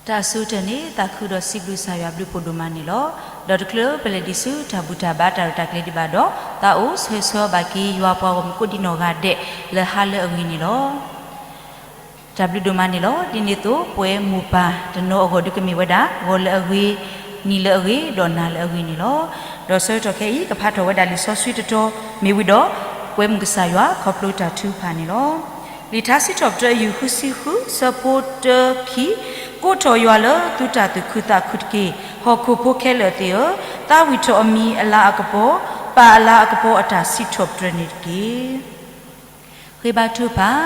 တၢ်အဆိကတၢၢ်န့ၣ် သးခုဒီးစံးဘျုးကစၢ်ယွၤဘျုးဖှိၣ်ဒိၣ်မးန့ၣ်လီၤ. ဒီးတချုးပလဲၤဒံးဆူတၢ်ဘူၣ်တၢ်ဘါတၢ်ရဲၣ်တၢ်ကျဲၤဒံးဘၣ်ဒီး သးအိၣ်ဆၢဂ့ၤဆၢဝါဘၣ်က့ၤ ယွၤပှၤဂီၢ်မုၢ်ကိးဒံနီၢ်ဂၤဒဲး လၢဟါလၢအဂ့ၤန့ၣ်လီၤ. တၢ်ဘျုးဒိၣ်မးန့ၣ်လီၤ. ဒ်န့ၣ်အသိး ပဝဲမိၢ်ပၢ်တနီၤအဂီၢ်ဒုးကမ့ၢ်ဝဲဒၣ် ဂီၤလၢအဂ့ၤ, နံၤလၢအဂ့ၤ, ဒီးနၤလၢအဂ့ၤန့ၣ်လီၤ. ဒီးဆၢကတီၢ်ခဲအံၤ ကဖးထီၣ်ဝဲဒၣ်လံာ်စီဆှံတတီၤ မ့ၢ်ဝံၤဒီး ပဝဲမုၢ်ကစၢ်ယွၤခီဖျိတၢ်ထုကဖၣ်န့ၣ်လီၤ. လံာ်ထါစံးထီၣ်ပတြၢၤ အယူၢ်ဃုဆံဃု ဆၢဖိတၢခံ, ကိးထီၣ်ယွၤလၢသုတၢ်သူၣ်ခုသးခုတက့ၢ်. ဟီၣ်ခိၣ်ဖိခဲလၢာ်သ့ၣ်ဧၢ, သးဝံၣ်ထီၣ်အမံၤအလၤအကပီၤ, ပာ်အလၤအကပီၤအတၢ်စံးထီၣ်ပတြၢၤန့ၣ်တက့ၢ်. ဃ့ဘါထုကဖၣ်,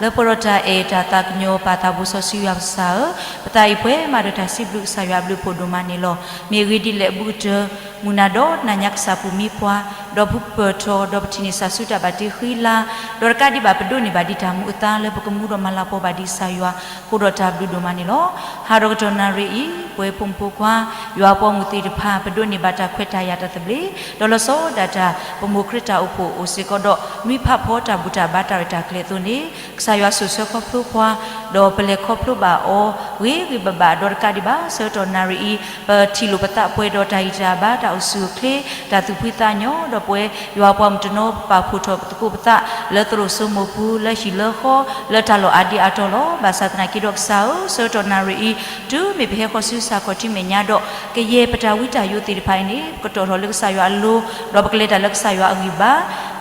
လၢပှဲၤဒီးတၢ်အဲၣ်တၢ်သးကညီၤပၢ်သးဘိစီဆှံယွၤကစၢ်ဧၢ, ပသးအံၤပှဲၤမးဒီးတၢ်စံးဘျုးကစၢ်ယွၤအဘျုးဖှိၣ်ဒိၣ်မးန့ၣ်လီၤ. မ့ၢ်အဂ့ၢ်ဒ်လဲၣ်အဘူးကတၢၢ် မုၢ်နၤဒီးနၤညါကစၢ်ပူၤမံပှၤ, ဒီးပူၤပၢၢ်ထီၣ်, ဒီးပထံၣ်န့ၢ်စၢ်ဆူတၢ်ဘၣ်တ့ဃံလၤ, ဒီးတကးဒံးဘၣ်ပဒိးန့ၢ်ဘၣ်ဒံးတၢ်မူအသါလၢပကမူဒီးမၤလၤကပီၤဘၣ်ဒံးကစၢ်ယွၤ, ဃိဒီးတၢ်ဘျုးဒိၣ်မးန့ၣ်လီၤ. ဟးဒီးကတီၢ်နၣ်ရံၣ်အံၤ ပဝဲဖိမုၣ်ဖိခွါ ယွၤပှၤမုၣ်သ့ၣ်တဖၣ် ပဒိးန့ၢ်ဘၣ်တၢ်ခွဲးတၢ်ယာ်တၢ်သဘျ့, ဒီးလီၤဆီဒၣ်တၢ် ပမိၢ်ခရံာ်တၢ်အိၣ်ဖှိၣ်အိၣ်စ့ၢ်ကီးဒီး နွံဖးဖီတၢ်ဘူၣ်တၢ်ဘါတၢ်ရဲၣ်တၢ်ကျဲၤအသိးန့ၣ်, ကစၢ်ယွၤဆိၣ်ဆၢခီဖျိပှၤ, ဒီးပလဲၤခီဖျိဘၣ်အီၤ ဂ့ၤဂ့ၤဘၣ်ဘၣ် ဒီးတကးဒံးဘၣ် ဆၢကတီၢ်နၣ်ရံၣ်အံၤ ပထံၣ်လိာ်ပသးပှဲၤဒီးတၢ်ဂံၢ်တၢ်ဘါ တၢ်အိၣ်ဆူၣ်အိၣ်ချ့ တၢ်သူၣ်ဖှံသးညီ, ဒီးပဝဲယွၤပှၤမုၣ်တနီၤ ပပာ်ဖှိၣ်ထီၣ်ပသကိးပသး လၢသရိာ်စိမိၢ်ပူၤ လၢဟံၣ်လၢဃီ လၢတၢ်လီၢ်အါဒံအါတီၤလီၤ. ဘၣ်ဆၣ်သနာ်က့ဒီးကစၢ်ဧၢ, ဆၢကတီၢ်နၣ်ရံၣ်အံၤ တုၤမ့ၢ်ပဟဲဃီၤဆူစၢ်ခီၣ်ထံးမဲာ်ညါဒီး ကယဲၢ်ပတၢ်ဝံတၢ်ယိးသ့ၣ်တဖၣ်အံၤန့ၣ် ပကတီၢ်ထီၣ်လၢကစၢ်ယွၤအလိၤ, ဒီးပကလဲၤတၢ်လၢကစၢ်ယွၤအဂံၢ်ဘါ,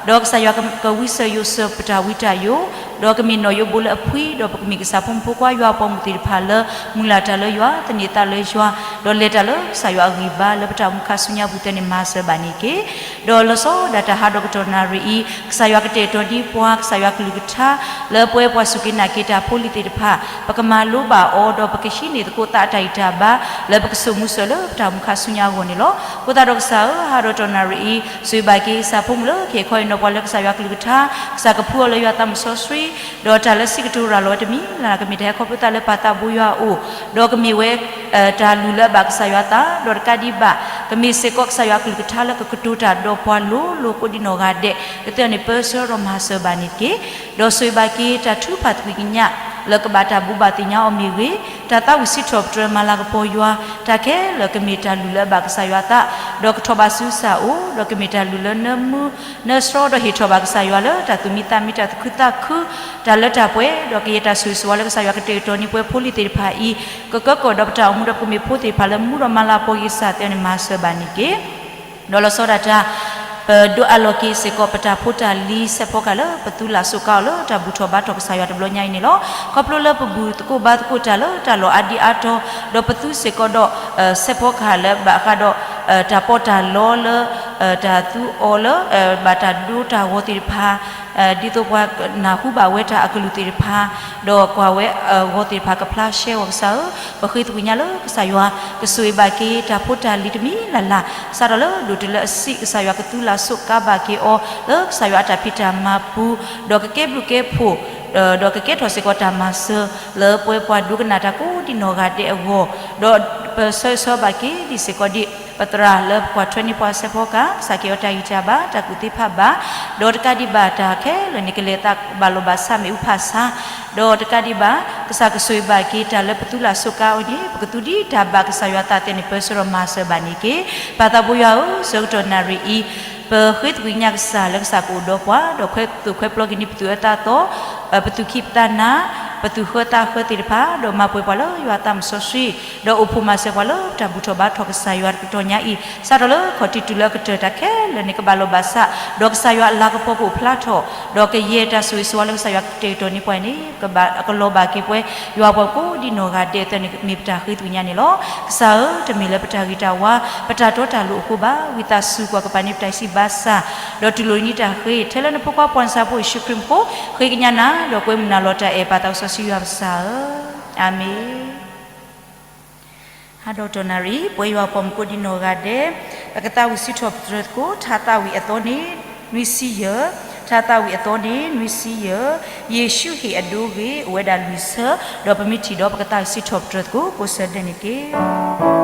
ဒီးကစၢ်ယွၤကဝံစၢၤယိၣ်စၢၤပတၢ်ဝံတၢ်ယိး, ဒီးကမ့ၢ်နီၣ်ယိဘိလၢအဖှံ, ဒီးပကမ့ၢ်ကစၢ်ဖိမုၣ်ဖိခွါယွၤပှၤမုၣ်သ့ၣ်တဖၣ်လၢ မုၢ်လၢ်တၢ်လၢယွၤ, သန့ၤသးလၢယွၤ, ဒီးလဲၤတၢ်လၢကစၢ်ယွၤအဂံၢ်ဘါ လၢပတၢ်အိၣ်မူခါဆူညါပူၤ သန့ၤမၤစၢၤဘၣ်န့ၣ်တက့ၢ်. ဒီးလီၤဆီဒၣ်တၢ်ဟးဒီးကတီၢ်နၣ်ရံၣ်အံၤ ကစၢ်ယွၤကတဲာ်ကတီၤဒံးပှၤ ကစၢ်ယွၤကလုၢ်ကထါ လၢပဝဲပှၤစူၢ်က့ၤနာ်က့ၤတၢ်ဖိလံၤသ့ၣ်တဖၣ် ပကမၤလိဘၣ်အီၤ ဒီးပကဟံးန့ၢ်သကိးသးတၢ်ဂံၢ်တၢ်ဘါ လၢပကစိာ်မူစိာ်လၢပတၢ်အိၣ်မူခါဆူညါအဂီၢ်န့ၣ်လီၤ. အဃိသတးဒီးကစၢ်ဧၢ, ဟးဒီးကတီၢ်နၣ်ရံၣ်အံၤ ဆိၣ်ဂ့ၤဘၣ်က့ၤကစၢ်ဖိမုၣ်လၢကဟဲခီအံၤနီၤ ပှၤလၢကစၢ်ယွၤကလုၢ်ကထါ, ကစၢ်ကဖှူအီၤလၢယွၤသးမုၣ်စီဆှံ, ဒီးတၢ်လၢစံးကတိၤရၤလီၤဝဲတမံၤလၢ်လၢ် ကမ့ၢ်တၢ်ဟဲခီဖျိသးလၢပၢ်သးဘိယွၤအအိၣ်, ဒီးကမ့ၢ်ဝဲ တၢ်လုၢ်လၢအဘၣ်ကစၢ်ယွၤအသး, ဒီးတကးဒံးဘၣ် ကမ့ၢ်စ့ၢ်ကီးကစၢ်ယွၤအကလုၢ်ကထါလၢကကတိၤတၢ်ဒီးပှၤလိၤလိၤကိးဒံနီၢ်ဂၤဒဲး ကသ့ၣ်န့ၣ်ပၢဆှၢဒီးမၤစၢၤဘၣ်န့ၣ်တက့ၢ်. ဒီးဆိၣ်ဂ့ၤဘၣ်က့ၤတၢ်ထုကဖၣ်သကွံာ်ကညး လၢကဘၣ်တၢ်ဘိးဘၣ်သ့ၣ်ညါအီၤမ့ၢ်ဂ့ၤ, တၢ်သးဝံၣ်စံးထီၣ်ပတြၢၤမၤလၤကပီၤယွၤ, တၢ်ခဲလၢာ်ကမ့ၢ်တၢ်လုၢ်လၢအဘၣ်ကစၢ်ယွၤအသး, ဒီးကထီၣ်ဘးဆူကစၢ်အအိၣ်, ဒီးကမ့ၢ်တၢ်လုၢ်လၢနၢမူ နၢဆှီ ဒီးဟ့ၣ်ထီၣ်ဘၣ်ကစၢ်ယွၤလၢတၢ်သူၣ်မံသးမံ တၢ်သူၣ်ခုသးခု, တၢ်လၢတၢ်ပှဲၤ, ဒီးကယဲၢ်တၢ်ဆိၣ်ဂ့ၤဆိၣ်ဝါလၢကစၢ်ယွၤကတဲာ်ကတီၤန့ၢ်ပှၤဖိလံၤသ့ၣ်တဖၣ်အံၤ, ကကၢကီၢ်ဒီးပတၢ်အိၣ်မူဒီးပကမ့ၢ်ဖိသ့ၣ်တဖၣ်လၢမူဒီးမၤလၤကပီၤက့ၤကစၢ် သ့ၣ်န့ၣ်မၤစၢၤဘၣ်န့ၣ်တက့ၢ်. ဒီးလီၤဆီဒၣ်တၢ် ပဒိးအးလီၤက့ၤစ့ၢ်ကီးပတၢ်ဖိတၢ်လံၤစဲးဖီကဟၣ်လၢပသူလၢ်စိးကါအီၤလၢတၢ်ဘူၣ်ထီၣ်ဘါထီၣ်ကစၢ်ယွၤတဘျီညါအံၤန့ၣ်လီၤ. ခီဖျိလၢပဘူၣ်သကိးဘါသကိးတၢ်လၢတၢ်လီၢ်အါဒံအါတီၤ, ဒီးပသူစ့ၢ်ကီးဒီး စဲးဖီကဟၣ်လၢဘၣ်ဃးဒီး တၢ်ပီးတၢ်လီလၢ တၢ်သူအီၤလၢ ဘၣ်တၢ်ဒိတၢ်ဂီၤသ့ၣ်တဖၣ် ဒ်သိးပှၤနၢ်ဟူဘၣ်ဝဲတၢ်အကလုၢ်သ့ၣ်တဖၣ်, ဒီးကွၢ်ဝဲအဂီၤသ့ၣ်တဖၣ်ကဖျါရှဲဂီၤကစၢ်ဧၢ, ပဃ့သကွံာ်ညါလၢကစၢ်ယွၤ ကဆိၣ်ဂ့ၤဘၣ်က့ၤတၢ်ဖိတၢ်လံၤတမံၤလၢ်လၢ်, စးထီၣ်လၢဒိၣ်တုၤလၢအဆံး ကစၢ်ယွၤကသူလၢ်စိးကါဘၣ်က့ၤအီၤ လၢကစၢ်ယွၤအတၢ်ဖံးတၢ်မၤပူၤ, ဒီးကကဲဘျုးကဲဖှိၣ် ဒီးကကဲထီၣ်စ့ၢ်ကီးတၢ်မၤစၢၤ လၢပဝဲပှၤဒိကနၣ်တၢ်ကိးဒံနီၢ်ဂၤဒဲးအဂီၢ်, ဒီးပဆၢဂ့ၤဆၢဝါဘၣ်က့ၤဒံးစ့ၢ်ကီးဒံး ပသရၣ်လၢပကွၢ်ထွဲန့ၢ်ပှၤစဲးဖီကဟၣ် ကစၢ်ကဲအီၤတၢ်ဂံၢ်တၢ်ဘါ တၢ်ကူၣ်သ့ဖးဘၣ်, ဒီးတကးဒံးဘၣ်တၢ်ခဲလၢာ်န့ၣ် ကလဲၤသးဘၣ်လီၤဘၣ်ဆၣ်မ့ၣ်အူဖးဆါ, ဒီးတကးဒံးဘၣ် ကစၢ်ကဆိၣ်ဂ့ၤဘၣ်က့ၤတၢ်လၢပသူလၢ်စိးကါအီၤန့ၣ် ပကသူဒ်တၢ်ဘၣ်ကစၢ်ယွၤအသး သ့ၣ်န့ၣ်ပၢဆှၢဒီးမၤစၢၤဘၣ်န့ၣ်တက့ၢ်. ပၢ်သးဘိယွၤဧၢ, ဆၢကတီၢ်နၣ်ရံၣ်အံၤ ပဃ့သကွံာ်ကညးကစၢ်လၢကစၢ်ကအိၣ်ဒီးပှၤ, ဒီးခွဲးသိၣ်ခွဲးပျီက့ၤန့ၢ်ပသူၣ်အၢသးသီ, ပသူၣ်ခံပသးနါ, ပသူၣ်ဃၢသးဃၢသ့ၣ်တဖၣ်, ဒီးမၤပှဲၤပှၤလၢယွၤအသးမုၣ်စီဆှံ, ဒီးအိၣ်ဖှိၣ်မၤစၢၤပှၤလၢတၢ်ဘူၣ်ထီၣ်ဘါထီၣ်ကစၢ်ယွၤတကတီၢ်ညါအံၤ, စးထီၣ်လၢခီၣ်ထံးတုၤလၢအကတၢၢ် တၢ်ခဲလၢာ်န့ၣ် ကဘၣ်လီၤဘၣ်ဆၣ်, ဒီးကစၢ်ယွၤအလၤကပီၤကအိၣ်ဖျါထီၣ်, ဒီးကယဲၢ်တၢ်ဆိၣ်ဂ့ၤဆိၣ်ဝါလၢကစၢ်ယွၤကတဲာ်ကတီၤန့ၢ်ပှၤန့ၣ် ကဘၣ်ကလီၤဘၣ်က့ၤပှၤ ယွၤပှၤကိးဒံနီၢ်ဂၤဒဲး သ့ၣ်န့ၣ်မ့ၢ်ပတၢ်ဃ့သကွံာ်ညါန့ၣ်လီၤ. ကစၢ်ဧၢ, တမ့ၢ်လၢပတၢ်ဂ့ၤတၢ်ဝါ, ပတၢ်တီတၢ်လိၤအဃိဘၣ်, ဝံသးစူၤကွၢ်ကပၤန့ၢ်ပတၢ်ဆံးဘၣ်ဆၣ်, ဒီးတူၢ်လိာ်န့ၢ်တၢ်ဃ့, ထဲလၢနဖိခွါပှၤနဆၢဖိယ့ၣ်ၡူးခရံာ်မူခိၣ်, ဃ့ကညးနၤ, ဒီးကွဲမုာ်နၤလီၤတၢ်အဲၣ် ပၢ်သးစီဆှံယွၤကစၢ်ဧၢ, အၤမ့ၣ်. ဟါဒီးတီၢ်နၣ်ရံၣ် ပဝဲယွၤပှၤမုၣ်ကိးဒံနီၢ်ဂၤဒဲး, ပကသးဝံၣ်စံးထီၣ်ပတြၢၤသကိး ထါသးဝံၣ်အသီန့ၣ် နွံဆံယဲၢ်, ထါသးဝံၣ်အသီန့ၣ် နွံဆံယဲၢ်, ယ့ၣ်ၡူးဟ့ၣ်အဒိဂ့ၤ အိၣ်ဝဲဒၣ်လွံၢ်ဆၢ, ဒီးပမ့ၢ်ထံၣ်ဒီးပကသးဝံၣ်စံးထီၣ်ပတြၢၤသကိး ကိးဆၢဒဲးန့ၣ်တက့ၢ်.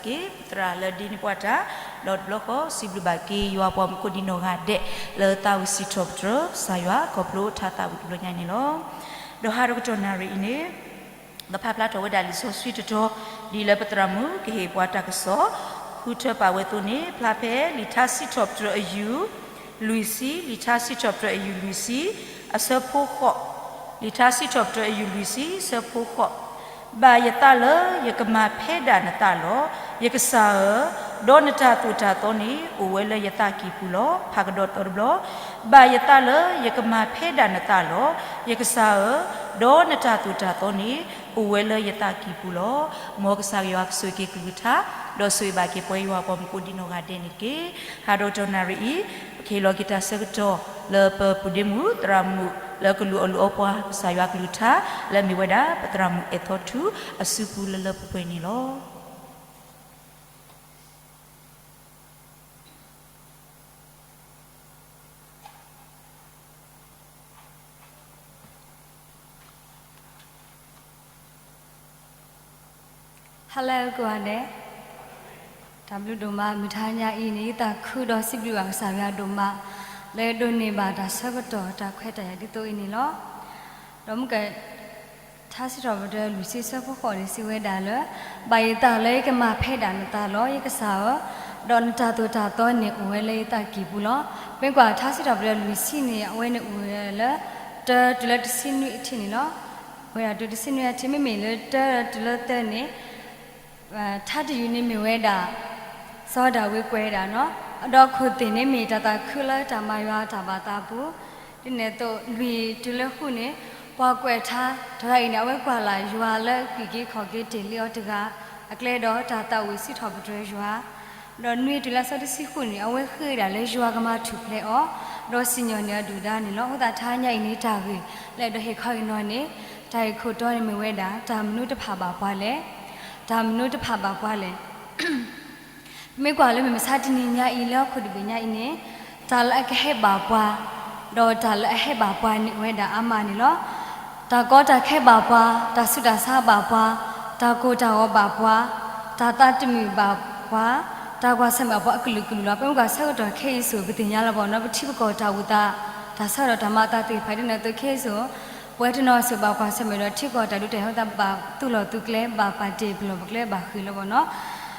က့ၤ ပသရၣ်လၢဒ့န့ၢ်ပှၤတၢ်, ဒီးတဘျီဃီ စံးဘျုးဘၣ်က့ၤယွၤပှၤမူခိၣ်ဒံနီၢ်ဂၤဒဲး လၢသးဝံၣ်စံးထီၣ်ပတြၢၤ ကစၢ်ယွၤ ခီဖျိထါသးဝံၣ်တဘျီညါန့ၣ်လီၤ. ဒီးဟါတကတီၢ်နၣ်ရံၣ်အံၤန့ၣ် ကဖးဖျါထီၣ်ဝဲဒၣ်လံာ်စီဆှံတတီၤ ဒ်လၢပသရၣ်မုၣ်ကဟ့ၣ်ပှၤတၢ်ကစီၣ် ဃုထၢပာ်ဝဲအသိးန့ၣ် ဖျါဖဲလံာ်ထါစံးထီၣ်ပတြၢၤအယူၢ် လွံၢ်ဆံ, လံာ်ထါစံးထီၣ်ပတြၢၤအယူၢ်လွံၢ်ဆံ အဆၢဖိဃိး, လံာ်ထါစံးထီၣ်ပတြၢၤအယူၢ်လွံၢ်ဆံ အဆၢဖိဃိး, ဘၣ်ယသးလၢယကမၤဖဲဒၣ်နသးလီၤ, ယကစၢ်ဧၢ, ဒီးနတၢ်သိၣ်တၢ်သီန့ၣ် အိၣ်ဝဲလၢယသးကံၢ်ပူၤလီၤ. ဖးကဒီးသီတဘျီ, ဘၣ်ယသးလၢယကမၤဖဲဒၣ်နသးလီၤ, ယကစၢ်ဧၢ, ဒီးနတၢ်သိၣ်တၢ်သီန့ၣ် အိၣ်ဝဲလၢယသးကံၢ်ပူၤလီၤ. မ်ကစၢ်ယွၤကဆိၣ်ဂ့ၤက့ၤကလုၢ်ကထါ, ဒီးဆိၣ်ဂ့ၤဘၣ်က့ၤပှၤယွၤပှၤမူခိၣ်ဒံနီၢ်ဂၤဒဲးန့ၣ်တက့ၢ်. ဟါတကတီၢ်နၣ်ရံၣ်အံၤ ပကဟ့ၣ်လီၤက့ၤတၢ်ဆၢကတီၢ် လၢပပူၤဒ့မုၣ်သရၣ်မုၣ် လၢကလူၤအီၣ်လူၤအီပှၤ ကစၢ်ယွၤကလုၢ်ကထါ လၢအမ့ၢ်ဝဲဒၣ် ပသရၣ်မုၣ်အဲၣ်သီထူ အစုပူၤလၢလၢပှဲၤပှဲၤန့ၣ်လီၤ. Hello ကိးဂၤဒဲး, တၢ်ဘျုးဒိၣ်မး မုၢ်ထါညါအံၤန့ၣ် ယသးခုဒီးစံးဘျုးဘၣ်ကစၢ်ယွၤဒိၣ်မး လၢဒိးန့ၢ်ဘၣ်တၢ်ဆၢကတီၢ်တၢ်ခွဲးတၢ်ယာ်ဒ်သိးအံၤန့ၣ်လီၤ. ဒီးမုၢ်က ထါစံးထီၣ်ပတြၢၤလွံၢ်ဆံအဆၢဖိဃိးန့ၣ် စံးဝဲဒၣ်လၢ ဘၣ်ယသးလၢယကမၤဖဲဒၣ်နသးလီၤ ယကစၢ်ဧၢ, ဒီးနတၢ်သိၣ်တၢ်သီန့ၣ်အိၣ်ဝဲလၢယသးကံၢ်ပူၤလီၤ. ပမ့ၢ်ကွၢ်ထါစံးထီၣ်ပတြၢၤလွံၢ်ဆံန့ၣ် အဝဲန့ၣ်အိၣ်ဝဲလၢ တၢတုၤလၢတဆံနွံအထံးန့ၣ်လီၤ. ဝဲဒၣ်တုၤတဆံနွံအထံး မ့မ့ၢ်လၢတၢတုၤလၢသၢန့ၣ် ထါတယုၢ်န့ၣ်မ့ၢ်ဝဲဒၣ် စီၤဒၤဝံးကွဲးဒၣ်နီၤ, ဒီးခိၣ်သ့ၣ်န့ၣ် မ့ၢ်တၢ်သးခုလၢတၢ်မၤယွၤတၢ်ဘၣ်သးအပူၤ, ဒ်န့ၣ်အသိး လွံၢ်တုၤလၢဃုန့ၣ် ပှၤကွဲးထါ တဂၤအံၤန့ၣ် အဝဲကွၢ်လၢ်ယွၤလၢအကွံၥ်က့ၤခီၣ်က့ၤတ့ၢ်လံအီၤတဂၤ အကျဲဒီးတၢ်သးဝံၣ်စံးထီၣ်ပတြၢၤယွၤ, ဒီးနွံတုၤလၢအဆၢတဆံဃုန့ၣ် အဝဲဃ့ဝဲဒၣ်လၢယွၤကမၤထူၣ်ဖျဲးအီၤ ဒီးစံၣ်ညီၣ်န့ၢ်အဒုၣ်ဒါန့ၣ်လီၤ. အဃိသတးထါညါအံၤန့ၣ် တၢ်ဂ့ၢ်လၢအဲၣ်ဒိးဟ့ၣ်ခီအံၤနီၤန့ၣ် တၢ်ဂ့ၢ်ခိၣ်တီန့ၣ်မ့ၢ်ဝဲဒၣ် တၢ်မနုၤတဖၣ်ဘၣ်ပှၤလဲၣ်, တၢ်မနုၤတဖၣ်ဘၣ်ပှၤလဲၣ်. ပမ့ၢ်ကွၢ်လၢမုၢ်မဆါတနံၤညါအံၤ လၢဟီၣ်ခိၣ်တဘ့ၣ်ညါအံၤန့ၣ် တၢ်လၢအကဟဲဘၣ်ပှၤ ဒီးတၢ်လၢအဟဲဘၣ်ပှၤန့ၣ် အိၣ်ဝဲဒၣ်အါမးန့ၣ်လီၤ. တၢ်ကီတၢ်ခဲဘၣ်ပှၤ, တၢ်ဆူးတၢ်ဆါဘၣ်ပှၤ, တၢ်ကိၢ်တၢ်ဂီၤဘၣ်ပှၤ, တၢ်သးတမုာ်ဘၣ်ပှၤ, တၢ်ကွၢ်ဆၢၣ်မဲာ်ဘၣ်ပှၤအကလုာ်ကလုာ်လီၤ. ပမ့ၢ်ကွၢ်ဆၢကတီၢ်ခဲအံၤဆိ ပသ့ၣ်ညါလီၤဘၣ်နီၤ, ပထံပကီၢ်တၢ်အိၣ်သး တၢ်ဆၢကတီၢ်တၢ်မၤအသးသ့ၣ်တဖၣ် ဒ်န့ၣ်အသိးခဲအံၤဆိ ပဝဲတနီၤဆိ ဘၣ်ကွၢ်ဆၢၣ်မဲာ်ဒီးထံကီၢ်တၢ်ဒုးတၢ်ယၤအဃိသတး ဘၣ်သူၣ်လီၤသုးကျဲ ဘၣ်ပာ်တ့ၢ်ပလီၢ်ပကျဲဘၣ်ဃ့ၢ်လီၤဘၣ်နီၤ.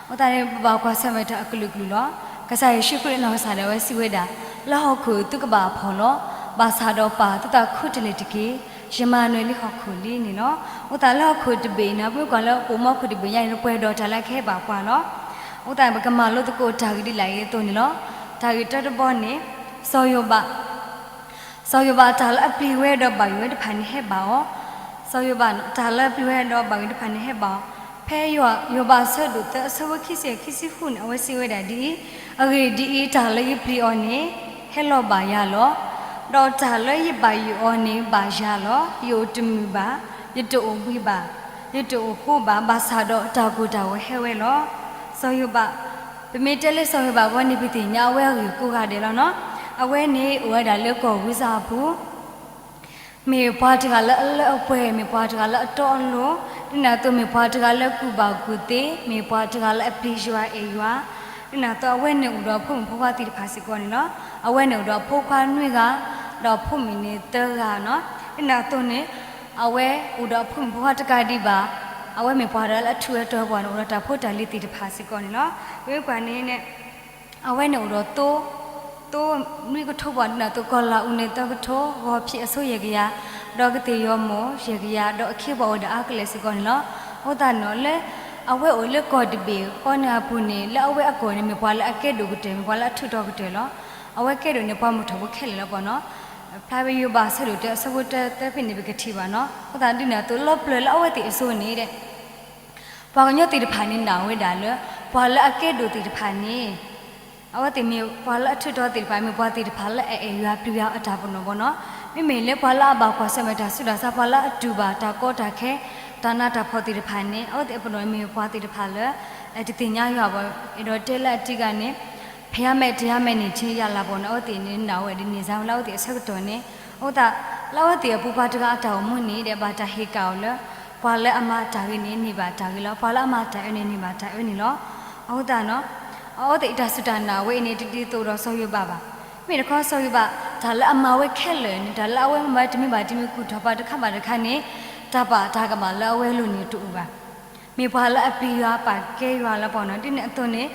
အဃိသတးန့ၣ် ပဘၣ်ကွၢ်ဆၢၣ်မဲာ်တၢ်အကလုာ်ကလုာ်လီၤ. ကစၢ်ယ့ၣ်ၡူးခရံာ်အနီၢ်ကစၢ်ဒၣ်ဝဲစံးဝဲဒၣ် လၢဟီၣ်ခိၣ်သုကဘၣ်ဖှီၣ်လီၤ. ဘၣ်ဆၣ်ဒီးပၢ်သုသးခုတလ့ၢ်တက့ၢ်. ယမၤနၢၤလံဟီၣ်ခိၣ်လံန့ၣ်လီၤ. အဃိသတးလၢဟီၣ်ခိၣ်တဘ့ၣ်အံၤန့ၣ် ပမ့ၢ်ကွၢ်လၢပိာ်မီၢ်ခိၣ်တဘ့ၣ်ညါအံၤန့ၣ် ပှဲၤဒီးတၢ်လၢအကဟဲဘၣ်ပှၤလီၤ. အဃိသတး ပကမၤလိသကိးတၢ်ဂ့ၢ်ဒ်လဲၣ်အံၤအသိးန့ၣ်လီၤ. တၢ်ဂ့ၢ်တၢတဘီန့ၣ် စီၤယိၤဘး စီၤယိၤဘးအတၢ်လၢအပျံၤဝဲဒီးဘၣ်ယိၣ်ဝဲတဖၣ်န့ၣ်ဟဲဘၣ်အီၤ, စီၤယိၤဘးတၢ်လၢအပျံၤဝဲဒီးဘၣ်ယိၣ်တဖၣ်န့ၣ်ဟဲဘၣ်အီၤ, ဖဲယိၤဘးအဆၢဒိၣ်သၢအဆၢဖိခံဆံခံဆံဃုန့ၣ် အဝဲစံးဝဲဒၣ်ဒ်အံၤ, အဂ့ၢ်ဒ်အံၤ, တၢ်လၢယပျံၤအီၤန့ၣ် ဟဲလီၤဘၣ်ယၤလီၤ. ဒီးတၢ်လၢယဘၣ်ယိၣ်အီၤန့ၣ်ဘၣ်ယၤလီၤ. ယအိၣ်တမုာ်ဘၣ်, ယတအိၣ်ဘှံးဘၣ်, ယတအိၣ်ဃိဘၣ်, ဘၣ်ဆၣ်ဒီးတၢ်ကိၢ်တၢ်ဂီၤဟဲဝဲလီၤ. စီၤယိၤဘး ပမ့ၢ်တဲလၢစီၤယိၤဘးအဂီၢ်န့ၣ် ပသ့ၣ်ညါအဝဲအဂ့ၢ်ကိးဂၤဒဲးလီၤနီၤ. အဝဲန့ၣ်အိၣ်ဝဲဒၣ်လၢကီၢ်ဝံစၢအပူၤ မ့ၢ်ပှၤတဂၤလၢအလၢအပှဲၤ, မ့ၢ်ပှၤတဂၤလၢအတီအလိၤ, ဒ်န့ၣ်အသိးမ့ၢ်ပှၤတဂၤလၢအကူၣ်ဘၣ်ကူၣ်သ့, မ့ၢ်ပှၤတဂၤလၢအပျံၤယွၤအဲၣ်ယွၤ, ဒ်န့ၣ်အသိးအဝဲန့ၣ်အိၣ်ဒီးအဖိမုၣ်ဖိခွါသ့ၣ်တဖၣ်စ့ၢ်ကီးန့ၣ်လီၤ. အဝဲန့ၣ်အိၣ်ဒီးအဖိခွါနွံဂၤ, ဒီးအဖိမုၣ်န့ၣ်သၢဂၤနီၤ. ဒ်န့ၣ်အသိးန့ၣ် အဝဲအိၣ်ဒီးအဖိမုၣ်ဖိခွါတကးဒံးဘၣ်, အဝဲမ့ၢ်ပှၤတဂၤလၢအထူးအတီၤပှၤန့ၣ် အိၣ်ဒီးတၢ်ဖိတၢ်လံၤသ့ၣ်တဖၣ်စ့ၢ်ကီးန့ၣ်လီၤ. ပမ့ၢ်ကွၢ်န့ၣ် အဝဲန့ၣ်အိၣ်ဒီးသိ သိနွံကထိဘၣ် ဒ်န့ၣ်အသိး ကီၢ်လၤအူန့ၣ်သၢကထိ, ဂီၤဖံးအစိယဲၢ်ကယၤ, ဒီးကသ့ၣ်ယီၤမိၢ်ယဲၢ်ကယၤ, ဒီးအခ့အပှၤအိၣ်ဝဲဒၣ်အါကလဲာ်စ့ၢ်ကီးန့ၣ်လီၤ. အဃိသတးန့ၣ်လၢ အဝဲအိၣ်လၢကီၢ်တဘ့ၣ်ဃီန့ၣ်အပူၤန့ၣ် လၢအဝဲအကီၢ်န့ၣ် မ့ၢ်ပှၤလၢအကဲဒိၣ်ကတၢၢ် မ့ၢ်ပှၤလၢအထူးတီၤကတၢၢ်လီၤ. အဝဲကဲဒိၣ်န့ၢ်ပှၤမုၢ်ထီၣ်ဖိခဲလၢာ်လီၤပှၤနီၤ. ဖျါဝဲယိၤဘးအဆၢဒိၣ်တၢ အဆၢဖိတၢသၢဖဲန့ၣ် ပကထံၣ်ဘၣ်နီၤ. အဃိသတးဒ်န့ၣ်အသိး လီၤပျၢၤလၢအဝဲသ့ၣ်အစိၤန့ၣ်ဒီး ပှၤကညီသ့ၣ်တဖၣ်န့ၣ်နာ်ဝဲဒၣ်လၢ ပှၤလၢအကဲဒိၣ်သ့ၣ်တဖၣ်န့ၣ် အဝဲသ့ၣ်မ့ၢ်ပှၤလၢအထူးတီၤသ့ၣ်တဖၣ် မ့ၢ်ပှၤသ့ၣ်တဖၣ်လၢအအဲၣ်ယွၤပျံၤယွၤအတၢ်ပနီၣ်ဘၣ်နီၤ. မ့မ့ၢ်လၢပှၤလၢအဘၣ်ကွၢ်ဆၢၣ်မဲာ်တၢ်ဆူးတၢ်ဆါ ပှၤလၢအတူၢ်ဘၣ်တၢ်ကီတၢ်ခဲ တၢ်နးတၢ်ဖှီၣ်သ့ၣ်တဖၣ်န့ၣ် အဝဲသ့ၣ်အပနီၣ်မ့ၢ်ပှၤသ့ၣ်တဖၣ်လၢ တသ့ၣ်ညါယွၤဘၣ်. အဲၣ်ဒိးတဲလၢအတံၤဂၤန့ၣ် ဖဲယါမဲာ်တယါမဲာ်န့ၣ် ထံယါလၢ်ဘၣ်နီၤ. အဝဲသ့ၣ်န့ၣ်နာ်ဝဲဒ်န့ၣ် စါလၢအဝဲသ့ၣ်အဆၢကတီၢ်န့ၣ် အဃိသတး လၢအဝဲသ့ၣ်အပူၤပှၤတဂၤအတၢ်အိၣ်မူန့ၣ်ဒီး ဘၣ်တၢ်ဟ့ၣ်ကၣ်အီၤလၢ ပှၤလၢအမၤတၢ်ဂ့ၤန့ၣ် န့ၢ်ဘၣ်တၢ်ဂ့ၤလီၤ. ပှၤလၢအမၤတၢ်အၢန့ၣ် န့ၢ်ဘၣ်တၢ်အၢန့ၣ်လီၤ. အဃိသတးနီၤ, အအီသံးအတၢ်စူၢ်တၢ်နာ်ဝဲအံၤန့ၣ် တဒ်သိးဒီးစီၤယိၤဘးဘၣ်. မ့ၢ်တခီစီၤယိၤဘး တၢ်လၢအမၤဝဲခဲလၢာ်န့ၣ် တၢ်လၢအဝဲမၤတမံၤဘၣ်တမံၤ ကူၣ်ထီၣ်ပှၤတခါဘၣ်တခါန့ၣ် တၢ်ပာ်တၢ်ကမၣ်လၢအဝဲအလိၤန့ၣ်တအိၣ်ဘၣ်. မ့ၢ်ပှၤလၢအပျံၤယွၤပာ်ကဲယွၤလၢပှဲၤနီၤ, ဒ်န့ၣ်အသိးန့ၣ်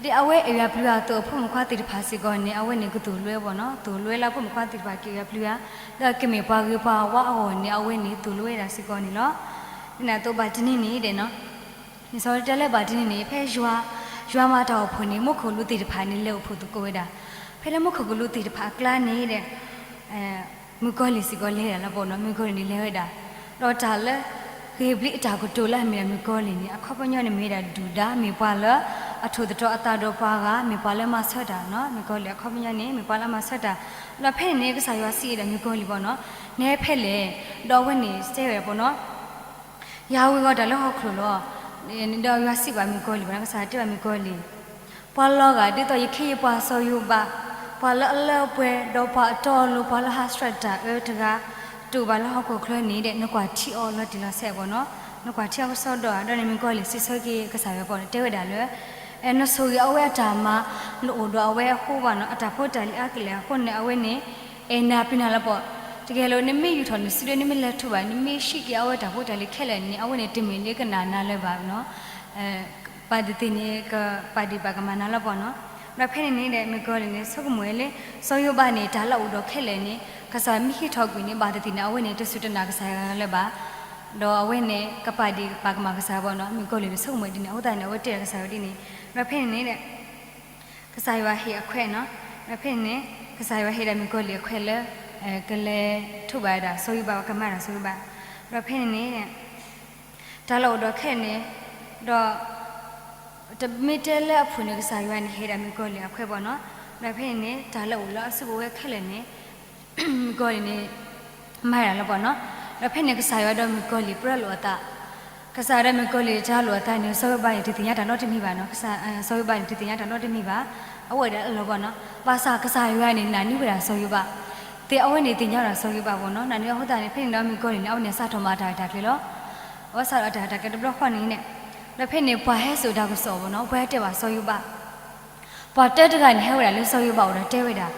ဒ်အဝဲအဲၣ်ယွၤပျံၤယွၤအသိး အဖိမုၣ်ခွါသ့ၣ်တဖၣ်စ့ၢ်ကီးန့ၣ် အဝဲန့ၣ်ကသိၣ်လိဝဲပှဲၤနီၤ, သိၣ်လိဝဲလၢအဖိမုၣ်ခွါသ့ၣ်တဖၣ်က့ၤယွၤပျံၤယွၤ လၢအကမ့ၢ်ပှၤဂ့ၤပှၤဝါအဂီၢ်န့ၣ် အဝဲန့ၣ်သိၣ်လိဝဲဒၣ်စ့ၢ်ကီးန့ၣ်လီၤ. ဒ်န့ၣ်အသိးဘၣ်တနံၤန့ၣ်ဒီး န့ၣ် စီၤတဲလၢဘၣ်တနံၤန့ၣ် ဖဲယွၤ, ယွၤမၤတၢ်အိၣ်ဖှိၣ်န့ၣ် မူခိၣ်ကလူးသ့ၣ်တဖၣ်န့ၣ် လဲၤအိၣ်ဖှိၣ်သကိးဝဲဒၣ်. ဖဲလၢမူခိၣ်ကလူးသ့ၣ်တဖၣ်အကျါန့ၣ်ဒီး မုၣ်ကီၤလံၢ်စ့ၢ်ကီးလဲၤဝဲဒၣ်လၢပှဲၤနီၤ, မုၣ်ကီၤလံၢ်န့ၣ်လဲၤဝဲဒၣ်. ဒီးတၢ်လၢ ဂ့ၤဘျံးအတၢ်ကတိၤလၢအမ့ၢ်ဒၣ်မုၣ်ကီၤလံၢ်န့ၣ် အခီပညီန့ၣ်မ့ၢ်ဝဲဒၣ်ဒုၣ်ဒါ, မ့ၢ်ပှၤလၢ အထိၣ်သတြီၤအသးဒီးပှၤဂၤ, မ့ၢ်ပှၤလၢမၤဆၢတၢ်နီၤ, မုၣ်ကီၤလံၢ်အခီပညီန့ၣ် မ့ၢ်ပှၤလၢအမၤဆၢတၢ်. ဒီးဖဲန့ၣ်န့ၣ် ကစၢ်ယွၤစံးဝဲဒၣ်မုၣ်ကီၤလံၢ်ပှဲၤနီၤ, နဟဲဖဲလဲၣ်, ဒီးအဝဲန့ၣ်တဲဝဲဒၣ်ပှဲၤနီၤ ယၤဝံၤဂီၤတၢ်လၢဟီၣ်ခိၣ်လီၤ. ဒီးယွၤစံးဘၣ်မုၣ်ကီၤလံၢ်ပှဲၤနီၤ, ကစၢ်ယွၤတဲဘၣ်မုၣ်ကီၤလံၢ်, ပှၤလီၤဂာ်ဒ်သိးယခ့ယပှၤစီၤယိၤဘး, ပှၤလၢအလၢအပှဲၤ, ဒီးပှၤအတီအလိၤ, ပှၤလၢဟးဆှဲးတၢ်အၢတဂၤ, တအိၣ်ဘၣ်လၢဟီၣ်ခိၣ်ချၢန့ၣ်ဒီး နကွၢ်ထံအီၤလီၤတံၢ်လီၤဆဲးပှဲၤနီၤ, နကွၢ်ထံအီၤကစီဒီဧါ. ဒီးန့ၣ်မုၣ်ကီၤလံၢ်စံးဆၢက့ၤကစၢ်ယွၤပှဲၤနီၤ, တဲဝဲဒၣ်လၢ နဆိၣ်ဂ့ၤအဝဲအတၢ်မၤ, နအိၣ်ဒီးအဝဲအဃိဘၣ်နီၤ, အတၢ်ဖိတၢ်လံၤအါကလဲာ်အဃိန့ၣ် အဝဲန့ၣ် အဲၣ်နၤပျံၤနၤလၢပှဲၤ. တကယ်လၢနမ့ၢ်ယူာ်ထီၣ်နစုဒီး နမ့ၢ်လဲၤထူဘၣ်, နမ့ၢ်ဟံးက့ၤအဝဲတၢ်ဖိတၢ်လံၤခဲလၢာ်န့ၣ် အဝဲန့ၣ်တမ့ၢ်လၢကနၣ်နၤလၢၤဘၣ်နီၤ. ပာ်တသ့ၣ်န့ၣ် ကပာ်ဒ့ၣ်ပာ်ကမၣ်နၤလၢပှဲၤနီၤ. ဒီးဖဲန့ၣ်န့ၣ်ဒီး မုၣ်ကီၤလံၢ်န့ၣ် ဆိကမိၣ်ဝဲလၢ စီၤယိၤဘးန့ၣ် တၢ်လၢအအိၣ်ဒီးခဲလၢာ်န့ၣ် ကစၢ်မ့ၢ်ဟံးထီၣ်ကွံာ်န့ၣ် ဘၣ်တသ့ၣ်န့ၣ် အဝဲန့ၣ်တစူၢ်တနာ်ကစၢ်ယွၤလၢၤဘၣ်. ဒီးအဝဲန့ၣ် ကပာ်ဒ့ၣ်ပာ်ကမၣ်ကစၢ်ယွၤပှဲၤနီၤ. မုၣ်ကီၤလံၢ်န့ၣ် ဆိကမိၣ်ဒ်န့ၣ် အဃိသတးန့ၣ် အဝဲတဲဒီးကစၢ်ယွၤဒ်န့ၣ်. ဒီးဖဲန့ၣ်န့ၣ်ဒီး ကစၢ်ယွၤဟ့ၣ်အခွဲးနီၤ. ဒီးဖဲန့ၣ်န့ၣ် ကစၢ်ယွၤဟ့ၣ်ဒၣ်မုၣ်ကီၤလံၢ်အခွဲးလၢ ကလဲၤထူဘၣ်ဝဲဒၣ်စီၤယိၤဘး ကမၤဒၣ်စီၤယိၤဘး. ဒီးဖဲန့ၣ်န့ၣ် တၢ်လၢအအိၣ်ဒီးခဲလၢာ်န့ၣ် ဒီး တမ့ၢ်တဲလၢအဖုၣ်န့ၣ် ကစၢ်ယွၤန့ၣ် ဟ့ၣ်ဒၣ်မုၣ်ကီၤလံၢ်အခွဲးပှဲၤနီၤ. ဒီးဖဲန့ၣ်န့ၣ် တၢ်လၢအအိၣ်လၢအစုကဝဲၤခဲလၢာ်န့ၣ် မုၣ်ကီၤလံၢ်န့ၣ် မၤဒၣ်လၢပှဲၤနီၤ. ဒီးဖဲန့ၣ် ကစၢ်ယွၤဒီးမုၣ်ကီၤလံၢ်ပြၢလိာ်အသး. ကစၢ်ယွၤဒီးမုၣ်ကီၤလံၢ်တၢ်လိာ်အသးန့ၣ် စီၤယိၤဘးန့ၣ် တသ့ၣ်ညါတၢ်နီတမံၤဘၣ်နီၤ. စီၤယိၤဘးန့ၣ် တသ့ၣ်ညါတၢ်နီတမံၤဘၣ်. အဝဲဒၣ်အလီၢ်ပှဲၤနီၤ. ဘၣ်ဆၣ်ကစၢ်ယွၤန့ၣ် နာ်န့ၢ်ဝဲဒၣ်စီၤယိၤဘး, သ့ၣ်အဝဲန့ၣ်သ့ၣ်ညါဝဲဒၣ်စီၤယိၤဘးပှဲၤနီၤ. နာ်န့ၢ်အဃိသတးန့ၣ် ဖဲန့ၣ်ဒီးမုၣ်ကီၤလံၢ်န့ၣ် အဝဲန့ၣ်စးထီၣ်မၤတၢ်ရဲၣ်တၢ်ကျဲၤလီၤ. အဝဲစးထီၣ်တၢ်ရဲၣ်တၢ်ကျဲၤတဘျီဃီန့ၣ်န့ၣ် ဒီးဖဲန့ၣ် ပှၤဟဲစိာ်တၢ်ကစီၣ်ပှဲၤနီၤ, ပှၤဟဲတဲဘၣ်စီၤယိၤဘး, ပှၤတၢတဂၤန့ၣ် ဟဲဝဲဒၣ်လၢစီၤယိၤဘးအိၣ်ဒီးတဲဝဲဒၣ်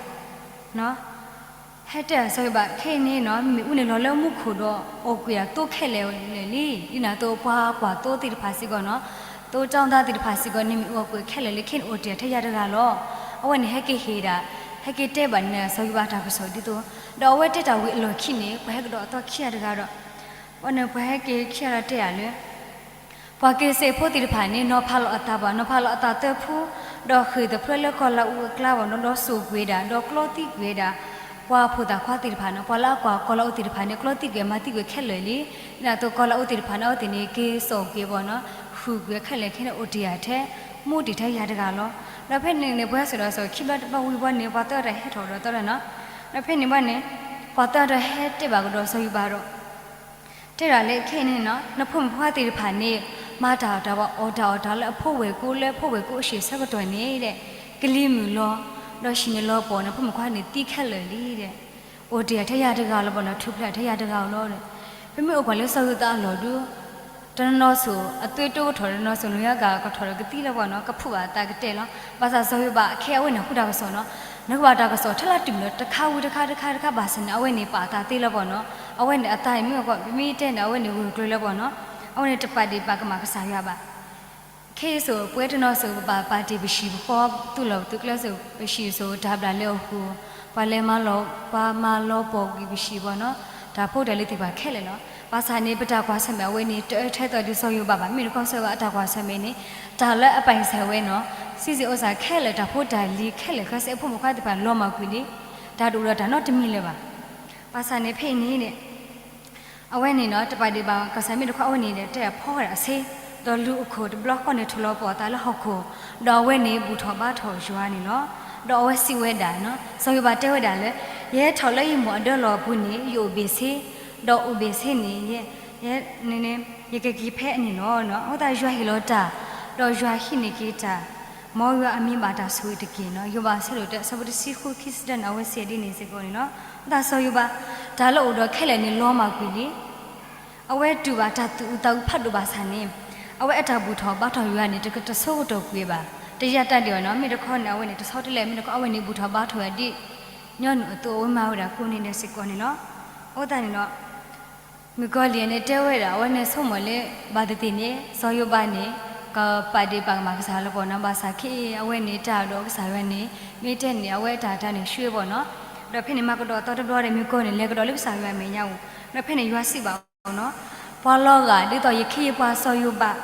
ဟဲတဲစီၤယိၤဘး ခဲအံၤန့ၣ်နီၤ မ့ၣ်အူန့ၣ်လီၤလၢမူခိၣ်ဒီး အိၣ်ကွံာ်ဒၣ်သိခဲလၢာ်လံ. ဒ်န့ၣ်အသိးပှၤကွၢ်သိသ့ၣ်တဖၣ်စ့ၢ်ကီးနီၤ, သိတၢ်အိၣ်သးသ့ၣ်တဖၣ်စ့ၢ်ကီးန့ၣ် မ့ၣ်အူအီၣ်ကွံာ်ခဲလၢာ်လံ ခဲအံၤန့ၣ်အိၣ်တ့ၢ်ထဲယၤတဂၤလီၤ. အဝဲန့ၣ်ဟဲက့ၤဟ့ၣ်ဒၣ်, ဟဲက့ၤတဲဘၣ်န့ၣ်စီၤယိၤဘးတၢ်ကစီၣ်ဒ်သိး, ဒီးအဝဲတဲတၢ်ဝံၤအလီၢ်ခံန့ၣ် ပှၤဟဲကဒီးအသီခံဂၤတဂၤဒီး အဝဲန့ၣ်ပှၤဟဲက့ၤခံဂၤဒီးတဲယၤလၢ ပှၤက့ၤစ့းဖိသ့ၣ်တဖၣ်န့ၣ် နီၤဖးလီၤအသးပှၤ, နီၤဖးလီၤအသးသၢဖု, ဒီးဃ့ၢ်သဖျၢလၢကီၢ်လၤအူအကျါပှဲၤနီၤ, ဒီးစိာ်ကွံာ်ဒၣ်, ဒီးကျီသံကွံာ်ဒၣ် ပှၤဖိသၣ်ခွါသ့ၣ်တဖၣ်န့ၣ်, ပှၤလၢအကွၢ်ကီၢ်လၤအူသ့ၣ်တဖၣ်န့ၣ် ကျီသံကွံာ်မၤသံကွံာ်ခဲလၢာ်လံ. ဒ်န့ၣ်အသိးကီၢ်လၤအူသ့ၣ်တဖၣ်န့ၣ် အဝဲသ့ၣ်န့ၣ် က့ၤစိာ်ကွံာ်ပှဲၤနီၤ, ဃုာ်ကွံာ်ခဲလၢာ်ခဲန့ၣ် အိၣ်တ့ၢ်ယၤထဲ, မူတ့ၢ်ထဲယၤတဂၤလီၤ. ဒီးဖဲန့ၣ်န့ၣ် ပှၤဟဲစိာ်တၢ်ကစီၣ်ခံဘျီတဘျီဝံၤဘၣ်န့ၣ် ပှၤသၢဂၤတၢ်ဟဲထီၣ်ဒီးသၢဂၤနီၤ. ဒီးဖဲန့ၣ်ဘၣ်န့ၣ် ပှၤသၢဂၤတၢ်ဟဲတဲဘၣ်ကဒီးစီၤယိၤဘးဒီး တဲဒၣ်လၢခဲအံၤန့ၣ်နီၤ, နဖိမုၣ်ဖိခွါသ့ၣ်တဖၣ်န့ၣ် မၤတၢ်အီၣ်တၢ်အီ အီၣ်တၢ်အီတၢ်လၢအဖိဝဲၢ်ကိလၢအဖိဝဲၢ်ကိအဟံၣ်အဆၢကတီၢ်န့ၣ်ဒီး ကလံၤမုၢ်လီၤ, ဒီးဟံၣ်န့ၣ်လီၤပှီၢ်န့ၣ် ဖိမုၣ်ခွါန့ၣ်သံခဲလၢာ်လံဒီး အိၣ်တ့ၢ်ထဲယၤတဂၤလီၤပှဲၤနီၤ, ထူၣ်ဖျဲးထဲယၤတဂၤလီၤဒီး ပမ့ၢ်အိၣ်ကွၢ်လၢစီၤယိၤဘးအလီၢ်ဒုး တနီၤနီၤစိၤ အသွံၣ်တိကထီၣ်, တနီၤစိၤ နီၤယါကၤကထီၣ်ဒီးကသံလၢပှဲၤနီၤ, ကဖုးဘၣ်အသးကတဲာ်လီၤ. ဘၣ်ဆၣ်စီၤယိၤဘးအခဲအံၤအဝဲန့ၣ်ဟူတၢ်ကစီၣ်နီၤ, နကဘၣ်တၢ်ကစီၣ်ထဲလၢတုၤလၢတခါဝံၤတခါတခါတခါဘၣ်ဆၣ်န့ၣ် အဝဲန့ၣ်ပာ်အသးသ့လၢပှဲၤနီၤ, အဝဲန့ၣ်အသးန့ၣ်မ့ၢ်ပမ့ၢ်တဲန့ၣ် အဝဲန့ၣ်ဂၢၢ်ကျၢၤလၢပှဲၤနီၤ, အဝဲန့ၣ်တပာ်ဒ့ၣ်ပာ်ကမၣ်ကစၢ်ယွၤဘၣ်. ခဲအံၤစိၤ ပဝဲတနီၤစိၤ ပဘၣ်ပာ်တ့ၢ်ပဟံၣ်ပဃီ ပသူလီၢ်ပသူကျဲစိၤ ပဟံၣ်စိၤ တၢ်ဘျၣ်လၢအဃိ ပှၤလဲၤမၤလီၤ, ပှၤမၤလီၤပှီၢ်ကွံာ်ပဟံၣ်ပှဲၤနီၤ, တၢ်ဖိတၢ်လံၤသ့ၣ်တဖၣ်ခဲလၢာ်လီၤ. ဘၣ်ဆၣ်န့ၣ် ပတၢ်ကွၢ်ဆၢၣ်မဲာ်အဝဲန့ၣ် တအၢထဲသိးဒ်စီၤယိၤဘးဘၣ်. မ့ၢ်တခီစီၤယိၤဘးအတၢ်ကွၢ်ဆၢၣ်မဲာ်န့ၣ် တၢ်လၢအပိုင်ဆိုင်ဝဲနီၤ, စံးစ့ၣ်အိၣ်စၢ်ခဲလၢာ် တၢ်ဖိတၢ်လံၤခဲလၢာ် ဃဲစဲးဖိမုၣ်ခွါသ့ၣ်တဖၣ်လီၤမၢ်ကွံာ်လံ, တၢ်တအိၣ်ဒီးတၢ်နီတမံၤလၢၤဘၣ်. ဘၣ်ဆၣ်န့ၣ်ဖဲအံၤန့ၣ် အဝဲန့ၣ်နီၤ တပာ်ဒ့ၣ်ဘၣ်ကစၢ်မ့ၢ်တခီ အဝဲန့ၣ်ဒီးတဲဖီဝဲဒၣ်အဆ့, ဒီးလူၤအခိၣ်တဘျီဃီန့ၣ် ထိၣ်လီၤပှီၢ်အသးလၢဟီၣ်ခိၣ်, ဒီးအဝဲန့ၣ်ဘူၣ်ထီၣ်ဘါထီၣ်ယွၤန့ၣ်လီၤ. ဒီးအဝဲစံးဝဲဒၣ်, စီၤယိၤဘးတဲဝဲဒၣ်လၢ ယဟဲထီၣ်လၢယမိၢ်အဒၢလီၢ်အပူၤန့ၣ် ယအိၣ်ဘ့ၣ်ဆ့, ဒီးအိၣ်ဘ့ၣ်ဆ့န့ၣ် ယကက့ၤဖဲအန့ၣ်လီၤ. အဃိသတးယွၤဟ့ၣ်လီၤတၢ်, ဒီးယွၤဟံးန့ၢ်က့ၤတၢ်, မ်ယွၤအမံၤဘၣ်တၢ်ဆိၣ်ဂ့ၤတက့ၢ်နီၤ. ယိၤဘးအဆၢဒိၣ်တၢ အဆၢဖိတဆံဃု ခံဆံတၢန့ၣ် အဝဲစံးဒ်န့ၣ်စ့ၢ်ကီးန့ၣ်လီၤ. အဃိသတးစီၤယိၤဘး တၢ်လၢအအိၣ်ဒီးခဲလၢာ်န့ၣ် လီၤမၢ်ကွံာ်လံ. အဝဲတူၢ်ဘၣ်တၢ်သူၣ်အုးသးအုးဖးဒိၣ်ဘၣ်ဆၣ်န့ၣ် အဝဲအတၢ်ဘူၣ်ထီၣ်ဘါထီၣ်ယွၤန့ၣ် တကတဆိကတီၢ်ကွံာ်ဘၣ်, တယၢ်တၢ်ဒံးဘၣ်နီၤ, မ့ၢ်တခီန့ၣ် အဝဲန့ၣ် တဆီတလဲ မ့ၢ်တခီ အဝဲန့ၣ် ဘူၣ်ထီၣ်ဘါထီၣ်ယွၤဒ်ညီနုၢ်အသိး အဝဲမၤဝဲဒၣ်ကိးနံၤဒဲးစ့ၢ်ကီးန့ၣ်လီၤ. အဃိသတးန့ၣ်ဒီး မုၣ်ကီၤလံၢ်န့ၣ်တဲဝဲဒၣ် အဝဲန့ၣ်ဆိကမိၣ်လၢ ဘၣ်သ့ၣ်သ့ၣ်န့ၣ် စီၤယိၤဘးန့ၣ် ကပာ်ဒ့ၣ်ပာ်ကမၣ်ကစၢ်ယွၤလၢပှဲၤနီၤ, ဘၣ်ဆၣ်ခဲအံၤ အဝဲန့ၣ်တၢ်ဒီးကစၢ်ယွၤန့ၣ် မ့ၢ်တဲန့ၣ် အဝဲတၢ်တၢ်န့ၣ် ဆှၢပှဲၤနီၤ, ဒီးဖဲန့ၣ် မၤကဒီးသီတဘျီဒီး မုၣ်ကီၤလံၢ်န့ၣ် လဲၤကဒီးလၢကစၢ်ယွၤအမဲာ်ညါဧိၤ, ဒီးဖဲန့ၣ်ယွၤစံးဘၣ်အီၤနီၤ, ပှၤလီၤဂာ်ဒ်သိးယခ့ယပှၤ စီၤယိၤဘး,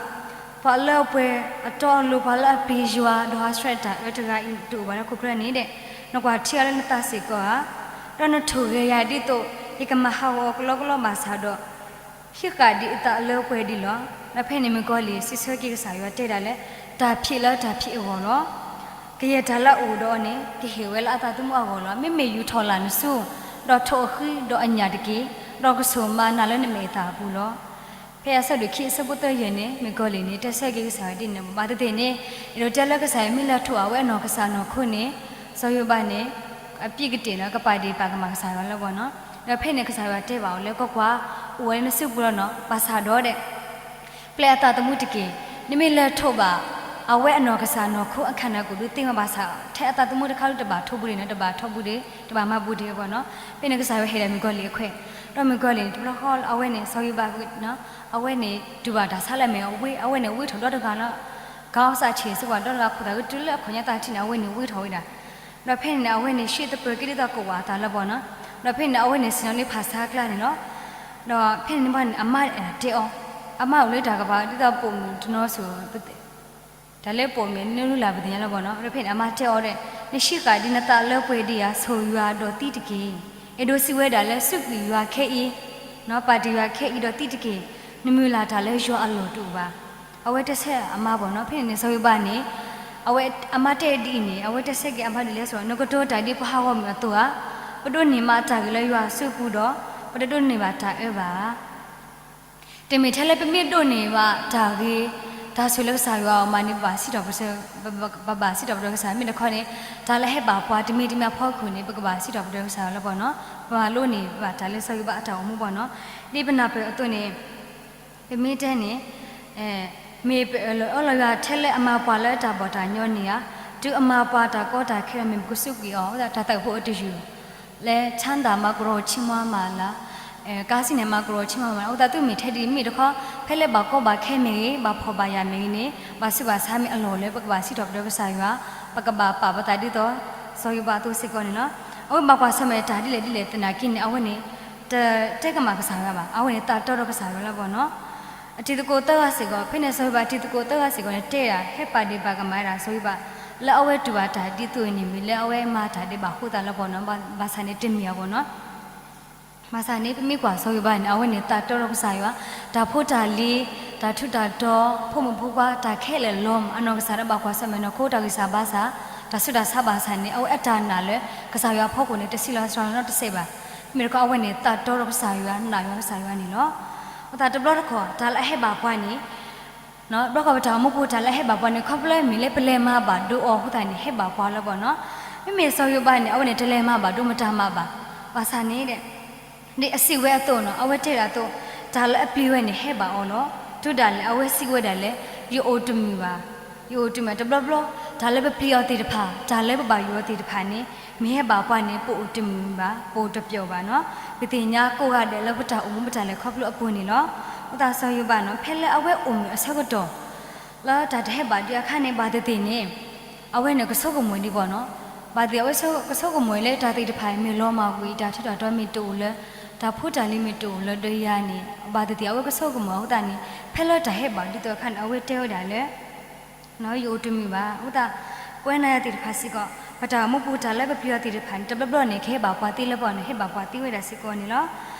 ပှၤလၢအပှဲၤအတီအလိၤ ပှၤလၢအပျံၤယွၤ ဒီးဟးဆှဲးတၢ်အၢတဂၤအံၤ တအိၣ်ဘၣ်လၢဟီၣ်ခိၣ်ချၢန့ၣ်ဒီး, နကွၢ်ထံအီၤလၢနသးစ့ၢ်ကီးဧါ, ဒီးနထိၣ်ဂဲၤယၤဒ်သိး ယကမၤဟးဂီၤအီၤကလီကလီဘၣ်ဆၣ်ဒီး ဟံးဃာ်ဒံးအသးလၢပှဲၤဒံးလီၤ. ဒီးဖဲန့ၣ်မုၣ်ကီၤလံၢ်စံးဆၢက့ၤကစၢ်ယွၤတဲဒၣ်လၢ တၢ်ဖံးလၢတၢ်ဖံးအဂီၢ်လီၤ. ကယဲၢ်တၢ်လၢအအိၣ်ဒီးအီၤန့ၣ် ကဟ့ၣ်ဝဲလၢအသးသမူအဂီၢ်လီၤ. မ့မ့ၢ်ယူာ်ထီၣ်လၢ်နစု, ဒီးထိၣ်အဃံဒီးအညၣ်တက့ၢ်, ဒီးကဆိၣ်မၤနၤလၢနမဲာ်အသးအပူၤလီၤ. ဖဲအဆၢဒိၣ်ခံအဆၢဖိသၢယဲၢ်န့ၣ် မုၣ်ကီၤလံၢ်န့ၣ် တဲဆၢက့ၤကစၢ်ယွၤဒ်န့ၣ် ဘၣ်သ့ၣ်သ့ၣ်န့ၣ် အဲၣ်ဒိးတဲလၢကစၢ်ယွၤမ့ၢ်လဲၤထိၣ်အဝဲအနီၢ်ကစၢ်နီၢ်ခိန့ၣ် စီၤယိၤဘးန့ၣ် အပံးကတ့ၢ်လၢကပာ်ဒ့ၣ်ပာ်ကမၣ်ကစၢ်ယွၤလၢပှဲၤနီၤ, ဒီးဖဲန့ၣ်ကစၢ်ယွၤတဲဘၣ်အီၤလၢ ကွၢ်ကွၢ်, အိၣ်ဝဲလၢနစုပူၤလီၤနီၤ, ဘၣ်ဆၣ်ဒီးဒဲး ပျဲအသးသမူတက့ၢ်. နမ့ၢ်လဲၤထိၣ်ဘၣ် အဝဲအနီၢ်ကစၢ်နီၢ်ခိအခါန့ၣ် ကဒုးသ့ၣ်ညါဘၣ်ဆၣ် ထဲအသးသမူတခါလၢတဘၣ်ထိၣ်ဘူးဒံးနီၤ, တဘၣ်ထိၣ်ဘူးဒံး, တဘၣ်မၤဘူးဒံးအဂီၢ်နီၤ. ဖဲန့ၣ်ကစၢ်ယွၤဟ့ၣ်ဒၣ်မုၣ်ကီၤလံၢ်အခွဲး, ဒီးမုၣ်ကီၤလံၢ်န့ၣ် တဘျီဃီအဝဲန့ၣ် စီၤယိၤဘး အဝဲန့ၣ်တူၢ်ဘၣ်တၢ်ဆါလၢအမဲာ်, အဝဲန့ၣ်ဝံထီၣ်ဒီတဂၤလၢ ကီၢ်စးဆံးစ့ၢ်ကီး ဒီတဂၤခိၣ်သးဂ့ၤတုၤလၢအခီၣ်ညါသၢထံၣ်န့ၣ် အဝဲန့ၣ်ဝံထီၣ်ဝဲဒၣ်. ဒီးဖဲန့ၣ်န့ၣ် အဝဲန့ၣ် ရှံသပၢၤက့ၤဒ်သိးကဝးအသးလၢပှဲၤနီၤ. ဒီးဖဲန့ၣ်န့ၣ် အဝဲန့ၣ်ဆ့ၣ်နီၤလၢဖးဆါကျါန့ၣ်လီၤ. ဒီးဖဲန့ၣ်န့ၣ်ဘၣ်န့ၣ် အမါန့ၣ်တဲအီၤ, အမါအိၣ်လၢတၢ်ကပၤ ဒ်သိးပိာ်မုၣ်တနီၤစ့ၢ် တၢ်လၢပိာ်မုၣ်န့ၣ်လူလၢပသ့ၣ်ညါလၢပှဲၤနီၤ. ဒီးဖဲန့ၣ်အမါတဲအီၤဒီး နဟံးဃာ်ဒံးနသးလၢပှဲၤဒံးဧါ, ဆိၣ်ယွၤဒီးသံတက့ၢ်. အဲၣ်ဒိးစံးဝဲဒၣ်လၢ စူးကွံာ်ယွၤခဲအံၤ, ပာ်တ့ၢ်ယွၤခဲအံၤဒီးသံတက့ၢ်. နမုၢ်လၢ်တၢ်လၢယွၤအလီၢ်တအိၣ်ဘၣ်. အဝဲတဲဆၢအမါပှဲၤနီၤ. ဖဲန့ၣ်န့ၣ် စီၤယိၤဘးန့ၣ် အဝဲအမါတဲဒ်အံၤန့ၣ် အဝဲတဲဆၢက့ၤအမါဒ်လဲၣ်ဆိ, နကတိၤတၢ်ဒ်ပှၤဟးဂီၤမုၢ်အသိးဧါ. ပဒိးန့ၢ်မးအတၢ်ဂ့ၤလၢယွၤအစုပူၤဒီး ပတဒိးန့ၢ်ဘၣ်တၢ်အၢဘၣ်. တမ့ၢ်ထဲလၢပမ့ၢ်ဒိးန့ၢ်ဘၣ်တၢ်ဂ့ၤ တၢ်ဆိၣ်လၢကစၢ်ယွၤအအိၣ်မးန့ၣ် ပဘၣ်စံးထီၣ်ပတြၢၤ, ပဘၣ်စံးထီၣ်ပတြၢၤကစၢ်. မ့ၢ်တခီန့ၣ် တၢ်လၢအဟဲဘၣ်ပှၤတမံၤတမံၤအဖီခိၣ်န့ၣ် ပကဘၣ်စံးထီၣ်ပတြၢၤကစၢ်ယွၤလၢပှဲၤနီၤ. ပမၤလိန့ၢ်ဘၣ်တၢ်လၢစီၤယိၤဘးအတၢ်အိၣ်မူပှဲၤနီၤ. ဒ်ပနၢ်ပၢၢ်အသိးန့ၣ် ပမ့ၢ်တဲန့ၣ် မ့ၢ်ပအၢၣ်လီၤအီလီၤယွၤထဲလၢအမၤပှၤလၢတၢ်ဘီၣ်တၢ်ညီန့ၣ်ဧါ, တုၤအမၤပှၤတၢ်ကီတၢ်ခဲဒီး မ့ၢ်ပကစူးကွံာ်အီၤ တၢ်သးကဖိအတယုၢ် လၢ ချမ်းသာမၤကရီဆံးမွှဲမၤလၤ, ကါစံၣ်န့ၣ် မၤကရီဆံးမွှဲမၤလၤ. အဃိသတး သုမ့ၢ်ထဲဒ်မ့ၢ်တခီ ဖဲလၢဘၣ်ကီဘၣ်ခဲမ့ၢ်ဂ့ၤ, ဘၣ်ဖှီၣ်ဘၣ်ယာ်မ့ၢ်ဂ့ၤန့ၣ် ဘၣ်ဆူးဘၣ်ဆါမ့ၢ်အလီၢ်လၢပကဘၣ်စံးထီၣ်ပတြၢၤကစၢ်ယွၤ, ပကဘၣ်ပာ်ပသးဒ်သိး စီၤယိၤဘးအသိးစ့ၢ်ကီးန့ၣ်လီၤ. အဝဲဘၣ်ကွၢ်ဆၢၣ်မဲာ်တၢ်ဒ်လဲၣ်ဒ်လဲၣ်သနာ်က့န့ၣ် အဝဲန့ၣ် တတဲကမၣ်ကစၢ်ယွၤဘၣ်. အဝဲန့ၣ်သးတီဒီးကစၢ်ယွၤလၢပှဲၤနီၤ. အတံၤသကိးသၢဂၤစ့ၢ်ကီး, ဖဲန့ၣ်စီၤယိၤဘးအတံၤသကိးသၢဂၤစ့ၢ်ကီးန့ၣ် တဲဒၣ် ဟဲပာ်ဒ့ၣ်ပာ်ကမၣ်ဝဲဒၣ်စီၤယိၤဘး လၢအဝဲတူၢ်ဘၣ်တၢ်ဒ်သိးအံၤန့ၣ် မ့ၢ်လၢအဝဲမၤတၢ်ဒ်ဘၣ်ဃိသးလၢပှဲၤနီၤ. ဘၣ်ဆၣ်န့ၣ်တမ့ၢ်အပှဲၤနီၤ. ဘၣ်ဆၣ်န့ၣ် ပမ့ၢ်ကွၢ်စီၤယိၤဘးန့ၣ် အဝဲန့ၣ်သးတီဒီးကစၢ်ယွၤ, တၢ်ဖိတၢ်လံၤ, တၢ်ထူးတၢ်တီၤ, ဖိမုၣ်ဖိခွါ, တၢ်ခဲလၢာ်လီၤမၢ်, အနီၢ်ကစၢ်ဒီးဘၣ်ကွၢ်ဆၢၣ်မဲာ်နီၢ်ခိ တၢ်ဂံၢ်စၢ်ဘါစၢ်, တၢ်ဆူးတၢ်ဆါဘၣ်ဆၣ်န့ၣ် အဝဲအတၢ်နာ်လၢ ကစၢ်ယွၤအဖီခိၣ်န့ၣ် တဆံးလီၤစှၤလီၤနီတစဲးဘၣ်. မ့ၢ်တခီအဝဲန့ၣ်သးတီဒီးကစၢ်ယွၤ, နာ်ယွၤကစၢ်ယွၤန့ၣ်လီၤ. အဃိသတးတဘျီတခီၣ် တၢ်လၢအဟဲဘၣ်ပှၤန့ၣ် ဘျီဃီပတၢ်အိၣ်မူပူၤ တၢ်လၢအဟဲဘၣ်ပှၤန့ၣ် ခီဖျိမ့ၢ်လၢပလဲၤမၤဘၣ်ဒိအီၤအဃိသတးန့ၣ် ဟဲဘၣ်ပှၤလၢပှဲၤနီၤ. မ့မ့ၢ်စီၤယိၤဘးန့ၣ် အဝဲန့ၣ်တလဲၤမၤဘၣ်ဒိမတၤမးဘၣ်. ဘၣ်ဆၣ်န့ၣ် ဒ်အစံးဝဲအသိးနီၤ, အဝဲတဲဒၣ်အသိး, တၢ်လၢအပျံၤဝဲန့ၣ်ဟဲဘၣ်အီၤလီၤ. တုၤဒၣ်လဲာ်အဝဲစံးဝဲဒၣ်လၢ ယအိၣ်တမုာ်ဘၣ်, ယအိၣ်တမုာ်ဘၣ်. တဘျီဘျီ တၢ်လၢပပျံၤအီၤသ့ၣ်တဖၣ်, တၢ်လၢပဘၣ်ယိၣ်အီၤသ့ၣ်တဖၣ်န့ၣ် မ့ၢ်ဟဲဘၣ်ပှၤန့ၣ် ပအိၣ်တမုာ်ဘၣ်, ပအိၣ်တပျီဘၣ်နီၤ. ပသ့ၣ်ညါကိးဂၤဒဲးလၢပတၢ်အိၣ်မူပတၢ်လဲၤခီဖျိအပူၤန့ၣ်လီၤ. အဃိသတးစီၤယိၤဘးနီၤ ဖဲလၢအဝဲအိၣ်မုာ်အဆၢကတီၢ် လၢတၢ်တဟဲဘၣ်ဒံးအခါန့ၣ် ဘၣ်သ့ၣ်သ့ၣ်န့ၣ် အဝဲန့ၣ်ကဆိကမိၣ်ဒံးပှဲၤနီၤ. ဘၣ်သ့ၣ်သ့ၣ်အဝဲကဆိကမိၣ်လၢတၢ်သ့ၣ်တဖၣ်မ့ၢ်လီၤမၢ်ကွံာ် တၢ်ထူးတၢ်တီၤမ့ၢ်တအိၣ်လၢ တၢ်ဖိတၢ်လံၤမ့ၢ်တအိၣ်လၢဒီးယၤန့ၣ် ဘၣ်သ့ၣ်သ့ၣ်အဝဲကဆိကမိၣ်အဃိသတးန့ၣ် ဖဲလၢတၢ်ဟဲဘၣ်ဒ်သိးအခါန့ၣ် အဝဲတဲဝဲဒၣ်လၢ ယအိၣ်တမုာ်ဘၣ်. အဃိသတး ပဝဲနၤယၤသ့ၣ်တဖၣ်စ့ၢ်ကီး ပတၢ်အိၣ်မူပူၤတၢ်လၢပပျံၤအီၤသ့ၣ်တဖၣ်န့ၣ် တဘျီဘျီန့ၣ် ကဟဲဘၣ်ပှၤသ့လၢပှဲၤန့ၣ် ဟဲဘၣ်ပှၤသ့ဝဲဒၣ်စ့ၢ်ကီးန့ၣ်လီၤ.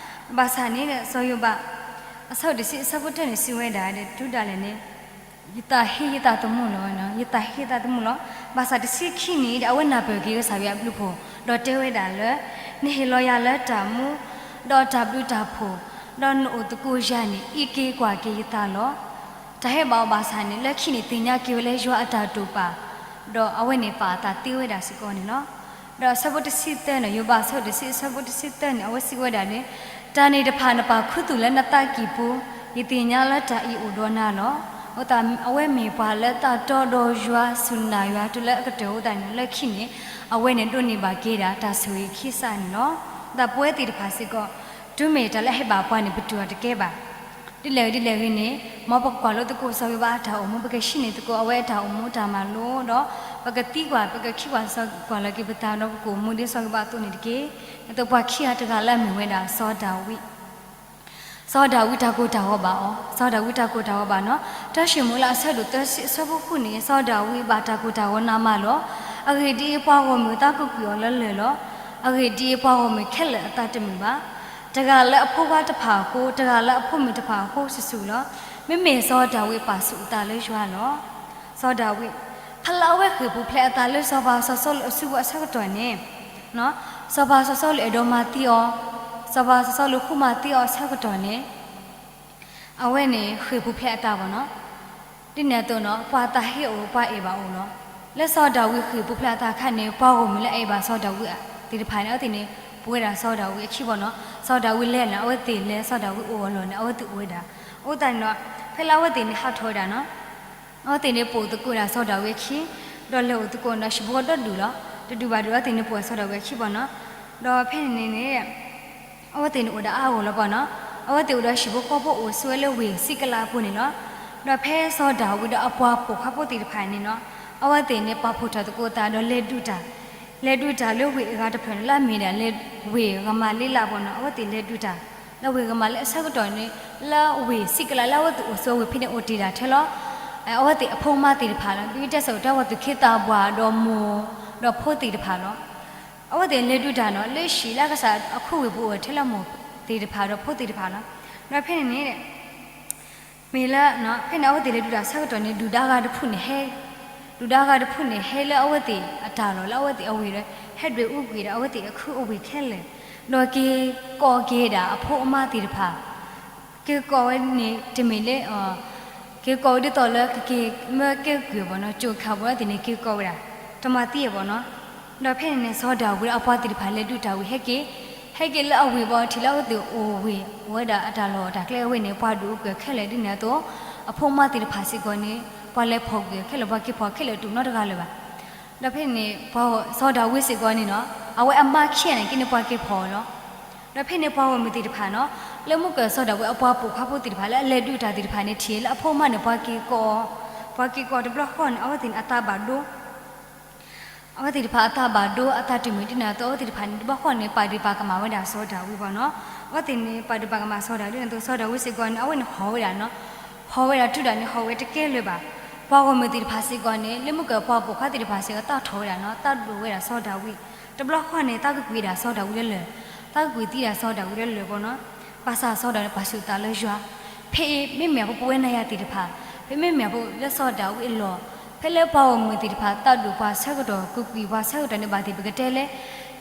ဘၣ်ဆၣ်န့ၣ် စီၤယိၤဘး အဆၢဒိၣ်တဆံအဆၢဖိတၢန့ၣ် စံးဝဲဒၣ်ဒီး တုၤဒၣ်လဲာ်န့ၣ် ယသးဟ့ယသးသမူလီၤ, ယသးဟ့ယသးသမူလီၤ. ဘၣ်ဆၣ်တဆံခံန့ၣ်ဒီး အဝဲနၢ်ပၢၢ်က့ၤကစၢ်ယွၤအဘျုးအဖှိၣ် ဒီးတဲဝဲဒၣ်လၢ နဟ့ၣ်လီၤယၤလၢတၢ်မူ ဒီးတၢ်ဘျုးတၢ်ဖှိၣ် ဒီးနအိၣ်သကိးယၤန့ၣ် အံးက့ၤကွၢ်က့ၤယသးလီၤ. တၢ်ဟဲဘၣ်အီၤဘၣ်ဆၣ်န့ၣ် လၢခံန့ၣ်သ့ၣ်ညါက့ၤဝဲလၢယွၤအတၢ်တိာ်ပာ် ဒီးအဝဲန့ၣ်ပာ်အသးသ့ဝဲဒၣ်စ့ၢ်ကီးန့ၣ်လီၤ. ဒီးအဆၢဖိတဆံသၢန့ၣ် ယိၤဘးအဆၢဒိၣ်တဆံအဆၢဖိတဆံသၢန့ၣ် အဝဲစံးဝဲဒၣ်န့ၣ် တၢ်န့ၣ်တဖၣ်နပာ်ခူသူၣ်လၢနသးကံၢ်ပူၤ, ယသ့ၣ်ညါလၢတၢ်အံၤအိၣ်ဒီးနၤလီၤ. အဃိသတး အဝဲမ့ၢ်ပှၤလၢတၢ်တီဒီးယွၤ စူၢ်နာ်ယွၤတုၤလၢအကတၢၢ်အဃိသတးန့ၣ် လၢခံန့ၣ် အဝဲန့ၣ်ဒိးန့ၢ်ဘၣ်က့ၤဒၣ်တၢ်ဆိၣ်ဂ့ၤခံစးန့ၣ်လီၤ. အဃိသတးပဝဲသ့ၣ်တဖၣ်စ့ၢ်ကီး တုၤမ့ၢ်တၢ်လၢအဟဲဘၣ်ပှၤန့ၣ် ပတူၢ်အီၤတကဲဘၣ်. ဒ်လဲၣ်ဂ့ၤဒ်လဲၣ်ဂ့ၤန့ၣ် မ်ပကကွၢ်လိသကိးစီၤဝံၤဘၣ်အတၢ်အိၣ်မူ ပကဟံးန့ၢ်သကိးအဝဲအတၢ်အိၣ်မူတၢ်မၤလိဒီး ပကသံကွၢ် ပကခံကွၢ် ကွၢ်လီၤက့ၤပသးဒီး ပကအိၣ်မူဒ်စီၤဝံၤဘၣ်အသိးန့ၣ်တက့ၢ်. ဒ်သိးပှၤခံဂၤတဂၤလၢအမ့ၢ်ဝဲဒၣ်စီၤဒၤဝံး စီၤဒၤဝံးတၢ်ကိၢ်တၢ်ဂီၤဘၣ်အီၤ, စီၤဒၤဝံးတၢ်ကိၢ်တၢ်ဂီၤဘၣ်နီၤ. တၢၡမူၤအ့လးအဆၢဒိၣ်သၢဆံအဆၢဖိဃုန့ၣ် စီၤဒၤဝံးဘၣ်တၢ်ကိၢ်တၢ်ဂီၤနးမးလီၤ. အဂ့ၢ်ဒ်အံၤ, ပှၤဂီၢ်မုၢ်သးကကွံာ်အီၤလၢလၢၢ်လီၤ. အဂ့ၢ်ဒ်အံၤ, ပှၤဂီၢ်မုၢ်ခဲလၢာ်အသးတမုာ်ဘၣ်. တဂၤလၢအဖိခွါတဖၣ်အဃိ, တဂၤလၢအဖိမုၣ်တဖၣ်အဃိ ဆူၣ်ဆူၣ်လီၤ. မ့မ့ၢ်စီၤဒၤဝံးပာ်ဆူၣ်အသးလၢယွၤလီၤ. စီၤဒၤဝံး ဖဲလၢအဝဲဃ့ၢ်ပူၤဖျဲးအသးလၢစီၤပၤစီၤစီလူးအစုပူၤအဆၢကတီၢ်န့ၣ် စီၤပၤစီၤစီလူးအဲၣ်ဒိးမၤသံအီၤ, စီၤပၤစီၤစီလူးဃုမၤသံအီၤအဆၢကတီၢ်န့ၣ် အဝဲန့ၣ်ဃ့ၢ်ပူၤဖျဲးအသးဘၣ်နီၤ. ဒ်န့ၣ်အသိးနီၤ ပှၤသးဟ့အိၣ် ပှၤအဲၣ်ဘၣ်အိၣ်လီၤ. လၢစီၤဒၤဝံးဃ့ၢ်ပူၤဖျဲးအသးအခါန့ၣ် ပှၤဂီၢ်မုၢ်လၢအအဲၣ်ဘၣ်စီၤဒၤဝံးသ့ၣ်တဖၣ်န့ၣ် အဝဲသ့ၣ်န့ၣ် ပဝဲဒၣ်စီၤဒၤဝံးအခံဘၣ်နီၤ. စီၤဒၤဝံးလဲၤန့ၣ် အဝဲသ့ၣ်လဲၤ, စီၤဒၤဝံးအိၣ်အလီၢ်န့ၣ် အဝဲသ့ၣ်အိၣ်ဝဲဒၣ်. အဃိသတးန့ၣ်နီၤ ဖဲလၢအဝဲသ့ၣ်န့ၣ်ဟးထီၣ်ဝဲဒၣ်နီၤ အဝဲသ့ၣ်န့ၣ်ပိာ်သကိးဒၣ်စီၤဒၤဝံးအခံ, ဒီးလဲၤအိၣ်သကိးဒီးဟံၣ်ဖိဃီဒီဒူၣ်လီၤ. တဒူၣ်ဘၣ်ဒူၣ် အဝဲသ့ၣ်န့ၣ်ပိာ်စီၤဒၤဝံးအခံဘၣ်နီၤ. ဒီးဖဲန့ၣ်န့ၣ် အဝဲသ့ၣ်န့ၣ်အိၣ်ဒၣ်အါဂီၢ်လီၤဘၣ်နီၤ. အဝဲသ့ၣ်အိၣ်ဒီးဟံၣ်ဖိဃီဖိအိၣ်ဆိးဝဲလၢဝ့ၢ်စံးကလးအပူၤန့ၣ်လီၤ. ဒီးဖဲစီၤဒၤဝံးဒီးအပှၤပိာ်ခွါဖိသ့ၣ်တဖၣ်န့ၣ်နီၤ အဝဲသ့ၣ်န့ၣ်ပာ်ဖှိၣ်ထီၣ်သကိးသးဒီးလဲၤဒုးတၢ် လဲၤဒုးတၢ်လၢဝ့ၢ်အဂၤတဖျၢၣ်န့ၣ် လၢအမ့ၢ်ဒၣ်လၢဝ့ၢ်ရမၤလ့လးဘၣ်နီၤ. အဝဲသ့ၣ်လဲၤဒုးတၢ် လၢဝ့ၢ်ရမၤလ့လးအဆၢကတီၢ်န့ၣ် လၢဝ့ၢ်စံးကလးလၢအဝဲသ့ၣ်အိၣ်ဆိးဝ့ၢ်ဖဲန့ၣ်အိၣ်တ့ၢ်ဒၣ်ထဲလီၤ. အဝဲသ့ၣ်အဖိအမါသ့ၣ်တဖၣ်လီၤ. ဘံတဲစၢၣ်တဲဝဲသူၣ်က့သးပှၢ်ဒီးမိၢ် ဒီးဖိသ့ၣ်တဖၣ်လီၤ. အဝဲသ့ၣ်လဲၤဒုးတၢ်နီၤ လၢဟံၣ်လၢအကစၢ်အခိၣ်ဝ့ၢ်ပူၤအိၣ်ထဲလၢမိၢ်သ့ၣ်တဖၣ်ဒီးဖိသ့ၣ်တဖၣ်လီၤ. ဒီးဖဲန့ၣ်န့ၣ် မ့ၢ်လၢ ဖဲန့ၣ်အဝဲသ့ၣ်လဲၤဒုးတၢ်ဆၢကတီၢ်န့ၣ် ဒုၣ်ဒါဂၤတဖုန့ၣ်ဟဲ ဒုၣ်ဒါဂၤတဖုန့ၣ်ဟဲလၢအဝဲသ့ၣ်အတၢ်လီၢ်လၢအဝဲသ့ၣ်အဝ့ၢ်ဒီး ဟဲဒွဲၣ်အူကွံာ်ဒီးအဝဲသ့ၣ်အခူအဝ့ၢ်ခဲလၢာ်, ဒီးက့ၤကိးက့ၤဒၣ်အဖိအမါသ့ၣ်တဖၣ် က့ၤကိးဝဲန့ၣ်တမ့ၢ်လၢ က့ၤကိးဝဲဒ်သိးလၢကက့ၤမၢကဲကုၢ်ဘၣ်နီၤ, ကၠိခးဘၣ်ဝဲသ့ၣ်န့ၣ် က့ၤကိးဝဲဒၣ် တမၤသံအီၤဘၣ်နီၤ. ဒီးဖဲန့ၣ်န့ၣ် စီၤဒၤဝံးဒီးအပှၤသ့ၣ်တဖၣ်လဲၤဒုးတၢ်ဝံၤဟဲက့ၤ, ဟဲက့ၤလၢအဝ့ၢ်ဘၣ်ထံးလၢအဝဲသ့ၣ်အိၣ်ဝ့ၢ် အိၣ်ဝဲဒၣ်အတၢ်လီၢ်တၢ်ကျဲအဝ့ၢ်န့ၣ် ပှၤဒွဲၣ်အူကွံာ်ခဲလၢာ်ဒ်န့ၣ်အသိး အဖိအမါသ့ၣ်တဖၣ်စ့ၢ်ကီးန့ၣ် ပှၤလဲၤဖီၣ်ကွံာ်အီၤခဲလၢာ် ပှၤက့ၤဖီၣ်ခဲလၢာ်တအိၣ်နီတဂၤလၢၤဘၣ်. ဒီးဖဲန့ၣ် စီၤဒၤဝံးစ့ၢ်ကီးန့ၣ်နီၤ အဝဲအမါခံဂၤန့ၣ်က့န့ၣ် ပှၤက့ၤဖီၣ်အီၤလီၤ. ဒီးဖဲန့ၣ်ပှၤဂီၢ်မုၢ်သ့ၣ်တဖၣ်နီၤ လၢမုၢ်ကၢၢ်စီၤဒၤဝံးအပှၤပိာ်ခွါဖိသ့ၣ်တဖၣ်လၢအလဲၤဒုးတၢ်သ့ၣ်တဖၣ်န့ၣ် ထံၣ်လၢအဖိအမါန့ၣ် ပှၤက့ၤကိးအီၤ, ပှၤက့ၤကိးအီၤတဘျီဃီန့ၣ် အဝဲသ့ၣ်န့ၣ်အသးဘၣ်ဒိ အဝဲသ့ၣ်တဖၣ်အသးဘၣ်ဒိ အသးတမုာ်ဒ်န့ၣ်အသိး အဝဲသ့ၣ်တဖၣ်န့ၣ် တဘျီဃီန့ၣ် ပာ်ဒ့ၣ်ပာ်ကမၣ်ဝဲဒၣ်စီၤဒၤဝံးဘၣ်နီၤ. အဝဲသ့ၣ်န့ၣ် ပာ်ဒ့ၣ်ပာ်ကမၣ်စီၤဒၤဝံးဒ်န့ၣ်အသိး စီၤဒၤဝံးစ့ၢ်ကီးန့ၣ် အဝဲန့ၣ်ဟီၣ်ဝဲဒၣ်နီၤ, ဟီၣ်ဝဲဒၣ်တုၤဒၣ်န့ၣ် ဟီၣ်ဝဲတကဲလၢၤဘၣ်. ပှၤဂီၢ်မုၢ်သ့ၣ်တဖၣ်စ့ၢ်ကီးန့ၣ် လၢမုၢ်ကၢၢ်ပှၤပိာ်ခွါသ့ၣ်တဖၣ်စ့ၢ်ကီး သးထီၣ်ဝဲဒၣ်နီၤ, သးဒိၣ်ဝဲဒၣ်စီၤဒၤဝံး, တဘျီဃီန့ၣ် သးကကွံာ်ဒၣ်စီၤဒၤဝံးလၢလၢၢ်, သးကကွံာ်သံဒၣ်စီၤဒၤဝံးလၢလၢၢ်ဘၣ်နီၤ. ဘၣ်ဆၣ်စီၤဒၤဝံးန့ၣ် ပာ်ဆူၣ်သးလၢယွၤ, ဖဲအံၤမ့မ့ၢ်ပဝဲနၤယၤသ့ၣ်တဖၣ်, ဖဲမ့မ့ၢ်ပလၢစီၤဒၤဝံးအလီၢ်, ဖဲလၢပှၤဂီၢ်မုၢ်သ့ၣ်တဖၣ် သးဒိၣ်ပှၤဆၢကတီၢ် ကကွံာ်ပှၤဆၢကတီၢ်န့ၣ် ဘၣ်သ့ၣ်ပကတဲလဲၣ်,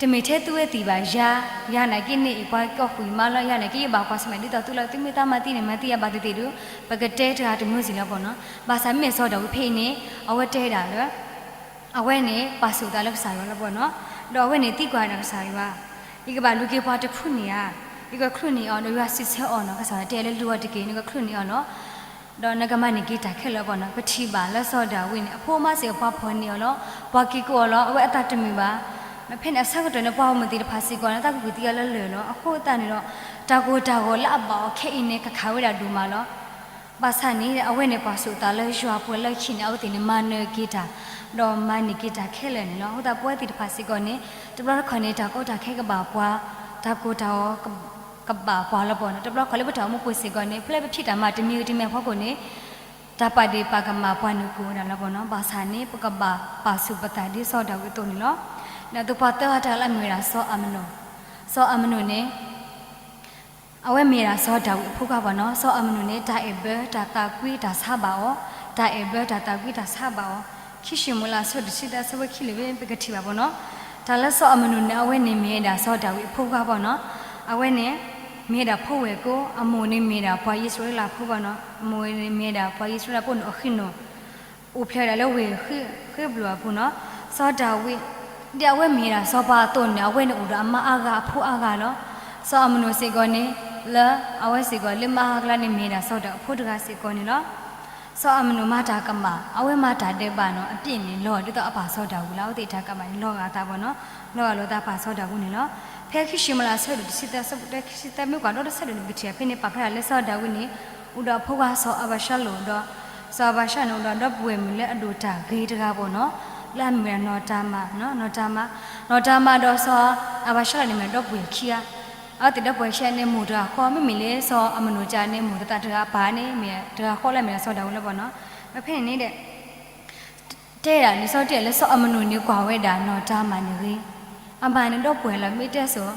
တမ့ၢ်ထဲသုဝဲသ့ၣ်ဘၣ်, ယၤ, ယၤနာ်က့န့ၣ်အံၤ ပှၤကီၢ်ဃုာ်မါလီၤ, ယၤနာ်က့ယဘၣ်ကွၢ်ဆၢၣ်မဲာ်ဒ်သိးသုလီၤ, သုမ့ၢ်သးမၤသံန့ၣ် မၤသံယၤဘၣ်သ့ၣ်သ့ၣ်ဒီး ပကတဲတဂၤတမျိုးစီလီၤဘၣ်နီၤ. ဘၣ်ဆၣ်မ့မ့ၢ်စီၤဒၤဝံးဖဲအံၤန့ၣ် အဝဲတဲဒၣ်လၢ အဝဲန့ၣ် ပာ်ဆူၣ်သးလၢကစၢ်ယွၤလီၤဘၣ်နီၤ. ဒီးအဝဲန့ၣ်သံကွၢ်ဒၣ်ကစၢ်ယွၤ, ယကဘၣ်လူၤက့ၤပှၤတဖုန့ၣ်ဧါ, ယကချုးန့ၢ်အီၤ, ဒီးယွၤစံးဆၢအီၤနီၤ, ကစၢ်ယွၤတဲလၢလူၤအီၤတက့ၢ်, နကချုးန့ၢ်အီၤလီၤ. ဒီးနကမၤန့ၢ်က့ၤတၢ်ခဲလၢာ်ဘၣ်နီၤ. ပထံၣ်ဘၣ်လၢစီၤဒၤဝံးန့ၣ် အဖိအမါစ့ၢ်ကီးပှၤဖီၣ်န့ၢ်အီၤလီၤ, ပှၤက့ၤကိးအီၤလီၤ, အဝဲအသးတမုာ်ဘၣ်. ဒီးဖဲန့ၣ်အဆၢကတီၢ်န့ၣ် ပှၤဂီၢ်မုၢ်သ့ၣ်တဖၣ်စ့ၢ်ကီးန့ၣ် သးကကွံာ်သံအီၤလၢလၢၢ်လီၤ. အဃိသတးန့ၣ်ဒီး တၢ်ကိၢ်တၢ်ဂီၤလၢအဘၣ်အီၤခဲအံၤန့ၣ် ကခးဝဲဒၣ်ဒိၣ်မးလီၤ. ဘၣ်ဆၣ်န့ၣ် အဝဲန့ၣ်ပာ်ဆူၣ်သးလၢယွၤပူၤလၢခံန့ၣ် အဝဲသ့ၣ်န့ၣ် မၤနၢၤက့ၤတၢ်, ဒီးမၤန့ၢ်က့ၤတၢ်ခဲလၢာ်န့ၣ်လီၤ. အဃိသတးပဝဲသ့ၣ်တဖၣ်စ့ၢ်ကီးန့ၣ် တဘျီတခီၣ်န့ၣ် တၢ်ကီတၢ်ခဲကဘၣ်ပှၤ, တၢ်ကိၢ်တၢ်ဂီၤ ကဘၣ်ပှၤလီၤဘၣ်နီၤ. တဘျီတခီၣ်လၢပတၢ်အိၣ်မူပူၤစ့ၢ်ကီးန့ၣ် ဖဲလၢပဖံးတၢ်မၤတမံၤဂ့ၤတမံၤအဖီခိၣ်န့ၣ် တၢ်ပာ်ဒ့ၣ်ပာ်ကမၣ်ပှၤန့ၣ်ကအိၣ်ဝဲဒၣ်လီၤဘၣ်နီၤ. ဘၣ်ဆၣ်န့ၣ် ပကဘၣ်ပာ်ဆူၣ်ပသးဒ်စီၤဒၤဝံးအသိးန့ၣ်လီၤ. ဒီးအသိးပှၤသၢဂၤတဂၤလၢအမ့ၢ်ဝဲဒၣ်စီၤအၤမနိၣ်, စီၤအၤမနိၣ်န့ၣ် အဝဲမ့ၢ်ဒၣ်စီၤဒၤဝံးအဖိခွါဘၣ်နီၤ. စီၤအၤမနိၣ်န့ၣ် တၢ်အဲၣ်ဘၢ တၢ်သးကွံ တၢ်ဆါဘၣ်အီၤ, တၢ်အဲၣ်ဘၢ တၢ်သးကွံ တၢ်ဆါဘၣ်အီၤ, ခံၡမူၤအ့လး အဆၢဒိၣ်တဆံသၢ အဆၢဖိခံလၢာ် ပကထံၣ်ဘၣ်ဘၣ်နီၤ. တၢ်လၢစီၤအၤမနိၣ်န့ၣ် အဝဲန့ၣ်မ့ၢ်ဝဲဒၣ်စီၤဒၤဝံးအဖိခွါဘၣ်နီၤ. အဝဲန့ၣ် မ့ၢ်ဝဲဒၣ်ဖိဝဲၢ်ကိ, အမိၢ်န့ၣ်မ့ၢ်ဝဲဒၣ်ပှၤအံၣ်စရ့လးဖိဘၣ်နီၤ. အမိၢ်န့ၣ်မ့ၢ်ဝဲဒၣ်ပှၤအံၣ်စရ့လးဖိန့ၣ်အဃံနိၣ် အိၣ်ဖျဲၣ်ဝဲဒၣ်လၢဝ့ၢ်ဃ့ဘျိၣ်အပူၤနီၤ. စီၤဒၤဝံး, ဒ်အဝဲမ့ၢ်ဒၣ်စီၤပၤအသိးန့ၣ် အဝဲန့ၣ်အိၣ်ဒီးအမါအါဂၤအဖိအါဂၤလီၤ. စီၤအၤမနိၣ်စ့ၢ်ကီးန့ၣ် လၢအဝဲစ့ၢ်ကီးလၢမါအါဂၤအကျါန့ၣ် မ့ၢ်ဒၣ်စီၤဒၤဝံးအဖိတဂၤစ့ၢ်ကီးန့ၣ်လီၤ. စီၤအၤမနိၣ်မၤတၢ်ကမၣ်, အဝဲမၤတၢ်ဒဲးဘးနီၤ, အပြစ်န့ၣ် လီၤဒ်သိးအပၢ်စီၤဒၤဝံးလီၤ. အဝဲသ့ၣ်တၢ်ကမၣ်န့ၣ် လီၤဂာ်အသးဘၣ်နီၤ, လီၤဂာ်လိာ်သးပၢ်စီၤဒၤဝံးန့ၣ်လီၤ. ဖဲခံၡမူၤအ့လး အဆၢဒိၣ်တဆံသၢ အဆၢဖိတဆံသၢ မ့ၢ်ကွၢ်ဒီတဆၢဒိၣ်န့ၣ် ပထံၣ်ဖဲန့ၣ် ပာ်ဖျါထီၣ်လၢစီၤဒၤဝံးန့ၣ် အိၣ်ဒီးအဖိခွါစီၤအၤဘၡါလိၣ်ဒီး စီၤအၤဘၡါလိၣ်န့ၣ် အိၣ်ဒီးဒီပုၢ်ဝဲၢ်မုၣ်လၢအဒိၣ်တၢ်ဂ့ၤတဂၤဘၣ်နီၤ, လၢအမ့ၢ်ဝဲဒၣ်နီၢ်တၤမၣ်, နီၢ်တၤမၣ်, နီၢ်တၤမၣ်ဒီးစီၤအၤဘၡါလိၣ်န့ၣ်မ့ၢ်ဒီပုၢ်ဝဲၢ်ခံဂၤ အဝဲသ့ၣ်ဒီပုၢ်ဝဲၢ်ခံဂၤန့ၣ် မိၢ်တဂၤဃီ, မ့မ့ၢ်လၢစီၤအၤမနိၣ်ကၢ်န့ၣ် မိၢ်သတးတဂၤ, အပၢ်န့ၣ်မ့ၢ်တဂၤဃီ လၢအမ့ၢ်ဒၣ်စီၤဒၤဝံးလီၤဘၣ်နီၤ. ဒီးဖဲန့ၣ်န့ၣ်ဒီး တဲဒၣ်န့ၣ် စီၤတဲလၢစီၤအၤမနိၣ်န့ၣ် ကွၢ်ဝဲဒၣ်နီၢ်တၤမၣ်န့ၣ်ဂ့ၤ, အမၤန့ၣ်ဒီပုၢ်ဝဲၢ်လီၤ, မ့ၢ်တဲစိၤ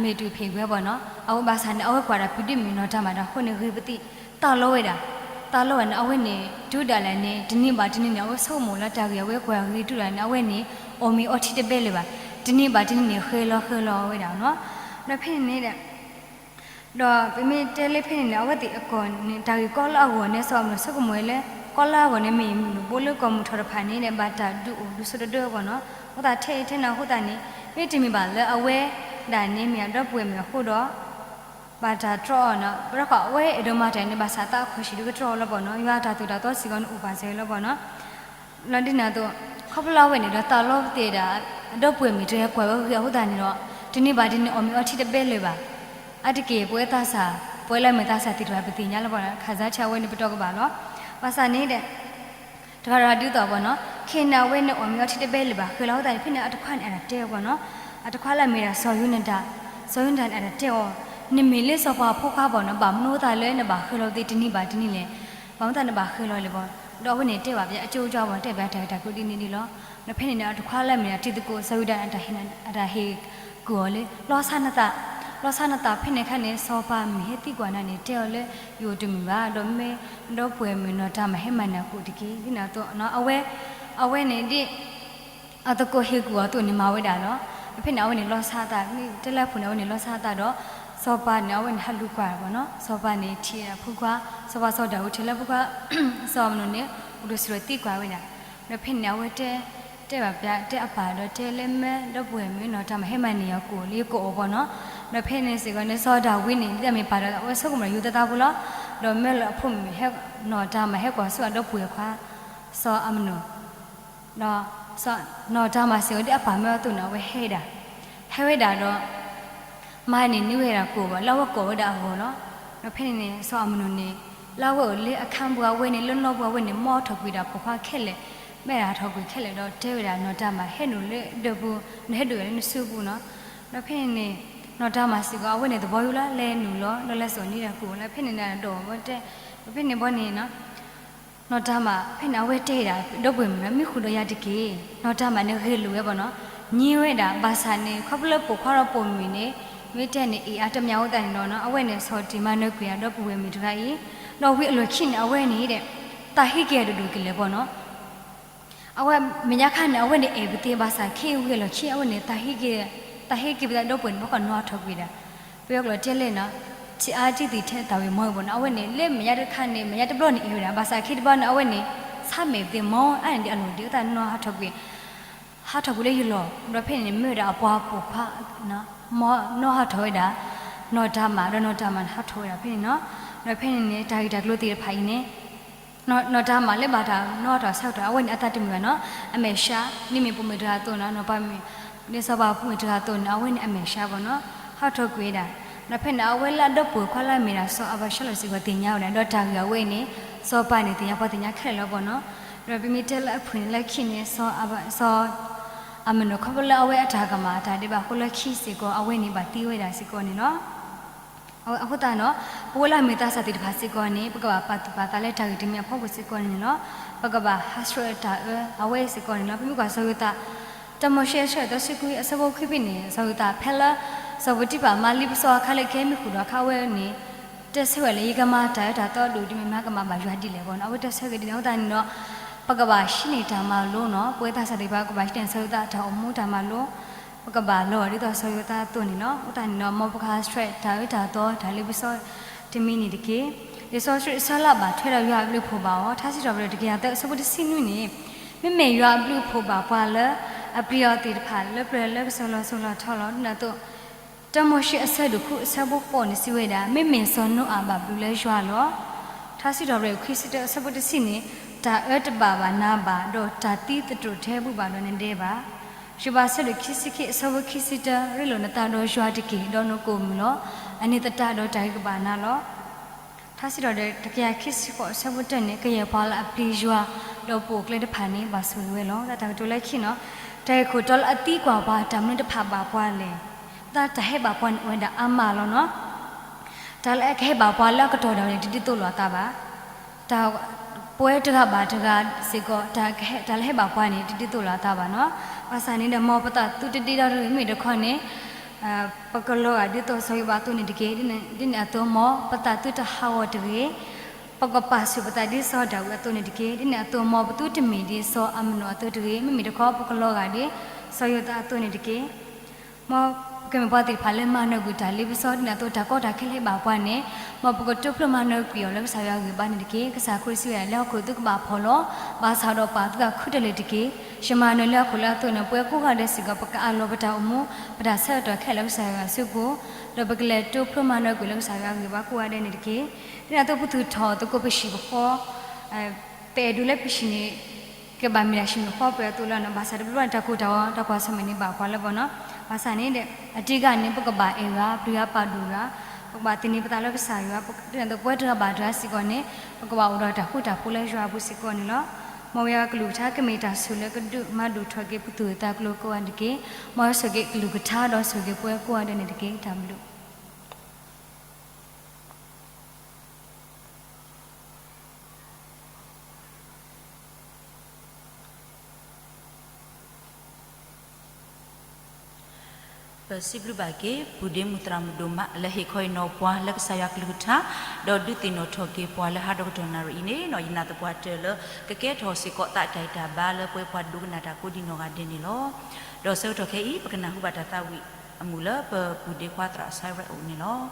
မ့ၢ်တုၤဖံးကွံာ်ဘၣ်နီၤ, အဝဲဘၣ်ဆၣ်န့ၣ် အဝဲကွၢ်ဒၣ်ဖံးဒ့မုၣ်နီၢ်တၤမၣ်ဒီးအဃိန့ၣ် ဂ့ၤပသံး, တၢ်လီဝဲဒၣ်, တၢ်လီဝဲန့ၣ် အဝဲန့ၣ် တုၤဒၣ်လဲာ်န့ၣ် တနံၤဘၣ်တနံၤန့ၣ် အဝဲဆိကမိၣ်လၢတၢ်ဂ့ၢ်အဝဲကွၢ်ဂ့ၤတုၤဒၣ်န့ၣ် အဝဲန့ၣ် အီၣ်မ့ၤအီထံတဘဲလၢၤဘၣ်, တနံၤဘၣ်တနံၤန့ၣ် ဃဲၤလီၤဃဲၤလီၤဝဲဒၣ်နီၤ. ဒီးဖဲန့ၣ်န့ၣ်ဒီး ဒီးပမ့ၢ်တဲလၢဖဲန့ၣ်န့ၣ် အဝဲသ့ၣ်အကီၢ်န့ၣ် တၢ်ဂ့ၢ်ကီလၢအဂီၢ်န့ၣ် စီၤအၤမနိၣ်ဆိကမိၣ်ဝဲလၢ ကီလၢအဂီၢ်န့ၣ် မ့ၢ်မုၢ်ဘိလၢကီၢ်မုၢ်ထီၣ်တဖၣ်န့ၣ်ဒီး ဘၣ်တၢ်ဒုးအိၣ်ဒုးဆိးတဒၢဘၣ်နီၤ. အဃိသတးထဲအံၤထဲနၤအဃိသတးန့ၣ် မ့တမ့ၢ်ဘၣ်လၢအဝဲဒၣ်န့ၣ် မ့ၢ်အဒီပုၢ်ဝဲၢ်မုၣ်အဃိဒီး ဘၣ်တၢ်တြီအီၤနီၤ. ပရၢခီအဝဲအဲၣ်ဒိးမၤတၢ်န့ၣ် ဘၣ်ဆၣ်သးအခွဲးဆံးဒုးကတြီအီၤလီၤဘၣ်နီၤ. ယွၤအတၢ်သိၣ်တၢ်သီစ့ၢ်ကီးန့ၣ် အိၣ်ပာ်စၢၤလီၤဘၣ်နီၤ. လီၤဒ်န့ၣ်အသိး ခီဖျိလၢအဝဲန့ၣ်ဒီးသးလီပသ့ၣ်ဒၣ် အဒီပုၢ်ဝဲၢ်မုၣ်တဂၤကွၢ်ဝဲဂ့ၤအဃိသတးန့ၣ်ဒီး တနံၤဘၣ်တနံၤအီၣ်မ့ၤအီထံတဘဲလၢၤဘၣ်. အါတက့ၢ်ပဝဲသးစၢ် ပဝဲလၢအမ့ၢ်သးစၢ်သ့ၣ်တဖၣ်ပသ့ၣ်ညါလီၤဘၣ်နီၤ, ခးစါဆၢအဝဲန့ၣ်ပတီၢ်ကဘၣ်လီၤ. ဘၣ်ဆၣ်န့ၣ်ဒီး တဂၤဒီးဒ်သိးဘၣ်နီၤ, ခဲအံၤန့ၣ် အဝဲန့ၣ်အီၣ်မ့ၤအီထံတဘဲလၢၤဘၣ် ဃဲၤလီၤအဃိသတးန့ၣ် ဖဲန့ၣ်အတခွါန့ၣ် အတၢ်တဲအီၤဘၣ်နီၤ. အတခွါလၢအမ့ၢ်ဒၣ်စီၤယိၤနတၢၣ်, စီၤယိၤနတၢၣ်န့ၣ် အတၢ်တဲအီၤ, နမ့ၢ်လၢစီၤပၤအဖိခွါဘၣ်နီၤ, ဘၣ်မနုၤအဃိသတးလၢနဘၣ်ဃဲၤလီၤသ့တနံၤဘၣ်တနံၤလဲၣ်, ဘၣ်မနုၤသတးနဘၣ်ဃဲၤလီၤလဲၣ်ဘၣ်. ဒီးအဝဲန့ၣ်တဲဘၣ်ပှၤအကၠိကၠိဘၣ် တဲဘၣ်တၢ်ဂ့ၢ်တၢ်ကျိၤဒ်န့ၣ်ဒ်လီၤ. ဒီးဖဲန့ၣ်န့ၣ် အတခွါလၢအမ့ၢ်ဒၣ်တံၤသကိးစီၤယူဒၤန့ၣ် အတၢ်ဟ့ၣ်ကူၣ်အီၤလၢ လီၤဆါနသး, လီၤဆါနသးဖဲန့ၣ်အခါန့ၣ် စီၤပၤမ့ၢ်ဟဲသံကွၢ်နၤန့ၣ် တဲအီၤလၢ ယအိၣ်တမုာ်ဘၣ်, ဒီးမ့ၢ်ဒီပုၢ်ဝဲၢ်မုၣ်နီၢ်တၤမၣ်ဟဲမၤန့ၢ်အကိၣ်တက့ၢ်. ဒ်န့ၣ်အသိး အဝဲ, အဝဲန့ၣ်ဒ် အသကိးဟ့ၣ်ကူၣ်အီၤအသိးန့ၣ်မၤဝဲဒၣ်လီၤ. ဖဲန့ၣ် အဝဲန့ၣ်လီၤဆါအသး, မ့ၢ်တဲလၢအပူၤန့ၣ် အဝဲန့ၣ်လီၤဆါအသးဒီး စီၤပၤန့ၣ် အဝဲန့ၣ်ဟးလူၤကွၢ်ဘၣ်နီၤ. စီၤပၤန့ၣ်ထံၣ်အဖိခွါ, စီၤပၤစီၤဒၤဝံးထံၣ်လၢဖိခွါ စီၤအၤမနိၣ်န့ၣ် အိၣ်ဒီးစံးထီၣ်သံကွၢ်ဝဲဒၣ်. ဒီးဖဲန့ၣ် အဝဲတဲ, တဲဘၣ်ပှၤ တဲအပၢ်ဒီးတဲလၢမ့ၢ်ဒီပုၢ်ဝဲၢ်မုၣ်နီၢ်တၤမၣ်ဟဲမၤန့ၢ်အကိၣ်လၢယကိးအီၤဘၣ်နီၤ. ဒီးဖဲန့ၣ်စ့ၢ်ကီးန့ၣ် စီၤဒၤဝံးန့ၣ် ဒ်သိးမ့ၢ်ပာ်ဒီးအဝဲဆိကမိၣ်ဒီးယိၤသးသးပူၤလီၤ. ဒီးမ့ၢ်လၢအဖိမုၣ်ဟဲ, နီၢ်တၤမၣ်ဟဲကွၢ်ဆူအဒီပုၢ်ဝဲၢ်ခွါ စီၤအၤမနိၣ် ဒီး နီၢ်တၤမၣ်စ့ၢ်ကီးဒ်အပၢ်မၢအသိးန့ၣ် အဝဲဟဲဝဲဒၣ်, ဟဲဝဲဒၣ်ဒီး မၤန့ၢ်န့ၢ်ဝဲဒၣ်ကိၣ်ဘၣ် လၢအဝဲကိးဝဲဒၣ်အဂီၢ်လီၤ. ဒီးဖဲန့ၣ်န့ၣ် စီၤအၤမနိၣ်န့ၣ် လၢအဝဲအိၣ်လၢအခါပူၤအဝဲန့ၣ် လၢနီၢ်ပူၤအဝဲန့ၣ် မ်အထီၣ်ကွံာ်ဒၣ်ပိာ်ခွါခဲလၢာ်, မ့ၢ်ဒၣ်ထီၣ်ကွံာ်ခဲလၢာ်ဒီးတဲဝဲဒၣ် နီၢ်တၤမၣ် ဟဲနုာ်လၢဒၢးပူၤ, နဟဲဒိၣ်ယၤလၢနစုပူၤနီၤ. ဒီးဖဲန့ၣ်န့ၣ် နီၢ်တၤမၣ်စ့ၢ်ကီး အဝဲန့ၣ်သဘီယူၤလီၤ လဲၤနုာ်လီၤ ဒီးလဲၤစိာ်န့ၢ်ဒၣ်ကိၣ်လၢဖဲန့ၣ်န့ၣ်ဒီး ဒီးတဲ, ဒီးဖဲန့ၣ်ဘီန့ၣ် နီၢ်တၤမၣ် ဖဲန့ၣ် အဝဲတဲဒၣ် ဒီပုၢ်ဝဲၢ်မုၣ်နီၤ မံဃုာ်ဒီးယၤတက့ၢ်. နီၢ်တၤမၣ်န့ၣ်ဂ့ၤလိာ်ဝဲဘၣ်နီၤ, ညံဝဲဒၣ် ဘၣ်ဆၣ်န့ၣ် ခီဖျိလၢပိာ်ခွါဒီးပိာ်မုၣ်န့ၣ် မ့ၢ်တဲန့ၣ် အ့ၣ်အါတမံၤအဃိသတးန့ၣ်ဒီး အဝဲန့ၣ်ဆီၣ်တံၢ်မၤနၢၤကွံာ်အဒီပုၢ်ဝဲၢ်မုၣ်တဂၤအံၤ, ဒီးဝံၤအလီၢ်ခံန့ၣ် အဝဲန့ၣ်ဒီး တၢ်ဟ့ၣ်က့ၤအဒိၣ်ဒိၣ်ကလဲာ်ဘၣ်နီၤ. အဝဲမဲာ်ညါခါန့ၣ် အဝဲန့ၣ်အဲၣ်ပသ့ ဘၣ်ဆၣ်ခဲအံၤဝံၤအလီၢ်ခံ အဝဲန့ၣ် တၢ်ဟ့ၣ်က့ၤပသးဒီပုၢ်ဝဲၢ်န့ၣ် ဘၣ်ကီးနီၢ်ဟးထီၣ်ကွံာ်ဒၣ်, ပယီၤကျိာ်တဲလဲၣ်နီၤ, ထံအါတံၢ်သံးထဲတၢ်ဝံၤမီၢ်ဘၣ်နီၤ. အဝဲန့ၣ် လၢမဲာ်ညါတခါန့ၣ် မဲာ်ညါတဘျီန့ၣ် အဲၣ်ဝဲဒၣ်, ဘၣ်ဆၣ်ခံတဘျီန့ၣ် အဝဲန့ၣ် ဆါမဲာ်ပသ့မီၢ် အါန့ၣ်ဒ်အလီၢ်ဒ် အသးနီၢ်ဟးထီၣ်ကွံာ်, ဟးထီၣ်ကွံာ်လၢယလီၢ်, ဒီးဖဲန့ၣ်န့ၣ် မ့ၢ်ဝဲဒၣ်အပှၤပိာ်ခွါ နီၢ်ဟးထီၣ်ဝဲဒၣ်, နီၢ်တၤမၣ် ဒီးနီၢ်တၤမၣ်န့ၣ် ဟးထီၣ်ဝဲဒၣ်ဖဲန့ၣ်နီၤ. ဒီးဖဲန့ၣ်န့ၣ် တၢ်ဂ့ၢ်တၢ်ကျိၤသ့ၣ်တဖၣ်အံၤန့ၣ် နီၢ်တၤမၣ်လၢဘၣ်တၢ်နီၢ်ဟးထီၣ်ဆၢကတီၢ် အဝဲန့ၣ်အသးတမုာ်ဘၣ်နီၤ, အမဲာ်ဆှး, ဒ်မ့ၢ်ပိာ်မုၣ်တဂၤအသိးနီၤ, နီၢ်ပၤမုၣ်, ဒ်စီၤပၤဖိမုၣ်တဂၤအသိးန့ၣ် အဝဲန့ၣ်အမဲာ်ဆှးဘၣ်နီၤ, ဟးထီၣ်ကွံာ်ဝဲဒၣ်. ဒီးဖဲန့ၣ် အဝဲလၢအဒီပုၢ်ဝဲၢ်ခွါလၢအမ့ၢ်ဒၣ်စီၤအၤဘၡါလိၣ်စ့ၢ်ကီးသ့ၣ်ညါဝဲဒၣ်, ဒီးတၢ်ဂ့ၢ်အဝဲအံၤန့ၣ် စီၤပၤန့ၣ်သ့ၣ်ညါ ပှၤသ့ၣ်ညါခဲလၢာ်လီၤဘၣ်နီၤ. ဒီးပမ့ၢ်တဲလၢအဖုၣ်န့ၣ်လၢခံန့ၣ် စီၤ အၤမနိၣ် ခီဖျိလၢအဝဲအတၢ်ကမၣ်အတၢ်ဒဲးဘးအဃိလၢခံစ့ၢ်ကီး အဝဲန့ၣ်ဘၣ်သံဝဲဒၣ်စ့ၢ်ကီးန့ၣ်လီၤ. အဃိသတးနီၤ, ပဝဲလၢအမ့ၢ်သးစၢ်သ့ၣ်တဖၣ်စ့ၢ်ကီးန့ၣ် ပကဘၣ်ပာ်သူၣ်ပာ်သးလၢတၢ်ဂ့ၢ်တမံၤအဖီခိၣ်စ့ၢ်ကီးန့ၣ်လီၤ. ပကဘၣ်ဟးဆှဲးတၢ်အၢအဝဲစ့ၢ်ကီးန့ၣ်လီၤ. ပမ့ၢ်ကွၢ်စီၤယိၤသး တၢမိၤၡ့အဆၢဒိၣ်သၢဆံခွံ အဆၢဖိခွံဖဲန့ၣ် စီၤယိၤသး ဖဲလၢစီၤပီတံဖၢ်မၤလံပစီအခါလၢကဟဲမံဃုာ်ဒီးအခါ အဝဲန့ၣ် တဲဆၢဝဲလၢ ယကမၤတၢ်အၢတၢ်သီဒိၣ်ဒ်မ့ၢ်မဟါ ကမၤဘၣ်ယွၤဒ်လဲၣ်ဘၣ်နီၤ. အဝဲတဲဆၢက့ၤဒ်န့ၣ် အဃိသတးန့ၣ်ဒီး ပကဘၣ်ဟံးန့ၢ်တၢ်မၤလိနီၤ. ပဝဲသးစၢ်သ့ၣ်တဖၣ် ပကဘၣ်ဟံးန့ၢ်စီၤယိၤသးအတၢ်အိၣ်မူတၢ်မၤလိ ပကဘၣ်လီၤဂာ်ဒ်သိးစီၤယိၤသးအသိးန့ၣ်လီၤ. အဃိသတးန့ၣ်ဒီး မ်ပကဟးဆှဲးတၢ်အၢတၢ်သီတၢ်လံပစီတမံၤန့ၣ်တက့ၢ်. လံာ်စီဆှံအဆၢလၢအဘၣ်ထွဲဒီးယွၤအဘျုးအဖှိၣ်ဘၣ်အီၤ ထါစံးထီၣ်ပတြၢၤတကယၤသၢ အဆၢဖိတဆံနွံန့ၣ်, မ့မ့ၢ်ယွၤအဘျုးအဖှိၣ်ဘၣ်ပှၤလၢ အပျံၤအီၤသ့ၣ်တဖၣ်လၢပျၢၤလၢကစၢၢ်လီၤစိၤလီၤထီလီၤ. ဒ်န့ၣ်အသိး တၢမိၤၡ့အဆၢဒိၣ်ဃု အဆၢဖိဃိးန့ၣ် စံးဝဲဒၣ်, မ့မ့ၢ်စီၤနိအၤဘၣ်ဘျုးလၢယွၤလီၤ. ထါစံးထီၣ်ပတြၢၤ ခံဆံတၢ အဆၢဖိတဆံန့ၣ်, တၢ်အၢတဘၣ်ဘၣ်နၤဘၣ်, ဒီးတၢ်သံသတြိာ်ထဲဘူၣ်ဘၣ်ဒီးနဒဲဘၣ်. ယိၤဘး အဆၢဒိၣ်ခံဆံခံ အဆၢဖိခံဆံတၢ, ရ့လိာ်နသးဒီးယွၤတက့ၢ်, ဒီးနကအိၣ်မုာ်လီၤ. အန့ၣ်သတးဒီးတၢ်ဂ့ၤကဘၣ်နၤလီၤ. ထါစံးထီၣ်ပတြၢၤ တကယၤခံဆံဃိး အဆၢဖိတၢန့ၣ်, ကယဲၢ်ပှၤလၢအပျံၤယွၤ ဒီးပိာ်အကျဲတဖၣ်န့ၣ် ဘၣ်ဆိၣ်ဂ့ၤဝဲလီၤ. တၢ်ကတိၤလၢခံန့ၣ်, တၢ်ဂ့ၢ်ခိၣ်တီလၢအသံကွၢ်ပှၤ တၢ်မနုၤတဖၣ်ဘၣ်ပှၤလဲၣ်. တၢ် တၢ်ဟဲဘၣ်ပှၤန့ၣ်အိၣ်ဝဲဒၣ်အါမးလီၤန့ၣ်. တၢ်လၢအကဟဲဘၣ်ပှၤလၢအကတီၢ်ဒၣ်ဝဲန့ၣ် တဒ်သိးလိာ်အသးဘၣ်. တၢ် ပဝဲတဂၤဘၣ်တဂၤစ့ၢ်ကီး တၢ်လၢဟဲဘၣ်ပှၤန့ၣ် တဒ်သိးလိာ်အသးဘၣ်န့ၣ်. ဘၣ်ဆၣ်န့ၣ်ဒီး မ်ပသးသူတဒ့ဒီတဂ့ၤ မ့ၢ်တခီန့ၣ် ပကလီၤဂာ်ဒ်သိးစီၤယိၤဘးအသိးန့ၣ်တက့ၢ်. ဒ်န့ၣ်အသိး မ်ပသးသူတဟးဂီၤတဂ့ၤ. ပကပာ်ဆူၣ်ပသးဒ်စီၤဒၤဝံးအသိးန့ၣ်တက့ၢ်. ဒ်န့ၣ်အသိး မ်ပသုတမ့ၢ်ဒ်စီၤအၤမနိၣ်အသိးတဂ့ၤ. မ့မ့ၢ်တခီ ပကလီၤဂာ်ဒ်စီၤယိၤသးအသိးန့ၣ်တက့ၢ်. မ်ပကမ့ၢ်ပှၤသ့ၣ်တဖၣ်လၢမၤနၢၤကွံာ်တၢ်လ့ပစီ ဒ်န့ၣ်အသိး တၢ်ကီတၢ်ခဲလၢဟဲဘၣ်ပှၤန့ၣ်, မ်ပကတိဖျိမၤနၢၤကွံာ်အီၤလၢကစၢ်ယွၤအဂံၢ်အဘါန့ၣ်တက့ၢ်. ကစၢ်ခရံာ်စံးဝဲဒၣ်လၢ ဟီၣ်ခိၣ်သုကဘၣ်ဖှီၣ်လီၤ. ဘၣ်ဆၣ်ဒီးပာ်သုသးခုတလၢာ်တက့ၢ်. ယမၤနၢၤလၢဟီၣ်ခိၣ်လၢအသိးန့ၣ် ပဝဲကိးဂၤဒဲးစ့ၢ်ကီး ပကအးလီၤပတၢ်အိၣ်မူ ပတၢ်ဆၢကတီၢ်ခဲလၢာ်လၢကစၢ်ယွၤအစုပူၤ, ဒီးပကလဲၤတိဖျိမၤနၢၤကွံာ်လၢကစၢ်ယွၤအဂံၢ်အဘါကိးဂၤဒဲးန့ၣ်တက့ၢ်. ဒ်န့ၣ်အသိး ပသူၣ်ထီၣ်သကိးပဟံၣ်ပဃီ ပအဲၣ်ဒိးလၢပဟံၣ်န့ၣ် ကဘၣ်မ့ၢ်ဒၣ်ဟံၣ်န့ၣ်ဃီပှဲၤအသိးလီၤန့ၣ်. ဘၣ်ဆၣ်တဘျီဘျီန့ၣ် တၢ်ကိၢ်တၢ်ဂီၤ တၢ်ကွၢ်ဆၢၣ်မဲာ်န့ၣ်ဘၣ်ပှၤလၢပှဲၤန့ၣ်. ဘၣ်ဆၣ်န့ၣ်ဒီး အဓိကန့ၣ် ပကဘၣ်အဲၣ်ဂၤ ပျံၤဂၤ ပာ်ဒိၣ်ဂၤ, ပကဘၣ်သန့ၤပသးလၢကစၢ်ယွၤ, ဒ်န့ၣ်အသိးပဝဲတဂၤဘၣ်တဂၤစ့ၢ်ကီးန့ၣ် ပကဘၣ်အိၣ်ဒီးတၢ်ဃူတၢ်ဖိးလၢယွၤအပူၤစ့ၢ်ကီးန့ၣ်လီၤ. မ်ယွၤကလုၢ်ကထါကမ့ၢ်တၢ်ဆိၣ်လၢကဒုးမၤဒိၣ်ထီၣ်က့ၤပသူၣ်က့သးကျိၤကိးဂၤဒဲးတက့ၢ်. မ်ဆိၣ်ဂ့ၤကလုၢ်ကထါဒီးဆိၣ်ဂ့ၤပဝဲကိးဂၤဒဲးန့ၣ်တက့ၢ်. တၢ်ဘျုး ပစံးဘျုးဘၣ်က့ၤ ပုၢ်ဒ့မုၣ်သရၣ်မုၣ်ဒိၣ်မး လၢဟ့ၣ်ခီဟ့ၣ်နီၤပှၤလၢကစၢ်ယွၤကလုၢ်ကထါ, ဒီးဒုးသ့ၣ်နီၣ်ထီၣ်က့ၤပှၤလၢဟါဒီကတီၢ်နၣ်ရံၣ်အံၤန့ၣ်, ယနာ်သပှၢ်တၢၢ်လၢ ကကဲထီၣ်စ့ၢ်ကီးသးတၢ်ဂံၢ်တၢ်ဘါလၢပဝဲပှၤဒိကနၣ်တၢ်ကိးဒံနီၢ်ဂၤဒဲးန့ၣ်လီၤ. ဒီးဆၢကတီၢ်ခဲအံၤ ပကနၢ်ဟူဘၣ်တၢ်သးဝံၣ်အမုာ်လၢပပုၢ်ဒ့ခွါသရၣ်ဆၢရဲၣ်အအိၣ်န့ၣ်လီၤ.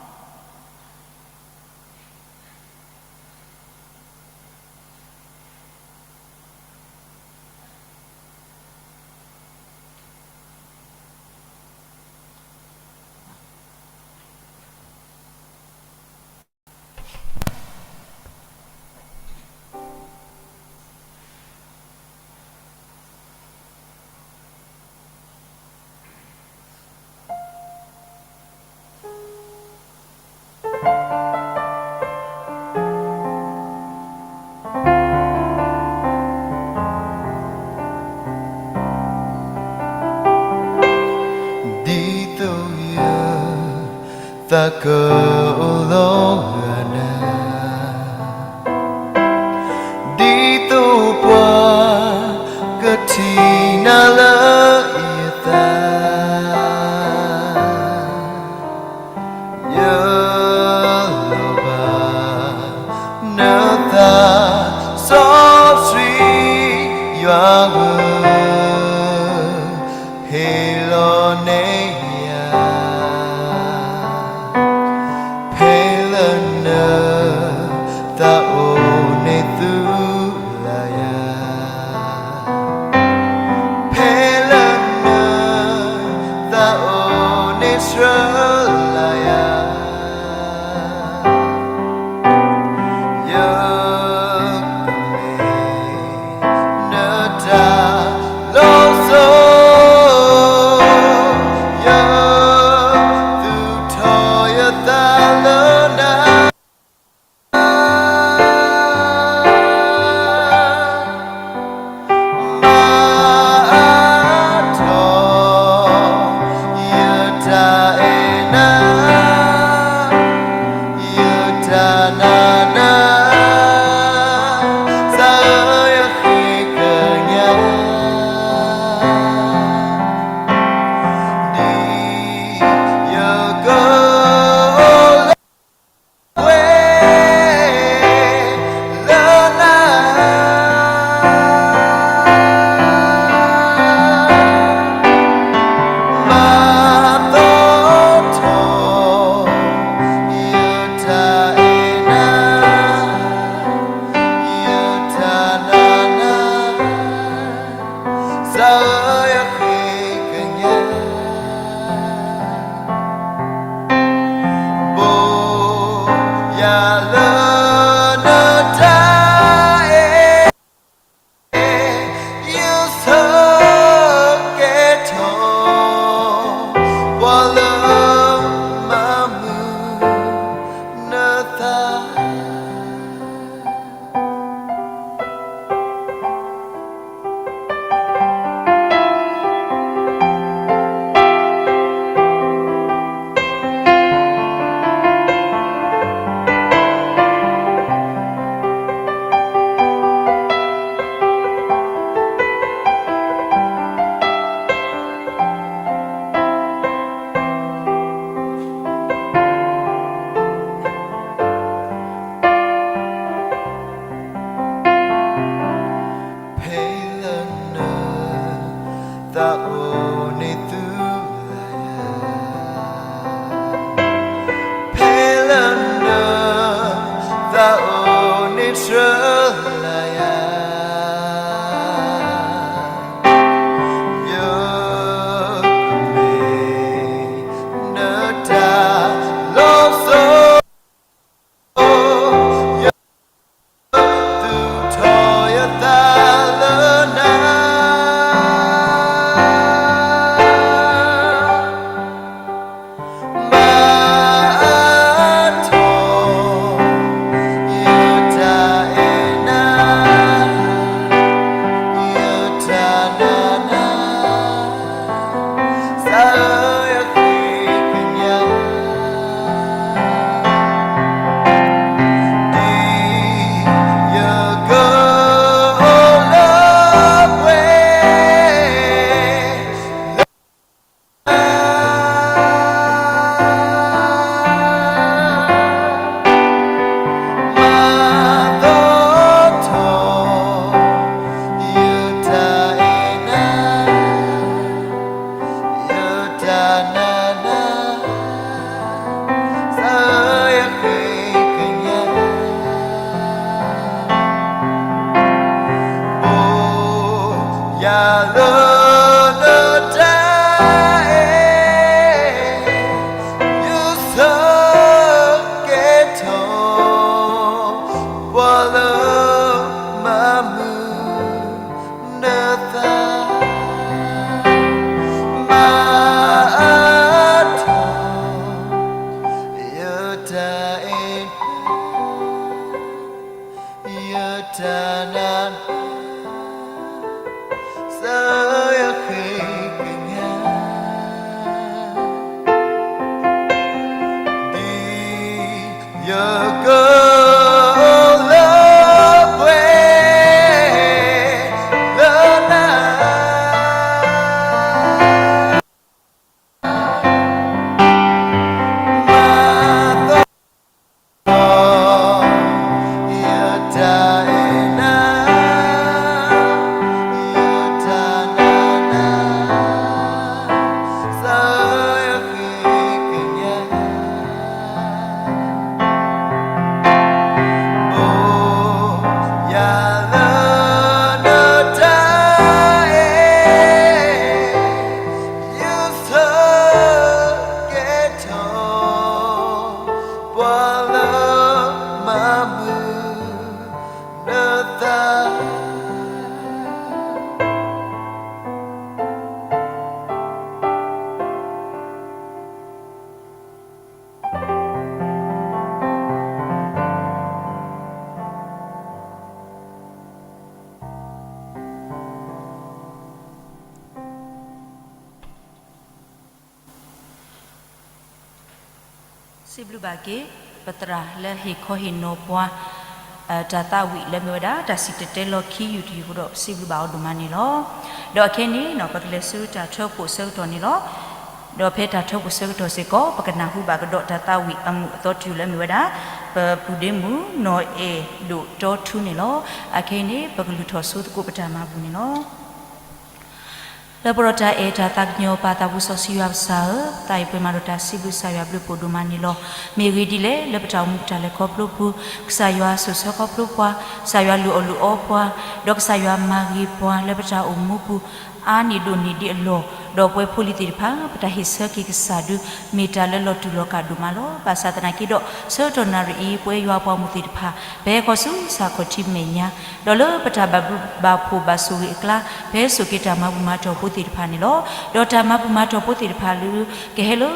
ဒ်သိးယသးကအိၣ်လီၤဂာ်နၤ, ဒ်သိးပှၤကထံၣ်နၤလၢယသး, ယလီၤဘၣ်နသးစီဆှံယွၤဧၢ, ဟ့ၣ်လီၤန့ၢ်ယၤ ဖဲလၢနသးအိၣ်န့ၢ်သုလၢယၤ, ဖဲလၢနသးအိၣ်န့ၢ်ဆှၢလၢယၤ, ယ နတၢ်လိၤစိ, ယသူၣ်ထီၣ်ယသးလၢနၤ, မၤအါထီၣ်ယတၢ်အဲၣ် ဆှၢလၢယၤ, ယမ့ၢ်နတၢ်လီၤစိၤ, ယသူၣ်ထီၣ်ယသးလၢနၤ မၤထီၣ် ယတၢ်အဲၣ်နၤ, ယတၢ်နာ်နၤ, စၢ်ယွၤဃ့ကညး ဒ်ယကအိၣ်လၢပှဲၤ မၤသီၣ်ထီၣ် ယတၢ်အဲၣ်နၤ, ယတၢ်နာ်နၤ, စၢ်ယွၤဃ့ကညး ဘိယၤလၢနတၢ်အဲၣ်, ယဆၢကတီၢ် ပှၤလၢမၤမုာ်နသး, မၤအါထီၣ် ယတၢ်အဲၣ်နၤ, ယတၢ်နာ်နၤ, စၢ်ယွၤဃ့ကညး ဒ်ယကအိၣ်လၢပှဲၤလၢနၤ, မၤသီၣ်ထီၣ် ယတၢ်အဲၣ်နၤ, ယတၢ်နာ်နၤ, စၢ်ယွၤဃ့ကညး ဘိယၤလၢနတၢ်အဲၣ်, ယဆၢကတီၢ် ပှၤလၢမၤမုာ်နသး. စံးဘျုးဘၣ်က့ၤ ပသရၣ်လၢဟ့ၣ်ခီဟ့ၣ်နီၤပှၤ တၢ်သးဝံၣ်လၢမ့ၢ်ဝဲဒၣ် တၢ်စံၣ်တဲၤတဲလီၤခံယူၢ်တယူၢ်အဃိဒီး စံးဘျုးဘၣ်အီၤဒိၣ်မးန့ၣ်လီၤ. ဒီးအခဲအံၤန့ၣ် ပကလဲၤဆူတၢ်ထၢဖှိၣ်အဆၢကတီၢ်န့ၣ်လီၤ. ဒီးဖဲတၢ်ထၢဖှိၣ်အဆၢကတီၢ်စ့ၢ်ကီး ပကနၢ်ဟူဘၣ်ကဒီးတၢ်သးဝံၣ်အမုာ်အသီတယုၢ်လၢမ့ၢ်ဝဲဒၣ် ပပုၢ်ဒ့မုၣ် နီၢ်အဲၣ်ဒိၣ်တီထူန့ၣ်လီၤ. အခဲအံၤန့ၣ် ပကလုၢ်ထီၣ်ဆိသကိးပတၢ်မၤပူၤန့ၣ်လီၤ. လၢပှၤဒီးတၢ်အဲၣ်တၢ်သးကညီၤပၢ်သးပူၤစီဆှံယွၤပစၢ်ဧၢ, သးအံၤပှဲၤမးဒီးတၢ်စံးဘျုးကစၢ်ယွၤဘျုးဖှိၣ်ဒိၣ်မးန့ၣ်လီၤ. မ့ၢ်အဂ့ၢ်ဒ်လဲၣ်, လၢပတၢ်အိၣ်မူပတၢ်လဲၤခီဖျိပူၤ, ကစၢ်ယွၤစိာ်ဆှၢခီဖျိပှၤ, ကစၢ်ယွၤလုၢ်အီၣ်လုၢ်အီပှၤ, ဒီးကစၢ်ယွၤမၤဂ့ၤပှၤလၢပတၢ်အိၣ်မူပူၤ အါန့ၢ်ဒိၣ်န့ၢ်ဒံးအလီၢ်, ဒီးပဝဲဖိလံၤသ့ၣ်တဖၣ် ပတၢ်ဟ့ၣ်ဆၢက့ၤကစၢ်ဒု မ့ၢ်တၢ်လၢလီၤတူာ်လီၤကာ်ဒိၣ်မးလီၤ. ဘၣ်ဆၣ်သနာ်က့ဒီး ဆၢကတီၢ်နၣ်ရံၣ်အံၤ ပဝဲယွၤပှၤဂီၢ်မုၢ်သ့ၣ်တဖၣ် ပဟဲဃီၤဆူစၢ်ခီၣ်ထံးမဲာ်ညါ, ဒီးလၢပတၢ်ဘၣ်ဘျုးဘၣ်ဖှိၣ်ဘၣ်ဆိၣ်ဂ့ၤအကျါ ပဟဲစိာ်က့ၤတၢ်မၤဘူၣ်မၤတီၢ်ဖိသ့ၣ်တဖၣ်န့ၣ်လီၤ. ဒီးတၢ်မၤဘူၣ်မၤတီၢ်ဖိသ့ၣ်တဖၣ်လၢ ကဟဲလၢ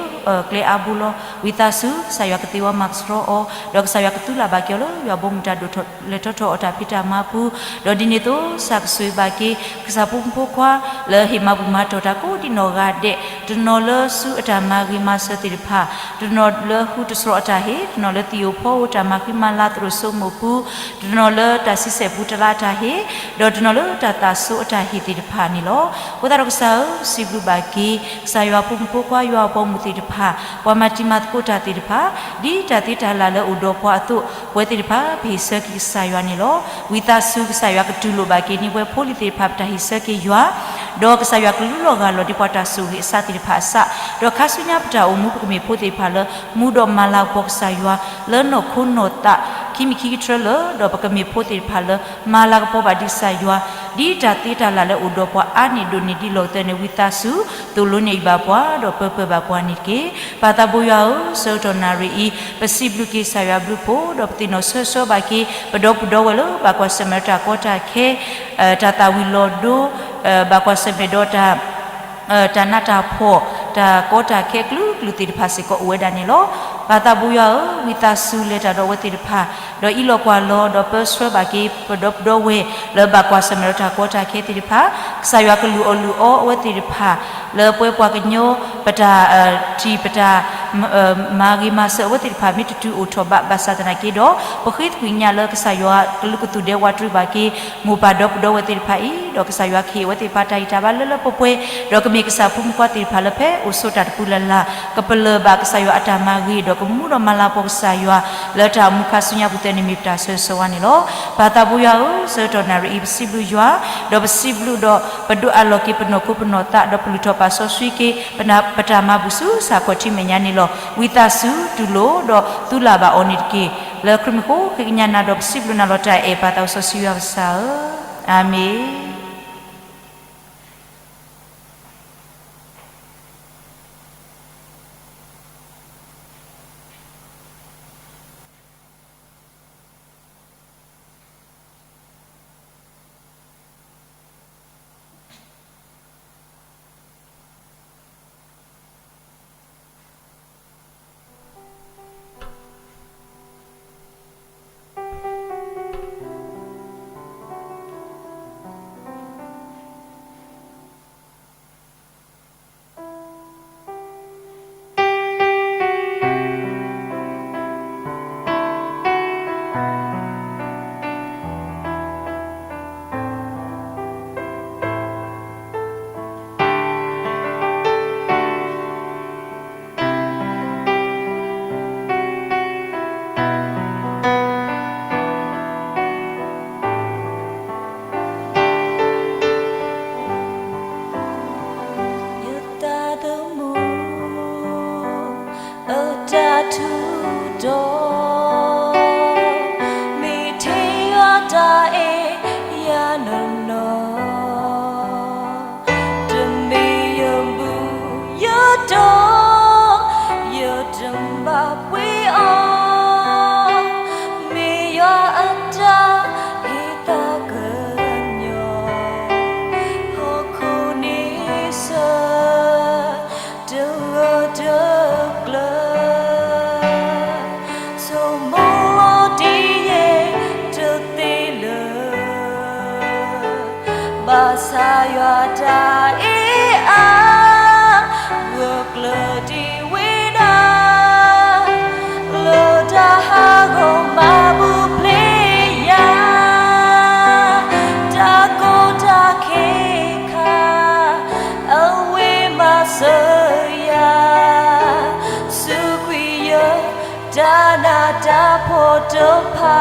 ကျဲအါဘိလီၤ. ဝံသးစူၤ ကစၢ်ယွၤကသ့ဝါမၤကဆှီအီၤ, ဒီးကစၢ်ယွၤကသူလၢ်ဘၣ်က့ၤအီၤလၢ ယွၤဘီမုၢ်တၢ်ဒိၣ်ထီၣ်လဲၤထီၣ်ထီၣ်အီၤတၢ်ဖံးတၢ်မၤပူၤ, ဒီးဒ်န့ၣ်အသိး ကစၢ်ကဆိၣ်ဂ့ၤဘၣ်က့ၤ ကစၢ်ဖိမုၣ်ဖိခွါ လၢဟ့ၣ်မၤဘူၣ်မၤတီၢ်တၢ်ကိးဒံးနီၢ်ဂၤဒဲး, တနီၤလၢဆူအတၢ်မၤဂ့ၤမၤစၢၤသ့ၣ်တဖၣ်, တနီၤလၢဃုတတြီအတၢ်ဟ့ၣ်, တနီၤလၢသံၣ်ဧိၤဖီဧိၤတၢ်မၤဃံမၤလၤသရိာ်စိမိၣ်ပူၤ, တနီၤလၢတၢ်ဆံဆဲၣ်ပူၤတလါအတၢ်ဟ့ၣ်, ဒီးတနီၤလၢတၢ်သးစိအတၢ်ဟ့ၣ်သ့ၣ်တဖၣ်န့ၣ်လီၤ. အဃိသတးဒီးကစၢ်ဧၢ, စံးဘျုးဘၣ်က့ၤ ကစၢ်ယွၤဖိမုၣ်ဖိခွါ ယွၤအပှၤဂီၢ်မုၢ်သ့ၣ်တဖၣ်, ပှၤမၤတံၤမၤသကိးတၢ်သ့ၣ်တဖၣ်, ဒ်တၢ်သ့တၢ်လၢ်လၢအိၣ်ဒီးပှၤအသိး, ပဝဲသ့ၣ်တဖၣ် ပဟ့ၣ်ဆၢက့ၤကစၢ်ယွၤန့ၣ်လီၤ. ဝံသးစူၤ ကစၢ်ယွၤကတူၢ်လိာ်ဘၣ်က့ၤန့ၢ်ပဝဲဖိလံၤသ့ၣ်တဖၣ် ပတၢ်ဟ့ၣ်ဆၢက့ၤယွၤ, ဒီးကစၢ်ယွၤကလူလီၤဂၢ်လီၤဒ်ပှၤတၢ်ဆိၣ်ဂ့ၤအစးသ့ၣ်တဖၣ်အစး, ဒီးခါဆူညါပတၢ်အိၣ်မူပကမ့ၢ်ဖိသ့ၣ်တဖၣ်လၢ မူဒီးမၤလၤကပီၤကစၢ်ယွၤ လၢနီၢ်ခိနီၢ်သး ခံမံၤခံကထြၢလၢာ် ဒီးပကမ့ၢ်ဖိသ့ၣ်တဖၣ်လၢ မၤလၤကပီၤဘၣ်ဒံးကစၢ်ယွၤ ဒ်တၢ်သ့တၢ်လၢ်လၢအိၣ်ဒီးပှၤအါန့ၢ်ဒိၣ်န့ၢ်ဒံးလီၢ်ကတၢၢ်န့ၣ် ဝံသးစူၤ သိၣ်လိန့ၢ်ဘၣ်ပှၤ ဒီးပၢပၢၢ်ဘၣ်ပှၤန့ၣ်တက့ၢ်. ပၢ်သးဘိယွၤဧၢ, ဆၢကတီၢ်နၣ်ရံၣ်အံၤ ပစံးဘျုးက့ၤကစၢ်ယွၤဘျုးဖှိၣ် ဒီးပသ့ၣ်နီၣ်ဆၢဆၢဘၣ်က့ၤ ပဒီပုၢ်ဒီဝဲၢ်လၢ ဘၣ်ကွၢ်ဆၢၣ်မဲာ်တၢ်ကီတၢ်ခဲ တၢ်သၣ်ဝံၤလီၤဒိ ဘၣ်ကွၢ်ဆၢၣ်မဲာ်ဒီးတၢ် တၢ်နးတၢ်ဖှီၣ် တၢ်ကီတၢ်ခဲအကလုာ်ကလုာ်သ့ၣ်တဖၣ်စ့ၢ်ကီးအိၣ်ဝဲဒၣ်န့ၣ်လီၤ. ပၢ်သးဘိယွၤဧၢ, ဝံသးစူၤလဲၤတၢ်ဒီးအဝဲသ့ၣ်တဖၣ်, ဒီးအံးလီၤကွၢ်လီၤ ဒီးပၢဆှၢဘၣ်က့ၤ ပဒီပုၢ်ဒီဝဲၢ်လၢဘၣ်ကွၢ်ဆၢၣ်မဲာ်ဒီးတၢ်ကီတၢ်ခဲသ့ၣ်တဖၣ်, ကစၢ်ယွၤကလုၢ်အီၣ်လုၢ်အီအဝဲသ့ၣ်တဖၣ် လၢပဝဲပှၤကညီ ပတၢ်ထံၣ် ပတၢ် မၤဂ့ၤမၤစၢၤအဝဲသ့ၣ်တဖၣ် မ့ၢ်တတုၤအိၣ်ထီၣ်ဘၣ် ဘၣ်ဆၣ်သနာ်က့ဒီး ပဃ့သကွံာ်ကညးလၢကစၢ်ယွၤကလုးကသူၣ်ဒဲဝးတရံးဘၣ်က့ၤ မိၢ်ပၢ်ဒီပုၢ်ဒီဝဲၢ်သ့ၣ်တဖၣ်အံၤ, ဒီးကစၢ်ယွၤကဟ့ၣ်အဝဲသ့ၣ်တဖၣ်တၢ်ဂံၢ်တၢ်ဘါလၢလၢပှဲၤပှဲၤ, ဒီးကမ့ၢ်ကစၢ်ဖိမုၣ်ဖိခွါသ့ၣ်တဖၣ်လၢဖဲအိၣ်ဆိးတၢ်တပူၤလၢ်လၢ် ကပလၢၢ်ဘၣ်ကစၢ်ယွၤအတၢ်မၤဂ့ၤ ဒီးကမူဒီးမၤလၤကပီၤကစၢ်ယွၤ လၢတၢ်အိၣ်မူခါဆူညါပူၤသ့ၣ်န့ၣ်မ့ၢ်ပတၢ်ဆၢဂ့ၤဆၢဝါန့ၣ်လီၤ. ပၢ်သးဘိယွၤဧၢ, ဆၢကတီၢ်နၣ်ရံၣ်အံၤ ပစံးဘျုးယွၤ, ဒီးပစံးဘျုးဒီးပဒိးအးလီၤက့ၤပနီၢ်ခိပနီၢ်သး ဒီးပလုၢ်ထီၣ်ပာ်စီဆှံက့ၤ ပတၢ်မၤဘူၣ်ဆူစးခီၣ်ထံမဲာ်ညါန့ၣ်လီၤ. ဝံသးစူၤတူၢ်လိာ်ဒီးသုလၢ်ဘၣ်အီၤန့ၣ်တက့ၢ်. လၢခရံာ်မံၤဃိ ဃ့ကညးနၤဒီးပစံးဘျုးနၤလီၤတၢ်အဲၣ် ပၢ်သးစီဆှံယွၤကစၢ်ဧၢ, အၤမ့ၣ်.ယသးသမူ အတၢ်ထူးတီၤ, မ့ၢ်ထဲယွၤတၢ်အဲၣ်ယၤနီၢ်နီၢ်, တမ့ၢ်ယဘူၣ်ယတီၤ, ယတဘၣ်ပှ့ၤအီၤ, မ့ၢ်ယွၤအတၢ်ဟ့ၣ်သးကညီၤ, ဟီၣ်ခိၣ်န့ဆၢၣ် တဂၢၢ်တကျၢၤ, ဆိမိၣ်လီၤတ့ၢ်ယဲၢ်တသ့လၢာ်, ဘၣ်ဆၣ်ယွၤတၢ်အဲၣ်အါ ဂၢၢ်ကျၢၤဒံးဝဲဒၣ် လၢတၢ်ဟးဂီၤမၤပူၤဖျဲးယၤ, တၢ်ကီတၢ်ခဲခါ အဝဲမၤစၢၤယၤ, စူးကွံာ်ယတၢ်နးတၢ်ဖှီၣ်တဖၣ်,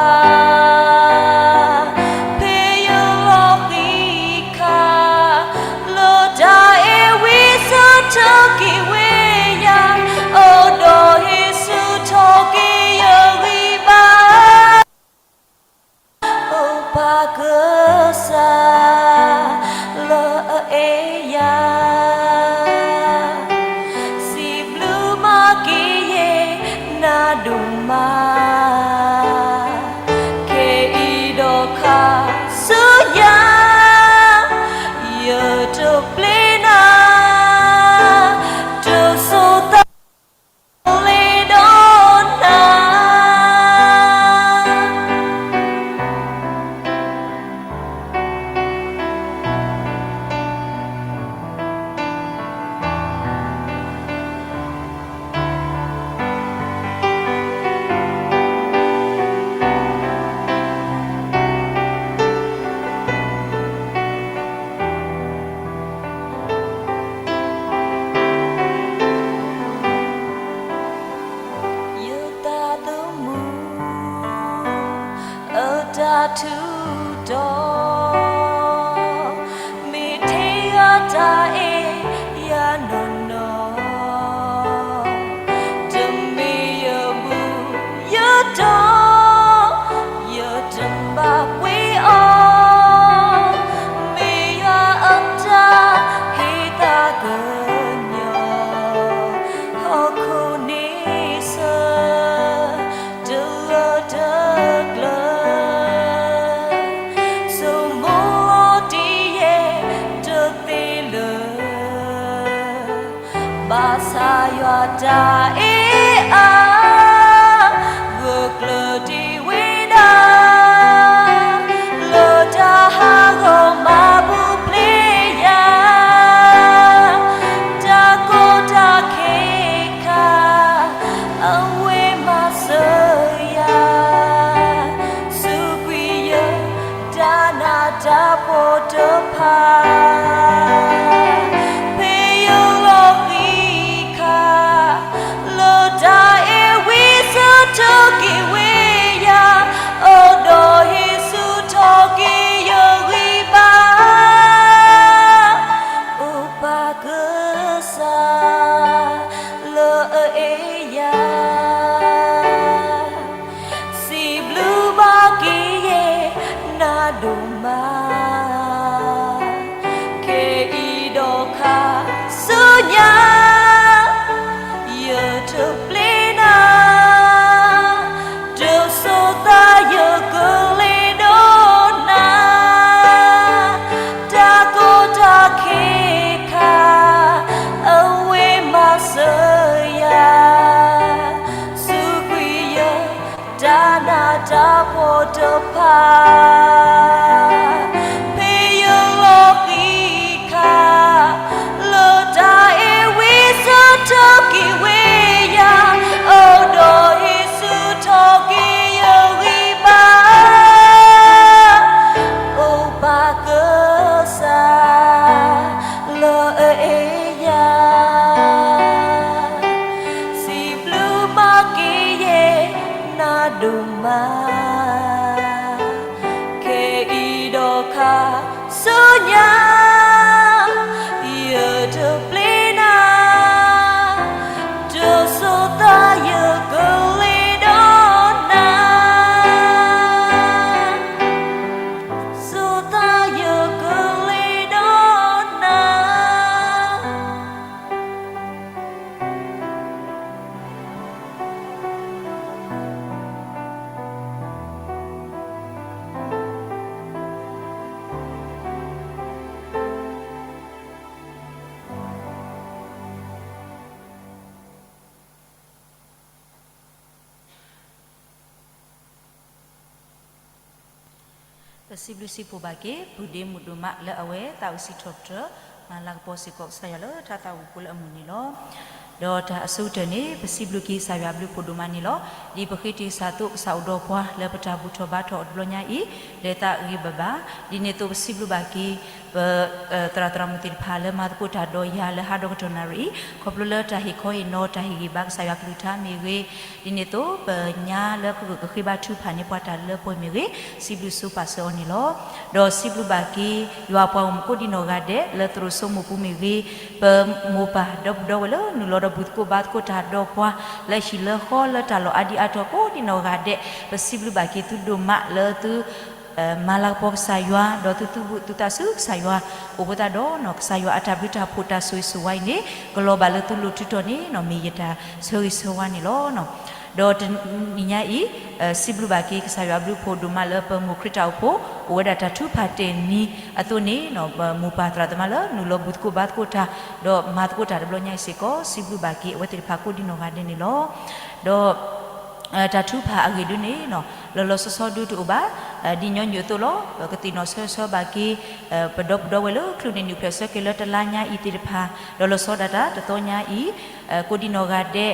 ဖဲယလီၤဃံၤခါ လၢတၢ်အဲၣ်ဝံဆၢထၢက့ၤဝဲယၤ, အိၣ်ဒီးဟ့ၣ်ဆူၣ်ထီၣ်က့ၤယဂံၢ်ဘါ အိၣ်ပၢ်ကစၢ် လၢအအဲၣ်ယၤ, စံးဘျုးမၤက့ၤယဲၢ်နၤဒိၣ်မး, ခဲအံၤဒီးခါဆူညါ ယတပျ့ၤနၤ, တစိၤသး လ့ဒီးနၤ ယသးသမူ အတၢ်ထူးတီၤ, မ့ၢ်ထဲယွၤတၢ်အဲၣ်ယၤနီၢ်နီၢ်, တမ့ၢ်ယဘူၣ်ယတီၤ တၢ်အ့ၣ်အါ ဂၢၢ်ကျၢၤတ့ၢ်ဝဲဒၣ် လၢတၢ်ဟးဂီၤမၤပူၤဖျဲးယၤ တၢ်ကီတၢ်ခဲခါ အဝဲမၤစၢၤယၤ စူးကွံာ်ယတၢ်နးတၢ်ဖှီၣ်တဖၣ် ဖဲယလီၤဃံးခါ လၢတၢ်အဲၣ်ဝံစၢထၢက့ၤဝဲယၤ အိၣ်ဒီးဟ့ၣ်ဆူၣ်ထီၣ်က့ၤယဂံၢ်ဘါ အိၣ်ပၢ်ကစၢ် လၢအအဲၣ်ယၤ စံးဘျုးဘၣ်က့ၤယဲ နၤဒိၣ်မး ခဲအံၤဒီးခါဆူညါ ယတပျ့ၤနၤ တစိၤသးယကလဲၤဒီးနၤ တၢ်ကီတၢ်ခဲခါ အဝဲမၤစၢၤယၤ စူးကွံာ်ယ တၢ်နးတၢ်ဖှီၣ်တဖၣ် ဖဲယလီၤဃံးခါ လၢတၢ်အဲၣ်ဝံစၢထၢက့ၤဝဲယၤ အိၣ်ဒီးဟ့ၣ်ဆူၣ်ထီၣ်က့ၤယဂံၢ်ဘါ အိၣ်ပၢ်ကစၢ် လၢအအဲၣ်ယၤ စံးဘျုးဘၣ်က့ၤယဲ နၤဒိၣ်မး ခဲအံၤဒီးခါဆူညါ ယတပျ့ၤနၤ တစိၤသးယကလဲၤဒီးနၤ စိၤသးယကလဲၤဒီးနၤ ပစံးဘျုးစံးဖှိၣ်ဘၣ်က့ၤ ပုၢ်ဒ့မုၣ်ဒိၣ်မးလၢအဝဲသးဝံၣ်စံးထီၣ်ပတြၢၤ မၤလၤကပီၤစ့ၢ်ကီးကစၢ်ယွၤလၢထါသးဝံၣ်ဖိလၢအမုၢ်နံၤလီၤ. ဒီးတၢ်အဆိကတၢၢ်န့ၣ် ပစံးဘျုးက့ၤကစၢ်ယွၤဘျုးဖှိၣ်ဒိၣ်မးန့ၣ်လီၤ. ဒ်ပဃ့တ့ၢ်စၢ်သိးကစၢ်အိၣ်ဒီးပှၤလၢပတၢ်ဘူၣ်ထီၣ်ဘါထီၣ်တဘျီညါအံၤ လဲၤသးဂ့ၤဘၣ်ဘၣ်, ဒ်န့ၣ်အသိးပစံးဘျုးဘၣ်က့ၤ ပ သရၣ်သရၣ်မုၣ်သ့ၣ်တဖၣ်လၢမၤသကိးတၢ်ဒီးယၤလၢဟါဒီကတီၢ်နၣ်ရံၣ်အံၤ ခီဖျိလၢတၢ်ဟ့ၣ်ခီဟ့ၣ်နီၤတၢ်ဟ့ၣ်ဂံၢ်ဘါကစၢ်ယွၤကလုၢ်ကထါမ့ၢ်ဂ့ၤ, ဒ်န့ၣ်အသိးပညါလၢကဂုာ်ကဃ့ဘါထုကဖၣ်န့ၢ်ပှၤတၢ်လၢပှဲၤမ့ၢ်ဂ့ၤ, စံးဘျုးစံးပာ်စၢၤအီၤန့ၣ်လီၤ. ဒီးစံးဘျုးဘၣ်က့ၤ ယွၤပှၤဂီၢ်မုၢ်ကိးဒံနီၢ်ဂၤဒဲး လၢသရိာ်စိမိၢ်ပူၤမ့ၢ်ဂ့ၤ, ပမိၢ်ပၢ်ဒီပုၢ်ဒီဝဲၢ်လၢနုာ်လီၤဒီးဘူၣ်သကိးဘါသကိးတၢ်ဒီးပှၤ လၢဟံၣ်လၢဃီလၢတၢ်လီၢ်အါဒံအါတီၤကိးဒံနီၢ်ဂၤဒဲး, ပစံးဘျုးဘၣ်က့ၤသုဒိၣ်မးလၢသု မၤလၤကပီၤကစၢ်ယွၤ, ဒီးသုသူၣ်ဘီၣ်သုသးဆူကစၢ်ယွၤ, အိၣ်ဃိသတးဒီး ကစၢ်ယွၤအတၢ်ဘျုးတၢ်ဖှိၣ်တၢ်ဆိၣ်ဂ့ၤဆိၣ်ဝါအံၤန့ၣ် ကလီၤဘၣ်လၢသုလိၤထုးထီၣ်န့ၣ် မ့ၢ်ယတၢ်ဆၢဂ့ၤဆၢဝါန့ၣ်လီၤ. ဒီးတနံၤညါအံၤ စံးဘျုးဘၣ်က့ၤကစၢ်ယွၤအဘျုးအဖှိၣ်ဒိၣ်မးလၢပမိၢ်ခရံာ်တၢ်အိၣ်ဖှိၣ် အိၣ်ဝဲဒၣ်တၢ်ထုကဖၣ်တ့ၢ်နံၤအသိးန့ၣ် ပမိၢ်ပၢ်သရၣ်သမါလၢနုာ်လီၤဘူၣ်သကိးဘါသကိးတၢ် ဒီးမၤသကိးတၢ်တဘျီညါအံၤစ့ၢ်ကီး စံးဘျုးဘၣ်က့ၤအဝဲသ့ၣ်တဖၣ်ကိးဒံနီၢ်ဂၤဒဲးန့ၣ်လီၤ. ဒီး တၢ်ထုကဖၣ်အဂ့ၢ်ဒ်န့ၣ် လီၤလီၤဆီဆီဒုတအိၣ်ဘၣ်, ဒ်ညီနုၢ်အသိးလီၤ. ကသ့ၣ်နီၣ်ဆၢဂ့ၤဆၢဝါဘၣ်က့ၤ ပဒီပုၢ်ဒီဝဲၢ်လၢ ချုးန့ၣ်နုၢ်ဖျဲၣ်ဆၢက့ၤလၢတလါညါအံၤသ့ၣ်တဖၣ်, ဒီးလီၤဆီဒၣ်တၢ်တသီညါအံၤ ကိးဒံနီၢ်ဂၤဒဲး,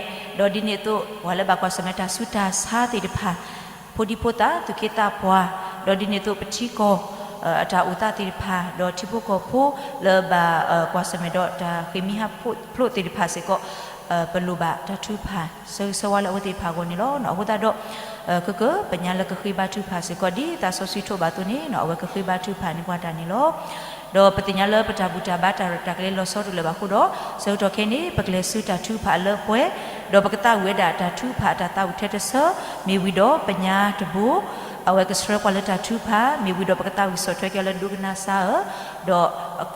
ဒီးဒ်န့ၣ်အသိး ပှၤလၢဘၣ်ကွၢ်ဆၢၣ်မဲာ်တၢ်ဆူးတၢ်ဆါသ့ၣ်တဖၣ်, ဖိဒံဖိသၣ်သူၣ်က့သးပှၢ်, ဒီးဒ်န့ၣ်အသိးပထံကီၢ် အတၢ်အိၣ်သးသ့ၣ်တဖၣ်, ဒီးထံဖိကီၢ်ဖိလၢဘၣ်ကွၢ်ဆၢၣ်မဲာ်ဒီးတၢ်ဃ့ၢ်မှံဟးဖျိးသ့ၣ်တဖၣ်စ့ၢ်ကီး ပလိၣ်ဘၣ်တၢ်ထုကဖၣ်ဆၢဂ့ၤဆၢဝါလၢအဝဲသ့ၣ်တဖၣ်အဂီၢ်န့ၣ်လီၤ. အဃိသတးဒီး ကကပညါလၢကဃ့ဘါထုကဖၣ်စ့ၢ်ကီး ဒ်သးစီဆှံထိးဘၣ်အသိးန့ၣ် အဝဲကဃ့ဘါထုကဖၣ်န့ၢ်ပှၤတၢ်န့ၣ်လီၤ. ဒီးပသ့ၣ်ညါလၢပတၢ်ဘူၣ်တၢ်ဘါတၢ်ရဲၣ်တၢ်ကျဲၤလီၤဆီတလၢာ်ဘၣ်အဃိဒီး ဆၢကတီၢ်ခဲအံၤန့ၣ် ပကလဲၤဆူတၢ်ထုကဖၣ်အလၢပှဲၤ, ဒီးပကသးဝံၣ်ဝဲဒၣ်တၢ်ထုကဖၣ်အတၢ်သးဝံၣ်ထဲတဆၢ မ့ၢ်ဝံၤဒီးပညါတဘိ အဝဲကဆှၢပှၤလၢတၢ်ထုကဖၣ် မ့ၢ်ဝံၤဒီးပကသးဝံၣ်ဆီၣ်ထွဲက့ၤအီၤလၢဒိကနၣ်စၢ်ဧၢ, ဒီး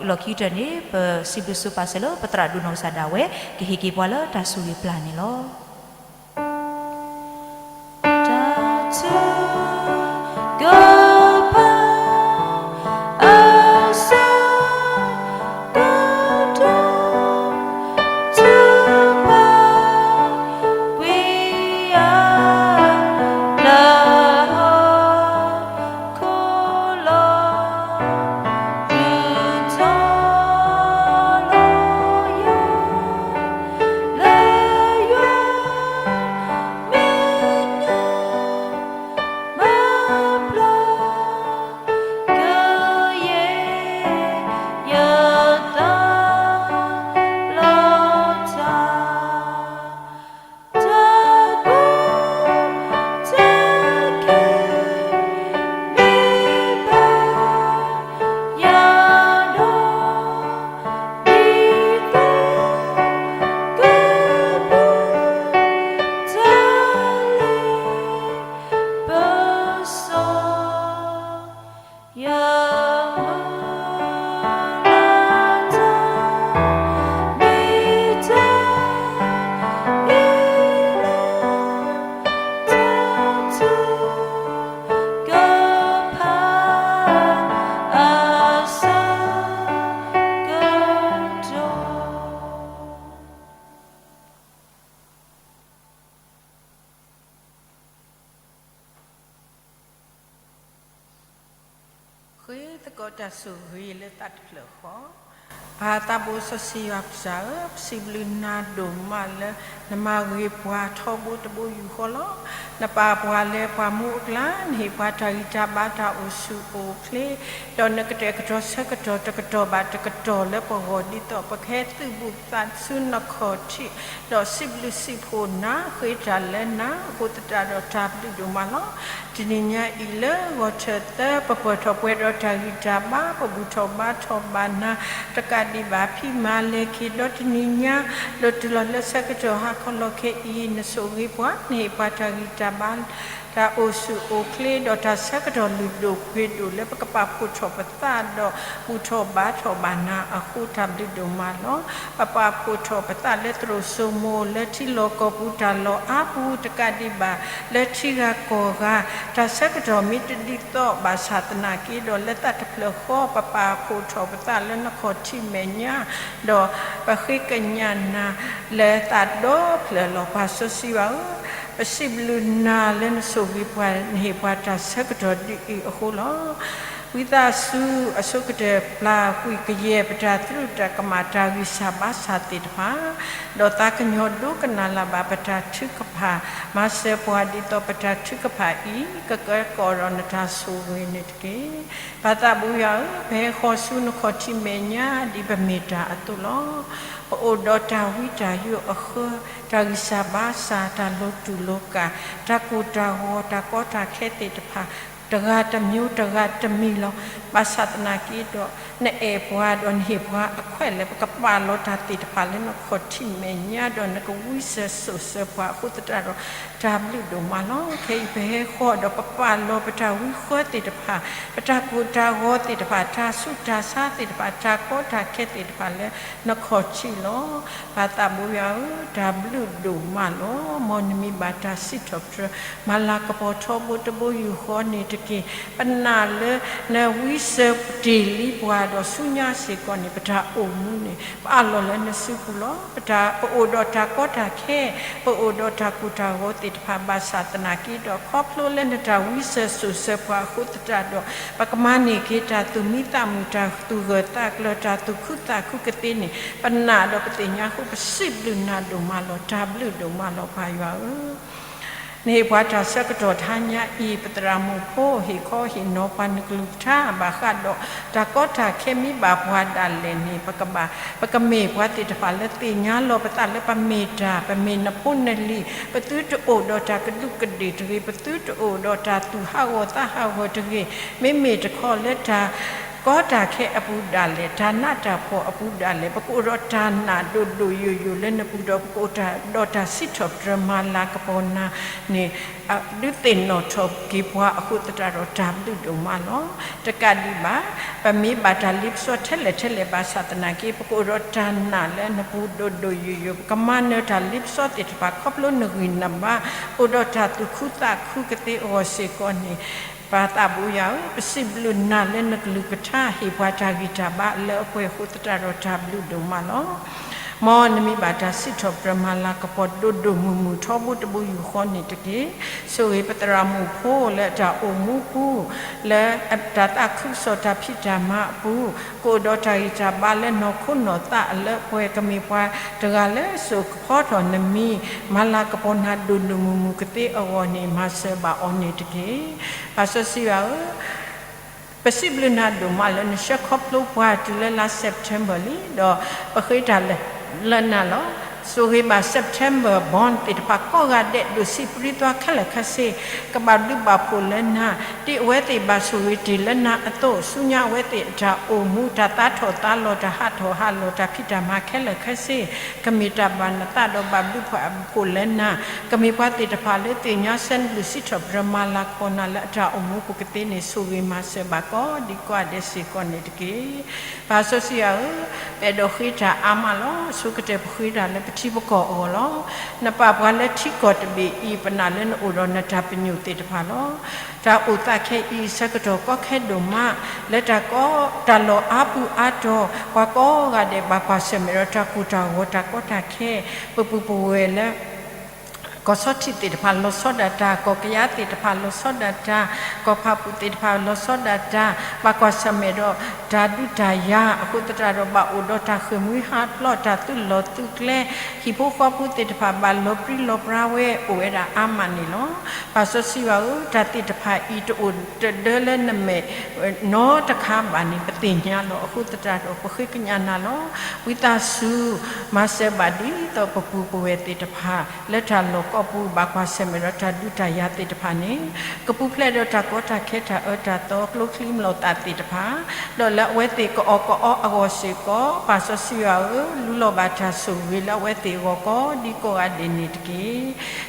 လီၢ်ခံကတၢၢ်န့ၣ် ပစံးဘျုးစံးပာ်စၢၤလၢပသရၣ်ဒိၣ်နီၢ်ကစၢ်ဒၣ်ဝဲ ကဟ့ၣ်က့ၤပှၤလၢတၢ်ဆိၣ်ဂ့ၤပျၢ်န့ၣ်လီၤ. စ့ၢ်ကီးတၢ်ဆိၣ်ဂ့ၤလၢသးတဖျၢၣ်ဃီ, ပၢ်သးဘိစီဆှံယွၤကစၢ်ဧၢ, ပစံးဘျုးနၤဒိၣ်မးလၢ နမၤဂ့ၤပှၤထီဘိတဘိယူၢ်ဃီလီၤ. နပာ်ပှၤလၢပှၤမူအကျါ, နဟ့ၣ်ပှၤတၢ်ဂံၢ်တၢ်ဘါတၢ်အိၣ်ဆူၣ်အိၣ်ချ့, ဒီးနကတဲာ်ကတီၤဆၢကတီၢ်တကတီၢ်ဘၣ်တကတီၢ်လၢပဂီၢ် ဒ်သိးပကဟဲသုးဘူးသးဆူနခီၣ်ထံး, ဒီးစံးဘျုးစံးဖှိၣ်နၤ, ဃ့တၢ်လၢနၤ, အဃိသတးဒီးတၢ်ဘျုးဒိၣ်မးလီၤ. တနံၤညါအံၤလၢဂီၤထၢၣ်သၢ ပပှဲၤထီၣ်ပှဲၤဒီးတၢ်ဂံၢ်တၢ်ဘါ, ပဘူၣ်ထီၣ်ဘါထီၣ်ဘၣ်နၤ, တကးဒံးဘၣ်ဖံးမၤလဲၤက့ၤဒီးတနံၤညါ, ဒီးတုၤလီၤလၢဆၢကတီၢ်ဟါခီလီၤခဲအံၤ နဆိၣ်ဂ့ၤပှၤ, နဟ့ၣ်ပှၤတၢ်ဂံၢ်တၢ်ဘါ တၢ်အိၣ်ဆူၣ်အိၣ်ချ့ ဒီးတၢ်ဆၢကတီၢ်လုၢ်ဒိၣ်ပှ့ၤဒိၣ်လၢပကပာ်ဖှိၣ်ထီၣ်ပသးဒီးဘူၣ်ထီၣ်ဘါထီၣ်ဘၣ်နၤအဃိ တၢ်ဘျုးဒိၣ်မးလီၤ. ပပာ်ဖှိၣ်ထီၣ်ပသးလၢသရိာ်စိမိၤ လၢထံလီၢ်ကီၢ်ပူၤတၢ်လီၢ်အါပူၤ တကးဒံးဘၣ်လၢထံဂၤကီၢ်ဂၤ တၢ်ဆၢကတီၢ်မ့ၢ်တဒ်သိးဘၣ်ဆၣ်သနာ်က့ဒီး လၢသးတဖျၢၣ်ဃီ ပပာ်ဖှိၣ်ထီၣ်ပသးလၢနခီၣ်ထံးမဲာ်ညါ ဒီးပဃ့ကညးနၤလၢသးဒီဖျၢၣ်လီၤ. ပၢ်စီဆှံယွၤဧၢ, ပစံးဘျုးနၤလၢနဆိၣ်ဂ့ၤပှၤ နဟ့ၣ်ပှၤတၢ်ဆၢကတီၢ်ဒ်အံၤအဃိလီၤ. ဝံသးစူၤအဆိကတၢၢ် ပျၢ်ကွံာ်ကယဲၢ် ပတၢ်သရူးတၢ်ကမၣ် တၢ်ဂံၢ်စၢ်ဘါစၢ်သ့ၣ်တဖၣ်, ဒီးသးကညီၤဒိကနၣ်လၢ်ဘၣ်ပတၢ်ထုကဖၣ်, မၤစၢၤပှၤဒ်သိးပတၢ်ထုကဖၣ်အံၤ ကကဲကီးဒီးနတၢ်ဆိၣ်ဂ့ၤန့ၣ်တက့ၢ်. ပၢ်သးဘိယွၤဧၢ, ပဟဲဃီၤဆူနခီၣ်ထံးမဲာ်ညါ ဒ်ပမ့ၢ်တၢ်အသိးလီၤ. ပအိၣ်ဒီးတၢ်ဝံတၢ်ယိးအဃၢ, တၢ်ဂံၢ်စၢ်ဘါစၢ်, တၢ်လိၤတူၢ်လိၤကာ်, တၢ်ကိၢ်တၢ်ဂီၤ, တၢ်ကီတၢ်ခဲသ့ၣ်တဖၣ်, တဂၤတမံၤတဂၤတမံၤလီၤ. ဘၣ်ဆၣ်သနာ်က့ဒီး နအဲၣ်ပှၤဒီးနဟ့ၣ်ပှၤအခွဲးလၢ ပကပာ်လီၤတၢ်သ့ၣ်တဖၣ်လၢနခီၣ်ထံးမဲာ်ညါ ဒီးနကဝံစၢၤစိာ်စၢၤပှၤအဃိသတးဒီး တၢ်ဘျုးဒိၣ်မးလီၤ. ခဲအံၤပဟဲဃီၤဒီးပပာ်လီၤပတၢ်ဝံဃၢသ့ၣ်တဖၣ်, ပတၢ်ကိၢ်တၢ်ဂီၤသ့ၣ်တဖၣ်, တၢ်ဆူးတၢ်ဆါသ့ၣ်တဖၣ်, တၢ်ကီတၢ်ခဲသ့ၣ်တဖၣ်လၢနခီၣ်ထံးလီၤ. ပၢ်သးဘိယွၤဧၢ, တၢ်ဘျုးဒိၣ်မးလီၤ. မ်နမံၤဘၣ်တၢ်စံးထီၣ်ပတြၢၤ မၤလၤကပီၤထီဘိတဘိယူၢ်ဃီန့ၣ်တက့ၢ်. ပနာ်လၢနဝံစၢၤတ့ၢ်လံပှၤဒီးဆူညါစ့ၢ်ကီးန့ၣ် ပတၢ်အိၣ်မူန့ၣ် ပအးလီၤလၢနစုပူၤလီၤ. ပတၢ်, ပအိၣ်ဒီးတၢ်ကီတၢ်ခဲ, ပအိၣ်ဒီးတၢ်ကိၢ်တၢ်ဂီၤသ့ၣ်တဖၣ် ဘၣ်ဆၣ်သနာ်က့ဒီး ခီဖျိလၢနတၢ်ဝံစၢၤစိာ်စၢၤပှၤအဃိသတးဒီး ပကမၤန့ၢ်က့ၤတၢ်သူၣ်မံသးမုာ်, တၢ်သူၣ်ဂၢၢ်သးကျၢၤ, တၢ်သူၣ်ခုသးခုကသ့န့ၣ် ပနာ်ဒီးပသ့ၣ်ညါအဃိ ပစံးဘျုးနၤဒိၣ်မးလီၤ. တၢ်ဘျုးဒိၣ်မးလီၤ ပၢ်ယွၤဧၢ. နဟ့ၣ်ပှၤတၢ်ဆၢကတီၢ်တဟါညါအံၤ ပသရၣ်မုၣ်ဖိဟ့ၣ်ခီဟ့ၣ်နီၤပှၤနကလုၢ်ကထါ ဘၣ်ဃးဒီးတၢ်ကီတၢ်ခဲမ့ၢ်ဘၣ်ပှၤဒၣ်လဲာ်န့ၣ် ပကဘၣ်, ပကမ့ၢ်ပှၤသ့ၣ်တဖၣ်လၢသ့ၣ်ညါလီၤပသးလၢပမ့ၢ်တၢ်, ပမ့ၢ်နဖိနလံၤ, ပသုတအိၣ်ဒီးတၢ်ကဒူးကဒ့ၣ်တဂ့ၤ, ပသုတအိၣ်ဒီးတၢ်သူၣ်ဟးဂီၤသးဟးဂီၤတဂ့ၤ, မ့မ့ၢ်တခီလၢတၢ် ကီတၢ်ခဲအပူၤဒၣ်လဲာ်, တၢ်နးတၢ်ဖှီၣ်အပူၤဒၣ်လဲာ်, ပကအိၣ်ဒီးတၢ်နာ်ဒိၣ်ဒိၣ်ယိာ်ယိာ်လၢနပူၤဒီး ပကအိၣ်ဒီးတၢ်စံးထီၣ်ပတြၢၤမၤလၤကပီၤနၤန့ၣ် ဒုးသ့ၣ်နီၣ်ထီၣ်က့ၤပှၤအဃိသတးဒီး တၢ်ဘျုးဒိၣ်မးလီၤ. တကးဒံးဘၣ် ပမ့ၢ်ဘၣ်တၢ်လ့ပစီထဲလဲၣ်ထဲလဲၣ်ဘၣ်ဆၣ်သနာ်က့ ပကအိၣ်ဒီးတၢ်နာ်လၢနပူၤဒိၣ်ဒိၣ်ယိာ်ယိာ်, ပကမၤနၢၤတၢ်လ့ပစီသ့ၣ်တဖၣ် ခီဖျိနဂံၢ်နဘါ အိၣ်ဒီးတၢ်သူၣ်ခုသးခုကသ့အဂီၢ်စ့ၢ်ကီးန့ၣ် ပၢ်သးဘိယွၤဧၢ, ပစံးဘျုးနၤလၢနကလုၢ်ကထါ ဟ့ၣ်ပှၤတၢ်ဂံၢ်တၢ်ဘါလၢအပှဲၤအဃိသတးဒီး တၢ်ဘျုးဒိၣ်မးလီၤ. မ်နမံၤဘၣ်တၢ်စံးထီၣ်ပတြၢၤမၤလၤကပီၤဒိၣ်ဒိၣ်မုၢ်မုၢ်ထီဘိတဘိယူၢ်ဃီန့ၣ်တက့ၢ်. ဆိၣ်ဂ့ၤပသရၣ်မုၣ်ဖိလၢအတၢ်အိၣ်မူပူၤ, လၢတၢ်သးခုကစီၣ်တၢ်ဖံးတၢ်မၤအပူၤ, ကအိၣ်ဒီးတၢ်ဂံၢ်တၢ်ဘါလၢနီၢ်ခိနီၢ်သးအလၢအပှဲၤ, ကမ့ၢ်ပှၤတဂၤလၢစိာ်ကဖီထီၣ်နမံၤ, မၤလၤကပီၤနၤဒိၣ်ဒိၣ်မုၢ်မုၢ်ကသ့အဂီၢ်န့ၣ် မၤစၢၤဘၣ်အီၤန့ၣ်တက့ၢ်. ပၢ်စီဆှံယွၤဧၢ, ပစံးဘျုးနၤဒိၣ်မးလၢနဆှၢခီဖျိပှၤတုၤလၢလါ September လံ, ဒီးပဃ့တၢ်လၢနၤလီၤ. ဆိၣ်ဂ့ၤဘၣ် September born သ့ၣ်တဖၣ်ကိးဂၤဒဲး ဒိၣ်ဆံးပြံသွါခဲလၢာ်ခဲဆ့ ကဘၣ်ဘျုးဘၣ်ဖှိၣ်လၢနၤ, ဒ်အဝဲသ့ၣ်ဘၣ်ဆိၣ်ဂ့ၤတ့ၢ်လၢနၤအသိး, ဆူညါအဝဲသ့ၣ်အတၢ်အိၣ်မူ, တၢ်သးထီၣ်သးလီၤ, တၢ်ဟးထီၣ်ဟးလီၤ, တၢ်ဖံးတၢ်မၤခဲလၢာ်ခဲဆ့ ကမ့ၢ်တၢ်ဘၣ်နသးဒီးဘၣ်ဘျုးဘၣ်ဖှိၣ်လၢနၤ, ကမ့ၢ်ပှၤသ့ၣ်တဖၣ်လၢသ့ၣ်ညါ စံးဘျုးစံးထီၣ်ပတြၢၤမၤလၤကပီၤနၤလၢအတၢ်အိၣ်မူပူၤကသ့န့ၣ် ဆိၣ်ဂ့ၤမၤစၢၤဘၣ်ကိးဒံကိးဂၤဒဲးစ့ၢ်ကီးန့ၣ်တက့ၢ်. ပၢ်စီဆှံယွၤဧၢ, ပအဲၣ်ဒိးဃ့တၢ်အါမးလီၤ. အဆိကတၢၢ်ပဃ့တၢ်လၢပထံပကီၢ်အဂီၢ်လီၤ. နပာ်ပှၤလၢထံကီၢ်တဘ့ၣ်အံၤ ပနာ်လၢနအိၣ်ဒီးနတၢ်ပညိၣ်သ့ၣ်တဖၣ်လီၤ. တၢ်အိၣ်သးခဲအံၤဆၢကတီၢ်ကီခဲဒိၣ်မး, လၢတၢ်ကီ, တၢ်လီၢ်အါပူၤအါတီၤ, ပှၤကိးဂၤဒဲးဘၣ်ကွၢ်ဆၢၣ်မဲာ်ဒီးတၢ်ကိၢ်တၢ်ဂီၤ တၢ်ကီတၢ်ခဲ, ပပုၢ်ပဝဲၢ်လၢ က ကီၢ်ဆီထံးသ့ၣ်တဖၣ်လီၤဆီဒၣ်တၢ်, ကီၢ်ကယၤသ့ၣ်တဖၣ်လီၤဆီဒၣ်တၢ်, ကီၢ်ဖးပူၤသ့ၣ်တဖၣ်လီၤဆီဒၣ်တၢ်, ဘၣ်ကွၢ်ဆၢၣ်မဲာ်ဒီးတၢ်ဒုးတၢ်ယၤအဃိသတးဒီး ဘၣ်အိၣ်ဒီးတၢ်ဃ့ၢ်မှံဟးဖျိး, တၢ်သုးလီၢ်သုးကျဲ, ဟံၣ်ဖိဃီဖိသ့ၣ်တဖၣ်ဘၣ်လီၤပြံလီၤပြါဝဲအိၣ်ဝဲဒၣ်အါမးန့ၣ်လီၤ. ပၢ်စီဆှံယွၤဧၢ, တၢ်သ့ၣ်တဖၣ်အံၤတအိၣ်တဒၢလၢနမဲာ်နီတခါဘၣ်န့ၣ် ပသ့ၣ်ညါလီၤ. အဃိသတးဒီး ပဃ့ကညးနၤလီၤ. ဝံသးစူၤ မၤစၢၤဘၣ်ဒ်သိးပပူၤပဝဲၢ်သ့ၣ်တဖၣ် လၢတၢ်လီၢ်ကီၢ်ပူၤ ဘၣ်ကွၢ်ဆၢၣ်မဲာ်ဒီးတၢ်ဒုးတၢ်ယၤသ့ၣ်တဖၣ်န့ၣ် ကပူၤဖျဲးဒီးတၢ်ကီတၢ်ခဲတၢ်အၢတၢ်သီ ကျိချံမျိာ်သၣ်သ့ၣ်တဖၣ်, ဒီးလၢအဝဲသ့ၣ်ကအီၣ်ကအီအဂီၢ်စ့ၢ်ကီး ပၢ်စီဆှံယွၤဧၢ, လူလီၤဘၣ်တၢ်ဆိၣ်ဂ့ၤလၢအဝဲသ့ၣ်အဂီၢ်ကိးဒံကိးဂၤဒဲးန့ၣ်တက့ၢ်.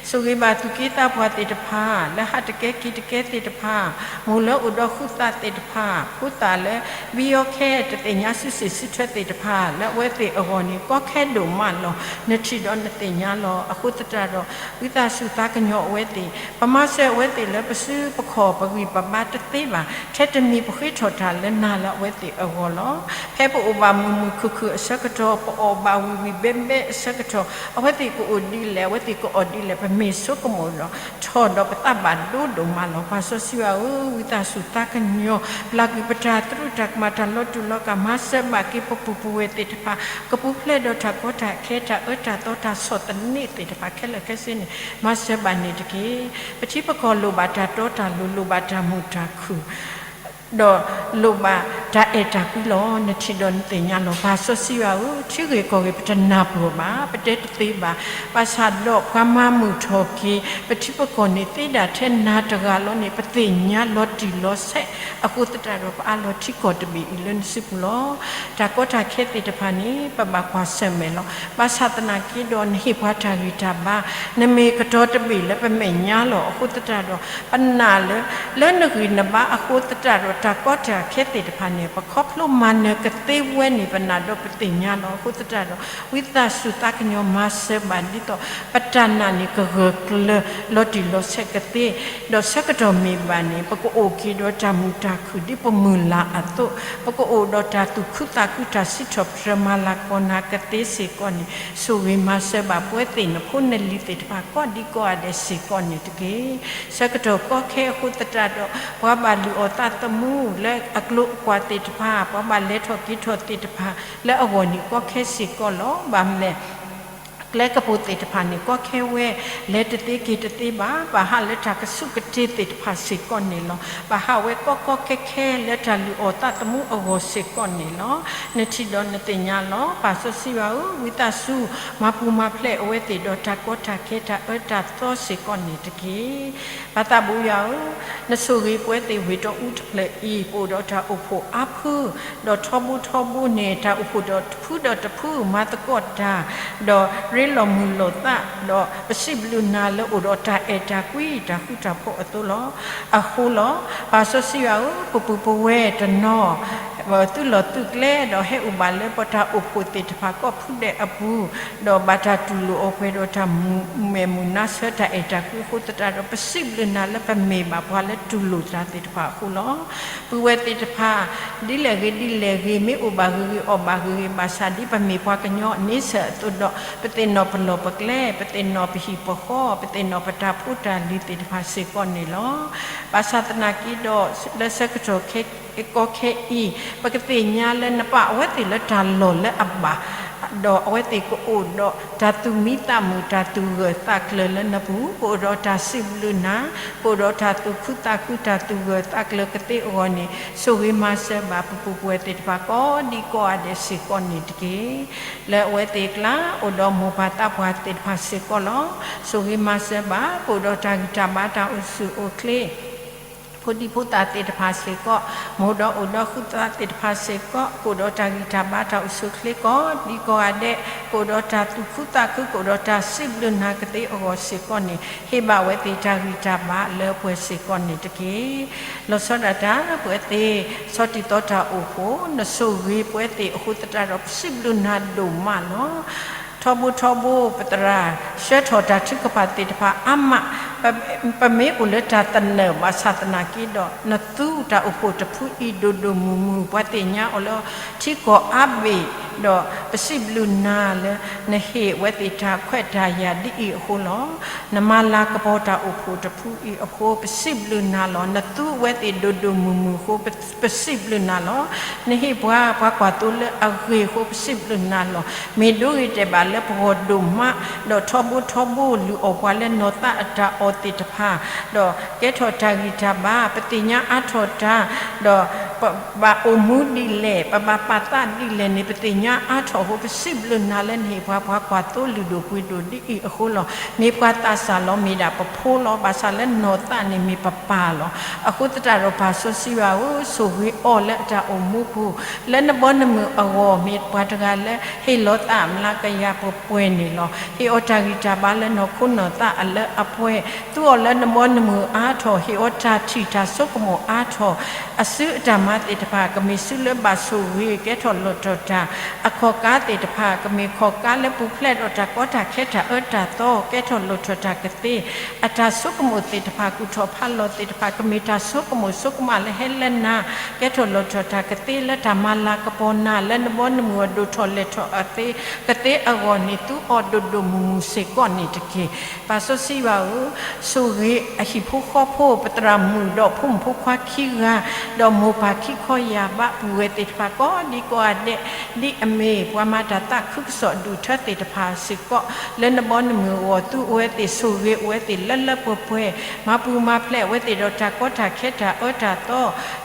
ဆိၣ်ဂ့ၤဘၣ်သူၣ်က့သးပှၢ်သ့ၣ်တဖၣ် လၢဟးတကဲက့ၤတကဲသ့ၣ်တဖၣ်, မိၢ်လၢအိၣ်ဒီးဃုသးသ့ၣ်တဖၣ်, ဖိသၣ်လၢ ဘံယီခဲတသ့ၣ်ညါစုစ့ၣ်စုထွဲသ့ၣ်တဖၣ် လၢအဝဲသ့ၣ်အဂီၢ်န့ၣ် ကီခဲဒိၣ်မးလီၤ. နထံၣ်ဒီးနသ့ၣ်ညါလီၤ. အဃိသတးဒီး ဝံသးစူၤသးကညီၤအဝဲသ့ၣ်, ပမၤစၢၤအဝဲသ့ၣ်လၢပစုပခီၣ်ပဂံၢ်ပဘါတသ့ဘၣ်, ထဲတမံၤပဃ့ထီၣ်တၢ်လၢနၤလၢအဝဲသ့ၣ်အဂီၢ်လီၤ. ဖဲပအိၣ်ဘၣ်မုာ်မုာ်ခုၣ်ခုၣ်အဆၢကတီၢ်, ပအီၣ်ဘၣ်ဝံၣ်ဝံၣ်ဘဲဘဲအဆၢကတီၢ်, အဝဲသ့ၣ်ကအိၣ်ဒ်လဲၣ်, အဝဲသ့ၣ်ကအီၣ်ဒ်လဲၣ်, ပမ့ၢ်ဆိကမိၣ်ဒီး ထီၣ်ဒီးပသးဘၣ်ဒိဒိၣ်မးလီၤ. ပၢ်စီဆှံယွၤဧၢ, ဝံသးစူၤသးကညီၤ, ပျၢ်ကွံာ်ပတၢ်သရူးတၢ်ကမၣ် တၢ်လီၤတူာ်လီၤကာ်, မၤစၢၤဘၣ်က့ၤပပူၤပဝဲၢ်သ့ၣ်တဖၣ်, ကပူၤဖျဲးဒီးတၢ်ကီတၢ်ခဲ တၢ်အၢတၢ်သီ တၢ်ဆီၣ်သနံးသ့ၣ်တဖၣ်ခဲလၢာ်ခဲဆ့န့ၣ် မၤစၢၤဘၣ်န့ၣ်တက့ၢ်. ပထံပကီၢ်လိၣ်ဘၣ်တၢ်တီတၢ်လိၤ, လိၣ်ဘၣ်တၢ်မုာ်တၢ်ခုၣ် ဒီးလိၣ်ဘၣ်တၢ်အဲၣ်တၢ်ကွံလီၤ. နထံၣ်ဒီးနသ့ၣ်ညါလီၤ. ပၢ်စီဆှံယွၤဧၢ, ထံဂ့ၢ်ကီၢ်ဂ့ၢ် ပတနၢ်ပၢၢ်ဘၣ်, ပတဲတသ့ဘၣ်. ဘၣ်ဆၣ်ဒီးပှၤမၤမုာ်ထီၣ်က့ၤ ပထံပကီၢ်န့ၣ် သ့ဒၣ်ထဲနၤတဂၤလီၤန့ၣ် ပသ့ၣ်ညါလီၤတံၢ်လီၤဆဲး, အဃိသတးဒီး ပအးလီၤထံကီၢ်တဘ့ၣ်အံၤလၢနစုပူၤလီၤ. တၢ်ကီတၢ်ခဲသ့ၣ်တဖၣ်န့ၣ် ပဘၣ်ကွၢ်ဆၢၣ်မဲာ်လီၤ. ဘၣ်ဆၣ်သနာ်က့ဒီး နဟ့ၣ်ပှၤတၢ်ဂံၢ်တၢ်ဘါ, နမ့ၢ်ကတီၤတဘ့ၣ်လၢပမဲာ်ညါလီၤ. အဃိသတးဒီး ပနာ်လၢ လၢနဂံၢ်နဘါအဃိသတးဒီး တၢ်ကီတၢ်ခဲသ့ၣ်တဖၣ်န့ၣ် ပခီဖျိမၤနၢၤကသ့ဝဲန့ၣ် ပနာ်ဒီးပသ့ၣ်ညါလီၤ. အဃိသတးဒီး ဝံသးစူၤသးကညီၤမၤစၢၤဘၣ်ဒ်သိး ပတၢ်နာ်န့ၣ်ကဂၢၢ်ကျၢၤလီၤတံၢ်လီၤဆဲးကသ့, ဒီးဆၢကတီၢ်မ့ၢ်ဘၣ်န့ၣ် ပကအိၣ်က့ၤဒီးတၢ်မုာ်တၢ်ခုၣ်ဒ်ပမုၢ်လၢ်အသိး, ပကအိၣ်ဒီးတၢ်သူၣ်ခုသးခု တၢ်စံးထီၣ်ပတြၢၤမၤလၤကပီၤနၤကသ့စ့ၢ်ကီးန့ၣ် ဆိၣ်ဂ့ၤမၤစၢၤဘၣ်ပဝဲသ့ၣ်နဖိနလံၤသ့ၣ်တဖၣ်ကိးဒံကိးဂၤဒဲးစ့ၢ်ကီးန့ၣ်တက့ၢ်. ဆၢကတီၢ်ကီခဲအဃိသတးဒီး ပှၤဘၣ်လုၢ်အီၣ်သးသမူလၢအကျိၤအကွာ်သ့ၣ်တဖၣ်, ပှၤဘၣ်လဲၤထီၣ်က့ၤထီၣ်သ့ၣ်တဖၣ် လၢအဂီၢ်န့ၣ်ကီခဲစ့ၢ်ကီးလီၤ. ဘၣ်မနုၤလဲၣ် ကျဲကပူၤသ့ၣ်တဖၣ်န့ၣ် ကီခဲဝဲ လဲၤတသ့က့ၤတသ့ဘၣ်. ဘၣ်ဟးလၢတၢ်ကဆူးကတ့ၤသ့ၣ်တဖၣ်စ့ၢ်ကီးန့ၣ်လီၤ. ဘၣ်ဟးဝဲကီကီခဲခဲလၢတၢ်လုၢ်အီၣ်သးသမူအဂီၢ်စ့ၢ်ကီးန့ၣ်လီၤ. နထံၣ်ဒီးနသ့ၣ်ညါလီၤ. ပၢ်စီဆှံယွၤဧၢ, ဝံသးစူၤ မၤပူၤမၤဖျဲးအဝဲသ့ၣ်ဒီးတၢ်ကီတၢ်ခဲ တၢ်အၢတၢ်သီစ့ၢ်ကီးန့ၣ်တက့ၢ်. ပၢ်သးဘိယွၤဧၢ, နဆိၣ်ဂ့ၤပဝဲသ့ၣ်ဝ့ၢ်တီအူတဖျၢၣ်အံၤ ပအိၣ်ဒီးတၢ်အိၣ်ဖှိၣ်အါဖု ဒီးထီဘိထီဘိန့ၣ် တၢ်အိၣ်ဖှိၣ်ဒီးတဖုဒီးတဖု မၤသကိးတၢ် ဒီးရ့လိာ်မုာ်လိာ်သး ဒီးပစံးဘျုးနၤလၢအိၣ်ဒီးတၢ်အဲၣ်တၢ်ကွံ တၢ်ဃူတၢ်ဖိးအသိးလီၤ. အဃိလီၤ. ပၢ်စီဆှံယွၤဧၢ, ပပူၤပဝဲၢ်တနီၤ သုးလီၢ်သုးကျဲ ဒီးဟဲအိၣ်ဘၣ်လၢပတၢ်အိၣ်ဖှိၣ်သ့ၣ်တဖၣ်ကိးဖုဒဲးအပူၤ, ဒီးဘၣ်တၢ်တူၢ်လိာ်အီၣ်ပှဲၤဒီးတၢ်မုာ်မုာ်မုာ်နါဆၢ တၢ်အဲၣ်တၢ်ကွံအဃိသတးဒီး ပစံးဘျုးနၤလၢပမ့ၢ်ဘၣ်ပှၤလၢတူၢ်လိာ်တၢ်သ့ၣ်တဖၣ်အဃိလီၤ. ပုၢ်ဝဲၢ်သ့ၣ်တဖၣ် ဒ်လဲၣ်ဂ့ၤဒ်လဲၣ်ဂ့ၤ မ့ၢ်အိၣ်ဘၣ်ဂ့ၤဂ့ၤ အီၣ်ဘၣ်ဂ့ၤဂ့ၤ ဘၣ်ဆၣ်ဒ်ပမ့ၢ်ပှၤကညီအန့ဆၢၣ်အသိးဒီး ပသ့ၣ်နီၣ်ပလီၢ်ပကျဲ, ပသ့ၣ်နီၣ်ပဟံၣ်ပဃီ, ပသ့ၣ်နီၣ်ပတၢ်ဖိတၢ်လံၤသ့ၣ်တဖၣ်စ့ၢ်ကီးန့ၣ်လီၤ. ဘၣ်ဆၣ်သနာ်က့ဒီး လၢဆၢကတီၢ်ခဲ ကီခဲအံၤ ပကသ့ၣ်ညါလၢနပာ်အဝဲသ့ၣ်လၢတၢ်လီၢ်လၢအဘၣ်, ဒီးအဝဲသ့ၣ်ကအိၣ်ဒီးတၢ်သူၣ်မံသးမုာ် တၢ်သူၣ်ဂၢၢ်သးကျၢၤလၢနပူၤ, ကအိၣ်ဒီးတၢ်စံးဘျုးနၤ, ကအိၣ်ဒီးတၢ်သူၣ်ခုသးခု တၢ်သူၣ်ဂၢၢ်သးကျၢၤကသ့အဂီၢ်န့ၣ် ဆိၣ်ဂ့ၤမၤစၢၤဘၣ်ပပူၤပဝဲၢ်သ့ၣ်တဖၣ်ကိးဒံကိးဂၤဒဲးစ့ၢ်ကီးန့ၣ်တက့ၢ်. လၢအဝဲသ့ၣ်အကျါ အိၣ်ဒီးမိၢ်ပၢ်သးပှၢ်သ့ၣ်တဖၣ်စ့ၢ်ကီးလီၤ. ဆိၣ်ဂ့ၤမၤစၢၤဘၣ် ကအိၣ်ဒီးတၢ်ဂံၢ်တၢ်ဘါ တၢ်အိၣ်ဆူၣ်အိၣ်ချ့ ဖိဒံဖိသၣ်သ့ၣ်တဖၣ်စ့ၢ်ကီး, မိၢ်ဒီးအိၣ်ဒီးဃုသးသ့ၣ်တဖၣ်စ့ၢ်ကီး ကအိၣ်ဒီးတၢ်ဂံၢ်တၢ်ဘါ တၢ်အိၣ်ဆူၣ်အိၣ်ချ့ကိးဒံကိးဂၤဒဲး, ကအိၣ်ဒီးတၢ်သူၣ်ခုသးခု ကအိၣ်ဒီးတၢ်စံးဘျုးနၤကသ့အဂီၢ်စ့ၢ်ကီးန့ၣ် ဟ့ၣ်ဘၣ်ဝဲသ့ၣ်တၢ်ဂံၢ်တၢ်ဘါလၢပှဲၤစ့ၢ်ကီးန့ၣ်တက့ၢ်. လီၤဆီဒၣ်တၢ် ပဝဲသ့ၣ် ဆီၣ်တံၢ်သီတၢ်အိၣ်ဖှိၣ် နဆိၣ်ဂ့ၤပဝဲသ့ၣ်အဃိသတးဒီး ပစံးဘျုးနၤဒိၣ်မးလီၤ. ထီဘိထီဘိ ပသရၣ်ဆှၢထီၣ်တၢ်ထုကဖၣ်သ့ၣ်တဖၣ်အါမး, ပမ့ၢ်အိၣ်လၢတၢ်သနၢၣ်ဘၣ်ဆၣ်သနာ်က့ဒီး နသူတၢ်အိၣ်ဖှိၣ်တဖုအံၤဒိၣ်ဒိၣ်မုၢ်မုၢ် ပှၤသ့ၣ်ညါအီၤလၢထံကီၢ်အါဘ့ၣ် ဒီးပစံးဘျုးနၤလၢ နဟ့ၣ်အဝဲသ့ၣ်တၢ်ခွဲးတၢ်ယာ်ဒ်အံၤအဃိလီၤ. နမၤလၤကပီၤတၢ်အိၣ်ဖှိၣ်တဖုအံၤအဃိ ပစံးဘျုးနၤလီၤ. နသူအဝဲသ့ၣ်ဒိၣ်ဒိၣ်မုၢ်မုၢ်အဃိ ပစံးဘျုးနၤလီၤ. နဟ့ၣ်ပှၤပှၤကွၢ်သိလၢအဂ့ၤအဃိ ပစံးဘျုးနၤလီၤ. မ့ၢ်ဒိဂ့ၤတဲာ်ဘၣ်လၢပဂီၢ်ဒိၣ်မး ဒီးထီဘိထီဘိလုၢ်အီၣ်ပှၤလၢနီၢ်သးအတၢ်အီၣ်သ့ၣ်တဖၣ် ဒီးကဲထီၣ်တၢ်ဂံၢ်တၢ်ဘါ ပသ့ၣ်ညါအါထီၣ်တၢ် ဒီးပဘၣ်အိၣ်မူဒ်လဲၣ် ပဘၣ်ပာ်သးဒ်လဲၣ်န့ၣ် ပသ့ၣ်ညါအါထီၣ်အဃိ ပစံးဘျုးနၤလၢနဟ့ၣ်ပှၤပှၤကွၢ်သိလုၢ်ဒိၣ်ပှ့ၤဒိၣ်ဒ်အံၤအဃိလီၤ. မ့ၢ်ပှၤသးစၢ်လီၤ မ့ၢ်ဒၣ်ပဖိလီၤ. ဘၣ်ဆၣ်လၢနီၢ်သးန့ၣ်မ့ၢ်ပပၢ်လီၤ. အဃိသတးဒီးပၢ်စီဆှံယွၤဧၢ, ဆိၣ်ဂ့ၤအီၤလၢအတၢ်အိၣ်မူပူၤ လၢနဘီနမုၢ်အဂီၢ် မ့ၢ်ပှၤတဂၤလၢဟ့ၣ်လီၤသးမျးကယၤပှဲၤပှဲၤန့ၣ်လီၤ. ဟ့ၣ်အီၤတၢ်ဂံၢ်တၢ်ဘါလၢနီၢ်ခိနီၢ်သးအလၢအပှဲၤ, သူအီၤလၢနဘီနမုၢ်အါထီၣ်, ဟ့ၣ်အီၤတၢ်ထံၣ်တၢ်ဆိကမိၣ်အါထီၣ်, အစုအတၢ်မၤသ့ၣ်တဖၣ် ကမ့ၢ်စုလၢဘၣ်ဆိၣ်ဂ့ၤကဲထီၣ်လီၤထီၣ်တၢ်, အခီၣ်ကါသ့ၣ်တဖၣ် ကမ့ၢ်ခီၣ်ကါလၢပူၤဖျဲးဒီးတၢ်ကီတၢ်ခဲတၢ်အၢတၢ်သီ ကဲထီၣ်လီၤထီၣ်တၢ်ကသ့, အတၢ်ဆိကမိၣ်သ့ၣ်တဖၣ် ကူၣ်ထီၣ်ဖးလီၤသ့ၣ်တဖၣ် ကမ့ၢ်တၢ်ဆိကမိၣ်ဆိကမးလၢဟဲလၢနၤ ကဲထီၣ်လီၤထီၣ်တၢ်ကသ့ လၢတၢ်မၤလၤကပီၤနၤ လၢနဘီနမုၢ်အဒိၣ်ထီၣ်လဲၤထီၣ်အသ့ ကသ့အဂီၢ်န့ၣ် သူအီၤဒိၣ်ဒိၣ်မုၢ်မုၢ်စ့ၢ်ကီးန့ၣ်တက့ၢ်. ပၢ်စီဆှံယွၤဧၢ, ဆိၣ်ဂ့ၤအဟံၣ်ဖိဃီဖိ ပသရၣ်မုၣ်ဒီးဖိမုၣ်ဖိခွါခံဂၤ, ဒီးမိၢ်ပၢ်ခံခီယၢ်ဘး ပုၢ်ဝဲၢ်သ့ၣ်တဖၣ်ကိးဒံကိးဂၤဒဲး, ဒ်အမ့ၢ်ပှၤမၤတၢ်သးခုကစီၣ်အဒူၣ်အထၢသ့ၣ်တဖၣ်စ့ၢ်ကီး လၢနဘီနမုၢ်အဂီၢ် သူအဝဲသ့ၣ် ဆိၣ်ဂ့ၤအဝဲသ့ၣ်လၢလၢပှဲၤပှဲၤ, မၤပူၤမၤဖျဲးအဝဲသ့ၣ်ဒီးတၢ်ကီတၢ်ခဲတၢ်အၢတၢ်သီ,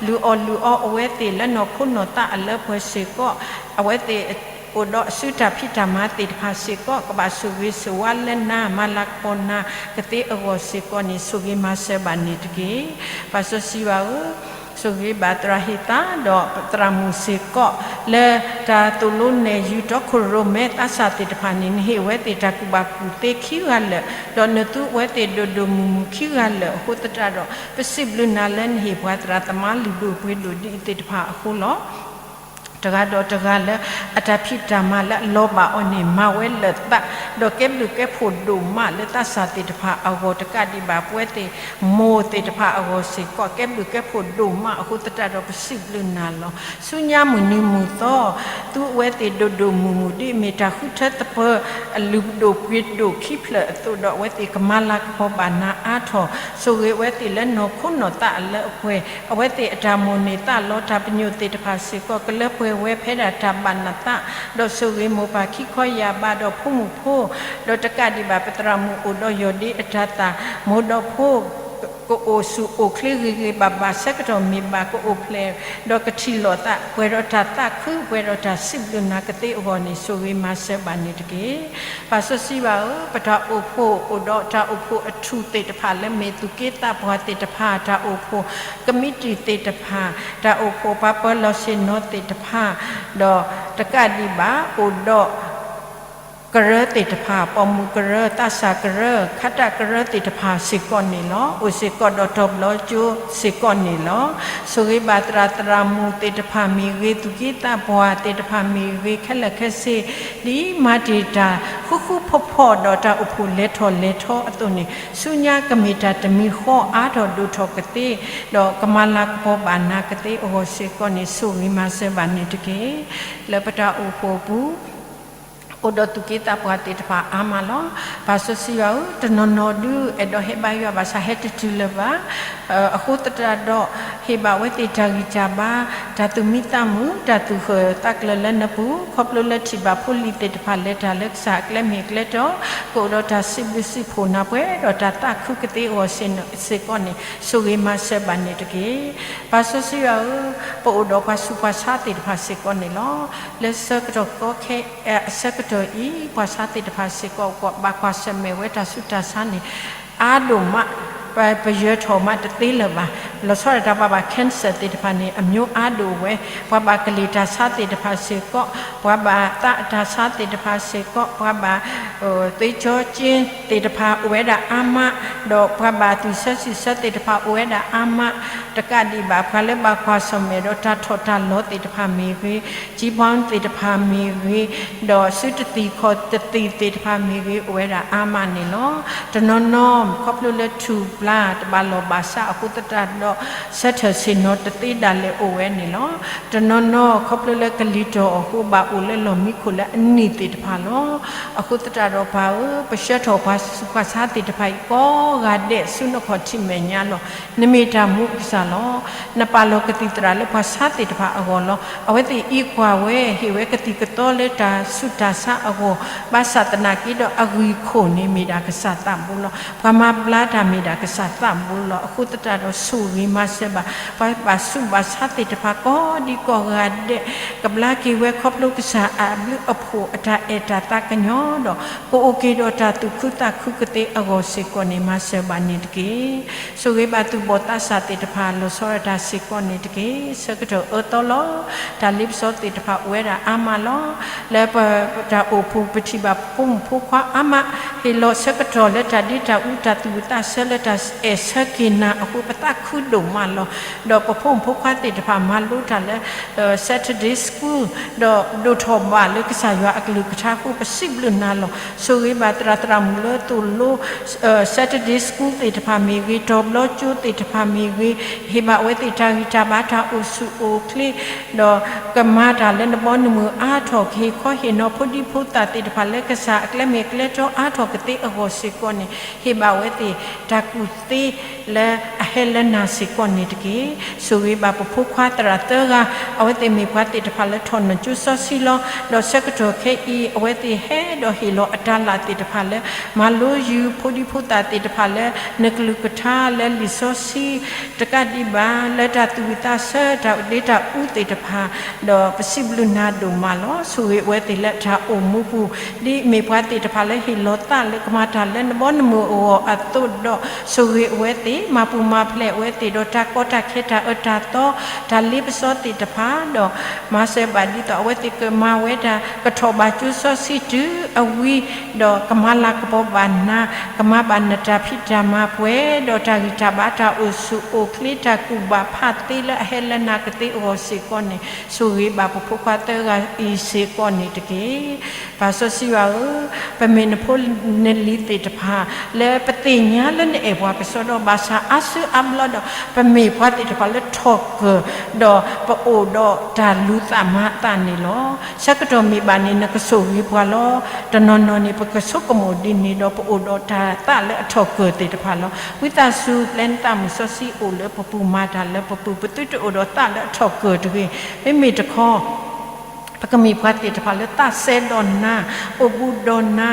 လုၢ်အီၣ်လုၢ်အီအဝဲသ့ၣ်လၢနီၢ်ခိနီၢ်သးအလၢပှဲၤစ့ၢ်ကီး, အဝဲသ့ၣ်အိၣ်ဒီးအစုတၢ်ဖံးတၢ်မၤသ့ၣ်တဖၣ်စ့ၢ်ကီး ကဘၣ်ဆိၣ်ဂ့ၤဆိၣ်ဝါလၢနၤ မၤလၤကပီၤနၤ ကသ့အဂီၢ်စ့ၢ်ကီးန့ၣ် ဆိၣ်ဂ့ၤမၤစၢၤဘၣ်န့ၣ်တက့ၢ်. ပၢ်စီဆှံယွၤဧၢ, ဆိၣ်ဂ့ၤဘၣ်သရၣ်ဟ့ၣ်သါ ဒီးသရၣ်မုၣ်စ့ၢ်ကီး လၢတၢ်သိၣ်လိနဲၣ်ယုၤတီခိၣ်ရိၣ်မဲသးစၢ်သ့ၣ်တဖၣ်န့ၣ် နဟ့ၣ်အဝဲသ့ၣ်တၢ်ကူၣ်ဘၣ်ကူၣ်သ့ခံဂၤလၢာ်, ဒီးနသူအဝဲသ့ၣ်ဒိၣ်ဒိၣ်မုၢ်မုၢ်ခံဂၤလၢာ်အဃိသတးဒီး ပစံးဘျုးနၤလၢနဟ့ၣ်ပှၤသရၣ်သမါလုၢ်ဒိၣ်ပှ့ၤဒိၣ်ဒ်အံၤသ့ၣ်တဖၣ်အဃိလီၤ. တဂၤဒီးတဂၤလၢ အတၢ်ဖံးတၢ်မၤလၢအလီၤဘၣ်အီၤန့ၣ် မၤဝဲလၢာ်သး, ဒီးကဲဘျုးကဲဖှိၣ်ဒိၣ်မးလၢသးစၢ်သ့ၣ်တဖၣ်အဂီၢ် တကးဒံးဘၣ်ပဝဲသ့ၣ်မိၢ်သ့ၣ်တဖၣ်အဂီၢ်စ့ၢ်ကီး ကဲဘျုးကဲဖှိၣ်ဒိၣ်မးအဃိသတးဒီး ပစံးဘျုးနၤလီၤ. ဆူညါမုၢ်နံၤမုၢ်သီ သူအဝဲသ့ၣ်ဒိၣ်ဒိၣ်မုၢ်မုၢ် ဒ်အမ့ၢ်တၢ်ဃုထၢသပၢၤ အလုၢ်ဒိၣ်ပှ့ၤဒိၣ်ခံဖျၢၣ်အသိးဒီး အဝဲသ့ၣ်ကမၤလၤကပီၤဘၣ်နၤအါထီၣ်, ဆိၣ်ဂ့ၤအဝဲသ့ၣ်လၢနီၢ်ခိနီၢ်သးအလၢအပှဲၤ, အဝဲသ့ၣ်အတၢ်မိၣ်န့ၢ်သးလီတၢ်ပညိၣ်သ့ၣ်တဖၣ်စ့ၢ်ကီး ကလၢပှဲၤဝဲဖဲဒၣ်တၢ်ဘၣ်နသး, ဒီးဆိၣ်ဂ့ၤမိၢ်ပၢ်ခံခီယၢ်ဘးဒီးဖိမုၣ်ဖိ, ဒီးတကးဒံးဘၣ်ပသရၣ်မုၣ်အိၣ်ဒီးယီၢ်ဒ့အတၤသၣ်, မိၢ်ဒီးဖိ ကအိၣ်ဆူၣ်အိၣ်ချ့ဂ့ၤဂ့ၤဘၣ်ဘၣ် ဆၢကတီၢ်မ့ၢ်ဘၣ်ကအိၣ်ဖျဲၣ်, ဒီးကထံၣ်လိာ်သး ပှဲၤဒီးတၢ်သးခု ပှဲၤဒီးတၢ်စံးဘျုးနၤကသ့အဂီၢ်န့ၣ် ဆိၣ်ဂ့ၤမၤစၢၤဘၣ်န့ၣ်တက့ၢ်. ပၢ်စီဆှံယွၤဧၢ, ပတၢ်အိၣ်ဖှိၣ်အိၣ်ဒီးတၢ်အိၣ်ဖှိၣ်အထူၣ်သ့ၣ်တဖၣ်လၢမ့ၢ်သူၣ်က့သးပှၢ်သ့ၣ်တဖၣ် တၢ်အိၣ်ဖှိၣ် ကမံးတံာ်သ့ၣ်တဖၣ်, တၢ်အိၣ်ဖှိၣ်ပှၤပၢၤလီၢ်ဆ့ၣ်နီၤသ့ၣ်တဖၣ်, ဒီးတကးဒံးဘၣ်အိၣ်ဒီး ကရၢသ့ၣ်တဖၣ်, ပိာ်မုၣ်ကရၢ, သးစၢ်ကရၢ, ခးတၢ်ကရၢသ့ၣ်တဖၣ်စ့ၢ်ကီးန့ၣ်လီၤ. အိၣ်စ့ၢ်ကီးဒီးတီၤဘျီကၠိစ့ၢ်ကီးန့ၣ်လီၤ. ဆိၣ်ဂ့ၤဘၣ်သရၣ်သရၣ်မုၣ်သ့ၣ်တဖၣ်မ့ၢ်ဂ့ၤ, သူၣ်က့သးပှၢ်သ့ၣ်တဖၣ်မ့ၢ်ဂ့ၤ, ခဲလၢာ်ခဲဆ့ ဒ်မၤတ့ၢ်တၢ်ဃူဃူဖိးဖိးဒီးတၢ်အိၣ်ဖှိၣ်လဲၤထီၣ်လဲၤထီအသိးန့ၣ်, ဆူညါကမ့ၢ်တၢ်တမံၤဃီအါထီၣ်ဒိၣ်ထီၣ်ကသ့, ဒီးကမၤလၤကပီၤဘၣ်နၤကသ့အဂီၢ်စ့ၢ်ကီးန့ၣ် ဆိၣ်ဂ့ၤမၤစၢၤဘၣ်န့ၣ်တက့ၢ်. လၢပတၢ်အိၣ်ဖှိၣ်အပူၤ အိၣ်ဒီးသူၣ်က့သးပှၢ်သ့ၣ်တဖၣ်အါမးလီၤ. ပၢ်စီဆှံယွၤဧၢ, တနီၤနီၤဒုးအဲၣ်ဒိးဟဲဘါယွၤဘၣ်ဆၣ်ဟဲတတုၤလၢၤဘၣ်. အဃိသတးဒီး ဟ့ၣ်ဘၣ်ဝဲသ့ၣ်တၢ်ဂံၢ်တၢ်ဘါ, တၢ်သူၣ်မံသးမုာ်, တၢ်သူၣ်ဃၢၤသးကျၢၤလၢနပူၤ, ခီဖျိလၢထံၣ်ဘၣ်ဖိလံၤသ့ၣ်တဖၣ်လဲၤတၢ်လၢကစၢ်အကျဲမ့ၢ်အကျဲတီ, ကအိၣ်ဒီးတၢ်စံးဘျုးစံးဖှိၣ်နၤပှဲၤဒီးတၢ်သးခုကသ့အဂီၢ်စ့ၢ်ကီးန့ၣ် ဆိၣ်ဂ့ၤမၤစၢၤဘၣ်န့ၣ်တက့ၢ်. ပၢ်စီဆှံယွၤဧၢ, ပအိၣ်ဒီးပှၤဆူးပှၤဆါသ့ၣ်တဖၣ်စ့ၢ်ကီးန့ၣ်လီၤ. လၢဆၢကတီၢ်ကီခဲအဆၢကတီၢ်အံၤ, ပှၤဆါသ့ၣ်တဖၣ်စ့ၢ်ကီး ဘၣ်ကွၢ်ဆၢၣ်မဲာ်ဝဲတၢ်ဆူးတၢ်ဆါန့ၣ် အါဒိၣ်မး, ပယၢၤထီၣ်မးတသ့လၢၤဘၣ်. လီၤဆီဒၣ်တၢ်ပှၤဘၣ် cancer သ့ၣ်တဖၣ်န့ၣ် အမျိုးအါဒိၣ်ဝဲ, ပှၤဘၣ်ကလံၣ်တၢ်ဆါသ့ၣ်တဖၣ်စ့ၢ်ကီး, ပှၤဘၣ်သးအတၢ်ဆါသ့ၣ်တဖၣ်စ့ၢ်ကီး, ပှၤဘၣ် သွေးကြောကျဉ်သ့ၣ်တဖၣ်အိၣ်ဝဲဒၣ်အါမး, ဒီးပှၤဘၣ်သွံၣ်ဆၢစံၣ်ဆၢသ့ၣ်တဖၣ်အိၣ်ဝဲဒၣ်အါမး, တကးဒံးဘၣ် ပှၤလၢဘၣ်ကွၢ်ဆၢၣ်မဲာ်ဒီးတၢ်ထီၣ်တၢ်လီၤသ့ၣ်တဖၣ်မ့ၢ်ဂ့ၤ, ကျဉ်ပေါင်သ့ၣ်တဖၣ်မ့ၢ်ဂ့ၤ, ဒီးစုတသံၣ်ခီၣ်တသံၣ်သ့ၣ်တဖၣ်မ့ၢ်ဂ့ၤ အိၣ်ဝဲဒၣ်အါမးန့ၣ်လီၤ. တနီၤနီၤ ခီဖျိလၢထူၣ်ပျၢ်တဘၣ်လီၢ်ဘၣ်စးအဃိသတးဒီး ဒီးဆၢထၢၣ်ဆ့ၣ်နီၤတသ့ဒၣ်လဲာ်အိၣ်ဝဲန့ၣ်လီၤ. တနီၤနီၤခီဖျိလၢကလံၤတီၤအဃိ ဘၣ်အိၣ်လၢလီၢ်မံခိၣ်လၢအနံၤသ့ၣ်တဖၣ်လီၤ. အဃိသတးဒီးပၢ်ဧၢ, ပဆှၢထီၣ်ပှၤဆူးပှၤဆါသ့ၣ်တဖၣ်အံၤကိးဂၤဒဲးဆူနခီၣ်ထံးမဲာ်ညါလီၤ. နမ့ၢ်တၢ်မူကစၢ်လီၤ. နပာ်လီၤကသံၣ်သရၣ်လၢပှၤဆါသ့ၣ်တဖၣ်အဂီၢ်လီၤ. အဝဲသ့ၣ်အံၤကွၢ်ဝဲ ဟ့ၣ်ဝဲကသံၣ်ကသီလၢတၢ်ဆူးတၢ်ဆါအဂီၢ်, ဘၣ်ဆၣ်သနာ်က့ဒီးအဂံၢ်ခိၣ်န့ၣ်မ့ၢ်ဒၣ်ကစၢ်သးဘိလီၤ. ပှၤမၤဘျါတၢ်မ့ၢ်ဒၣ်ကစၢ်သးဘိလီၤ. အဃိသတးဒီးဆိၣ်ဂ့ၤမၤစၢၤဘၣ် ပှၤဘၣ်ဆူးဘၣ်ဆါသ့ၣ်တဖၣ်ကိးဒံကိးဂၤဒဲး, ကဘျါက့ၤဝဲခီဖျိကစၢ်အဘျုးအဖှိၣ်အတၢ်အဲၣ်တၢ်သးကညီၤဒီး ကအိၣ်က့ၤဒီးတၢ်သူၣ်ခုသးခုကသ့အဂီၢ်စ့ၢ်ကီးန့ၣ် မၤစၢၤဘၣ်န့ၣ်တက့ၢ်. ဆိၣ်ဂ့ၤဘၣ်သူၣ်ဘီၣ်သးစၢ်သ့ၣ်တဖၣ် လီၤဆီဒၣ်တၢ်စ့ၢ်ကီးန့ၣ်တက့ၢ်. ဆၢကတီၢ်အၢသီလီၤ. တၢ်လ့ပစီသ့ၣ်တဖၣ်အိၣ်ဝဲဒၣ်အါမးလီၤ. လၢပတၢ်အိၣ်ဖှိၣ်ပထံၣ်ဘၣ်ပဖိမုၣ်ဖိခွါအါမး, ဟ့ၣ်လီၤဆၢကတီၢ်လၢတၢ်ဒ့တၢ်အူတၢ်သူၣ်ဝံၣ်သးဆၢလၢတၢ်အဲၣ်ဆၢက့ၤနၤအဃိ ပသးခုဒိၣ်မးလီၤ. ဒီးပဖိမုၣ်ဖိခွါသ့ၣ်တဖၣ်မၤလိတၢ်လၢ Saturday School ဒီးဒိၣ်ထီၣ်ဘၣ်လၢကစၢ်ယွၤအကလုၢ်ကထါအဃိ ပစံးဘျုးနၤလီၤ. ဆိၣ်ဂ့ၤဘၣ်သရၣ်သရၣ်မုၣ်လၢသိၣ်လိ Saturday School သ့ၣ်တဖၣ်မ့ၢ်ဂ့ၤ, တီၤဘျီကၠိသ့ၣ်တဖၣ်မ့ၢ်ဂ့ၤ, ဟ့ၣ်ဘၣ်အဝဲသ့ၣ်တၢ်ဂံၢ်တၢ်ဘါတၢ်အိၣ်ဆူၣ်အိၣ်ချ့, ဒီးကမၤတၢ်လၢနဘီနမုၢ်အါထီၣ်, ကဟ့ၣ်ခီဟ့ၣ်နီၤဖိဒံဖိသၣ်သ့ၣ်တဖၣ်လၢကစၢ်အကျဲမ့ၢ်ကျဲတီအါထီၣ်ကသ့အဂီၢ်စ့ၢ်ကီးန့ၣ် ဟ့ၣ်ဘၣ်အဝဲသ့ၣ်တၢ်ကူၣ်သ့လၢအဟဲလၢနၤစ့ၢ်ကီးန့ၣ်တက့ၢ်. ဆိၣ်ဂ့ၤဘၣ်ပဖိခွါသရၣ်သၢဂၤ, အဝဲသ့ၣ်မ့ၢ်ပှၤသ့ၣ်တဖၣ်လၢထီၣ်နီၣ်ကၠိစီဆှံလီၤ. ဒီးဆၢကတီၢ်ခဲအံၤ အဝဲသ့ၣ်ဟဲဒီးဟ့ၣ်လီၤအတၢ်လၢ်သ့ၣ်တဖၣ်လၢ မၤလိယုာ်ဖိဒံဖိသၣ်သ့ၣ်တဖၣ်လၢ နကလုၢ်ကထါလၢလံာ်စီဆှံ တကးဒံးဘၣ် လၢတၢ်သူၣ်ဝံၣ်သးဆၢတၢ်ဒ့တၢ်အူသ့ၣ်တဖၣ်, ဒီးပစံးဘျုးနၤဒိၣ်မးလီၤ. ဆိၣ်ဂ့ၤအဝဲသ့ၣ်လၢတၢ်အိၣ်မူပူၤ, ဒ်မ့ၢ်ပှၤသ့ၣ်တဖၣ်လၢဟ့ၣ်လီၤသးလၢကမၤတၢ်လၢနဘီနမုၢ်အဂီၢ်အသိးဒီး ဆိၣ်ဂ့ၤအဝဲသ့ၣ်, မၤပူၤမၤဖျဲးအဝဲသ့ၣ်ဒီးတၢ်ကီတၢ်ခဲတၢ်အၢတၢ်သီ, တၢ်လ့ပစီသ့ၣ်တဖၣ်, ဒီးမၤစၢၤဘၣ်ဒ်သိးအဝဲသ့ၣ်ကမၤဝဲဒၣ် ကထီၣ်ဘၣ်ကၠိစီဆှံတုၤအဝံၤ, ဒီးကမၤလၤကပီၤဘၣ်နၤ, ကမၤဘၣ်နတၢ်ဖံးတၢ်မၤပှဲၤ, ဒီးတၢ်ဂံၢ်တၢ်ဘါတၢ်အိၣ်ဆူၣ်အိၣ်ချ့ တၢ်ကူၣ်ဘၣ်ဖးသ့လၢအဟဲလၢနၤကသ့အဂီၢ်စ့ၢ်ကီးန့ၣ် ဆိၣ်ဂ့ၤဘၣ်ပဖိခွါသၢဂၤအံၤစ့ၢ်ကီးန့ၣ်တက့ၢ်. ပၢ်စီဆှံယွၤဧၢ, ပမ့ၢ်နဖိနလံၤသ့ၣ်တဖၣ် လၢပသ့ၣ်ညါလၢနအဲၣ်ပှၤကစီဒီ ဘၣ်ဆၣ်အါစုအါဘျီဒီး ပမ့ၢ်ပှၤသ့ၣ်တဖၣ်လၢထီၣ်ကၢၢ်, ဒီးပအိၣ်ဒီးတၢ်လူၤသးမၤအသးန့ၣ်လီၤ. ဆၢကတီၢ်မ့ၢ်ဘၣ်န့ၣ် နကဆိၣ်ဂ့ၤပှၤလီၤ. တနီၤနီၤန့ၣ် ပကဆိကမိၣ်ဒ်န့ၣ်ဒီး ပအိၣ်ဒီးတၢ်သးလၢအထီၣ်ကၢၢ်သ့ၣ်တဖၣ်လီၤ. ဝံသးစူၤ ပျဲနသးမုၢ်စီဆှံအိၣ်လၢပပူၤ မၤတၢ်လၢပပူၤ, ပသုတအိၣ်ဒီးသးလၢအထီၣ်ကၢၢ်တဂ့ၤ. မ့မ့ၢ်တခီ ပကမ့ၢ်ပှၤသ့ၣ်တဖၣ်လၢသးစဲဒီးနၤ, အိၣ်ဘူးဒီးနၤ,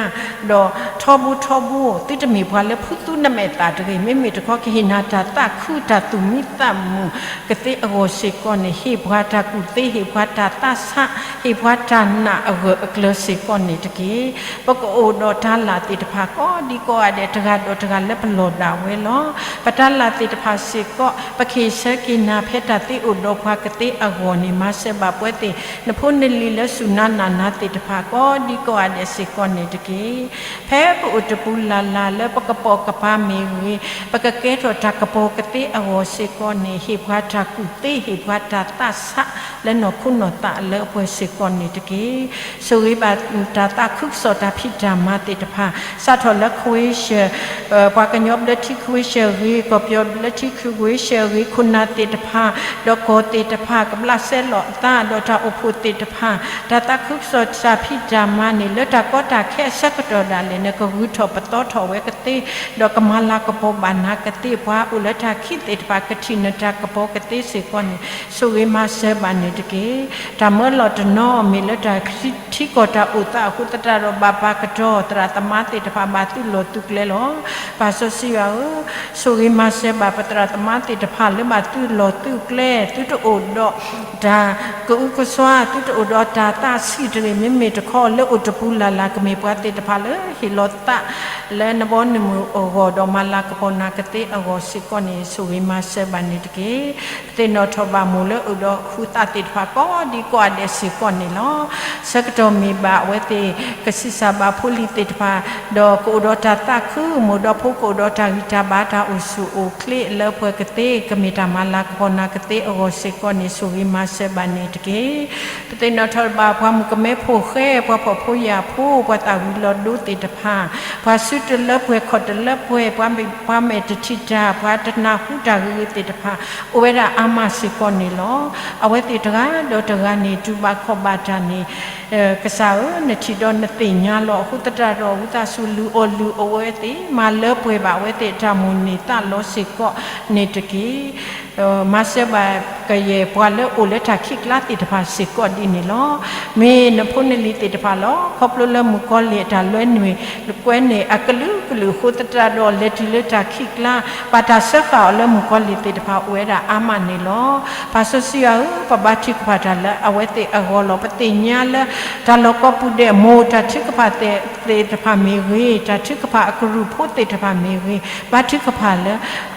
ဒီးထီဘိထီဘိ, သုတမ့ၢ်ပှၤလၢဖုသူနမဲာ်သၣ်တဂ့ၤ. မ့မ့ၢ်တခီ ကဟ့ၣ်နၤတၢ်သးခုတၢ်သူၣ်မံသးမုာ်ကသ့အဂီၢ်စ့ၢ်ကီးန့ၣ် ဟ့ၣ်ပှၤတၢ်ကူၣ်သ့, ဟ့ၣ်ပှၤတၢ်သးဆး, ဟ့ၣ်ပှၤတၢ်နာ်အဂၢၢ်အကျၢၤစ့ၢ်ကီးန့ၣ်တက့ၢ်. ပကအိၣ်ဒီးတၢ်လၢ်သ့ၣ်တဖၣ်ကိးဒံကိးဂၤဒဲး တဂၤဒီးတဂၤလၢပလီၢ်ဒၣ်ဝဲလီၤ. ပတၢ်လၢ်သ့ၣ်တဖၣ်စ့ၢ်ကီး ပကဟ့ၣ်ဆၢက့ၤနၤဖဲတၢ်သ့အိၣ်ဒီးပှၤကသ့အဂီၢ်န့ၣ် မၤစၢၤဘၣ်ပဝဲသ့ၣ် နဖိနလံၤလၢစူၢ်နၤနာ်နၤသ့ၣ်တဖၣ် ကိးဒံကိးဂၤဒဲးစ့ၢ်ကီးန့ၣ်တက့ၢ်. ဖဲပအိၣ်တပူၤလၢ်လၢ်လၢပကပိာ်ကပၤမ့ၢ်ဂ့ၤ, ပကကဲထီၣ်တၢ်ကပီၤကသ့အဂီၢ်စ့ၢ်ကီးန့ၣ် ဟ့ၣ်ပှၤတၢ်ကူၣ်သ့, ဟ့ၣ်ပှၤတၢ်သးဆးလၢနီၢ်ခိနီၢ်သးလၢအပှဲၤစ့ၢ်ကီးန့ၣ်တက့ၢ်. ဆိၣ်ဂ့ၤဘၣ်တၢ်သးခုကစီၣ်တၢ်ဖံးတၢ်မၤသ့ၣ်တဖၣ် စးထီၣ်လၢ Croatia ပှၤကညီဘျၢထံ Croatia အဂ့ၤ, ကီၢ်ပယီၤဘျၢထံ Croatia အဂ့ၤ, ခိၣ်နၢ်သ့ၣ်တဖၣ်, ဒီးကီၢ်သ့ၣ်တဖၣ် ကဘျးစဲလီၤအသး, ဒီးတၢ်အိၣ်ဖှိၣ်သ့ၣ်တဖၣ်, တၢ်သးခုကစီၣ်တၢ်ဖံးတၢ်မၤန့ၣ် လၢတၢ်ကီတၢ်ခဲအဆၢကတီၢ်ဒၣ်လဲာ်န့ၣ် ကဂုၤထီၣ်ပသီထီၣ်ဝဲကသ့, ဒီးကမၤလၤကပီၤဘၣ်နၤကသ့, ပှၤအိၣ်လၢတၢ်ခံးသ့ၣ်တဖၣ် ကထံၣ်နတၢ်ကပီၤကသ့စ့ၢ်ကီးန့ၣ် ဆိၣ်ဂ့ၤမၤစၢၤဘၣ်န့ၣ်တက့ၢ်. တၢ်မၢလီၤတနီၤမ့ၢ်လၢတၢ်ထံကီၢ်တၢ်အိၣ်သးအဃိသတးဒီး ဘၣ်ပာ်ကတီၢ် သရၣ်သမါသ့ၣ်တဖၣ်ဘၣ်သုးလီၢ်သုးကျဲလီၤ. ပၢ်စီဆှံယွၤဧၢ, ဆိၣ်ဂ့ၤမၤစၢၤဘၣ်ပသရၣ်သမါသ့ၣ်တဖၣ်လၢဘၣ်သုးလီၢ်သုးကျဲ, သုတအိၣ်ဒီးတၢ်ကအုကစွါ, သုတအိၣ်ဒီးတၢ်သးဆံးတဂ့ၤ. မ့မ့ၢ်တခီ လၢအိၣ်တပူၤလၢ်လၢ် ကမ့ၢ်ပှၤသ့ၣ်တဖၣ်လၢဟ့ၣ်လီၤသးလၢနဘီနမုၢ်အဂီၢ် ဒီးမၤလၤကပီၤနၤကသ့အဂီၢ်စ့ၢ်ကီးန့ၣ် ဆိၣ်ဂ့ၤမၤစၢၤဘၣ်န့ၣ်တက့ၢ်. ပသ့ၣ်နီၣ်ထီၣ်ဘၣ်မိၢ်လၢအိၣ်ဒီးဃုသးသ့ၣ်တဖၣ် ကိးဒံကိးဂၤဒဲးစ့ၢ်ကီးန့ၣ်လီၤ. ဆၢကတီၢ်မ့ၢ်ဘၣ်အဝဲသ့ၣ် ကဆံးစၢ်ဘၣ်ဖိလံၤသ့ၣ်တဖၣ်, ဒီးကအိၣ်ဒီးတၢ်သးခု, မိၢ်ဒီးဖိကအိၣ်ဒီးတၢ်ဂံၢ်တၢ်ဘါတၢ်အိၣ်ဆူၣ်အိၣ်ချ့လၢပှဲၤကသ့, ကမ့ၢ်တၢ်မၤလၤကပီၤနၤကသ့အဂီၢ်စ့ၢ်ကီးန့ၣ် ဆိၣ်ဂ့ၤမၤစၢၤဘၣ်န့ၣ်တက့ၢ်. ပသ့ၣ် နီၣ်ထီၣ်ဘၣ်ပှၤမုၣ်ကမဲဖိဃဲ, ပှၤဖှီၣ်ဖိယာ်ဖိ, ပှၤသးဝံၤလီၤဒိသ့ၣ်တဖၣ်, ပှၤစုတလၢပှဲၤခီၣ်တလၢပှဲၤ, ပှၤမဲာ်တထံၣ်တၢ်, ပှၤတနၢ်ဟူတၢ်ဂ့ၤဂ့ၤသ့ၣ်တဖၣ် အိၣ်ဝဲဒၣ်အါမးစ့ၢ်ကီးန့ၣ်လီၤ. အဝဲသ့ၣ်တဂၤဒီးတဂၤန့ၣ် တူၢ်ဘၣ်ခီၣ်ဘၣ်တၢ်န့ၣ် ကစၢ်ဧၢ, နထံၣ်ဒီးနသ့ၣ်ညါလီၤ. အဃိသတးဒီး ဝံသးစူၤလုၢ်အီၣ်လုၢ်အီအဝဲသ့ၣ်, မၤလၢပှဲၤဘၣ်အဝဲသ့ၣ်အတၢ်မိၣ်န့ၢ်သးလီစ့ၢ်ကီးန့ၣ်တက့ၢ်. မၤစၢၤဘၣ်ကယဲၢ်ပှၤလၢအိၣ်လၢတၢ်ခံးကျါသ့ၣ်တဖၣ်စ့ၢ်ကီးဒ်န့ၣ်လီၤ. မ့ၢ်နဖိနလံၤသ့ၣ်တဖၣ်လီၤ. ခီဖျိလၢမုၣ်ကီၤလံၢ်အတၢ်လွဲနုာ်ကွဲန့ၣ် အကလုာ်ကလုာ်အဃိသတးဒီး လဲၤတုၤလၢတၢ်ခံးကျါ, ဘၣ်တၢ်စၢဃာ်အီၤလၢမုၣ်ကီၤလံၢ်သ့ၣ်တဖၣ်အိၣ်ဝဲဒၣ်အါမးန့ၣ်လီၤ. ပၢ်စီဆှံယွၤဧၢ, ပဘါထုကဖၣ်တၢ်လၢအဝဲသ့ၣ်အဂီၢ်လီၤ. ပသ့ၣ်ညါလၢ တၢ်လီၢ်ကိးပူၤဒဲး မိၢ်တၢ်ထုကဖၣ်သ့ၣ်တဖၣ်မ့ၢ်ဂ့ၤ, တၢ်ထုကဖၣ်အကရူၢ်ဖိသ့ၣ်တဖၣ်မ့ၢ်ဂ့ၤ, ဘါထုကဖၣ်လၢ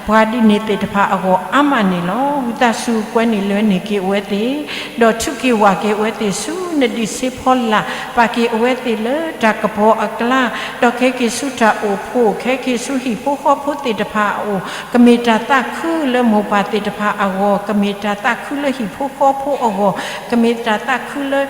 ပှၤဒ်န့ၣ်သ့ၣ်တဖၣ်အဂီၢ်အါမးန့ၣ်လီၤ. ဝံသးစူၤကွဲန့ၢ်လွဲန့ၢ်က့ၤအဝဲသ့ၣ်, ဒီးထုးက့ၤဝၢ်က့ၤအဝဲသ့ၣ်ဆူနဒံးဆ့ဖီလာ်, ပာ်က့ၤအဝဲသ့ၣ်လၢတၢ်ကပီၤအကျါ, ဒီးကဲက့ၤဆူတၢ်အိၣ်ဖှိၣ်, ကဲက့ၤဆူဟံၣ်ဖိဃီဖိသ့ၣ်တဖၣ်အအိၣ်, ကမ့ၢ်တၢ်သးခုလၢမိၢ်ပၢ်သ့ၣ်တဖၣ်အဂီၢ်, ကမ့ၢ်တၢ်သးခုလၢဟံၣ်ဖိဃီဖိအဂီၢ်, ကမ့ၢ်တၢ်သးခုလၢ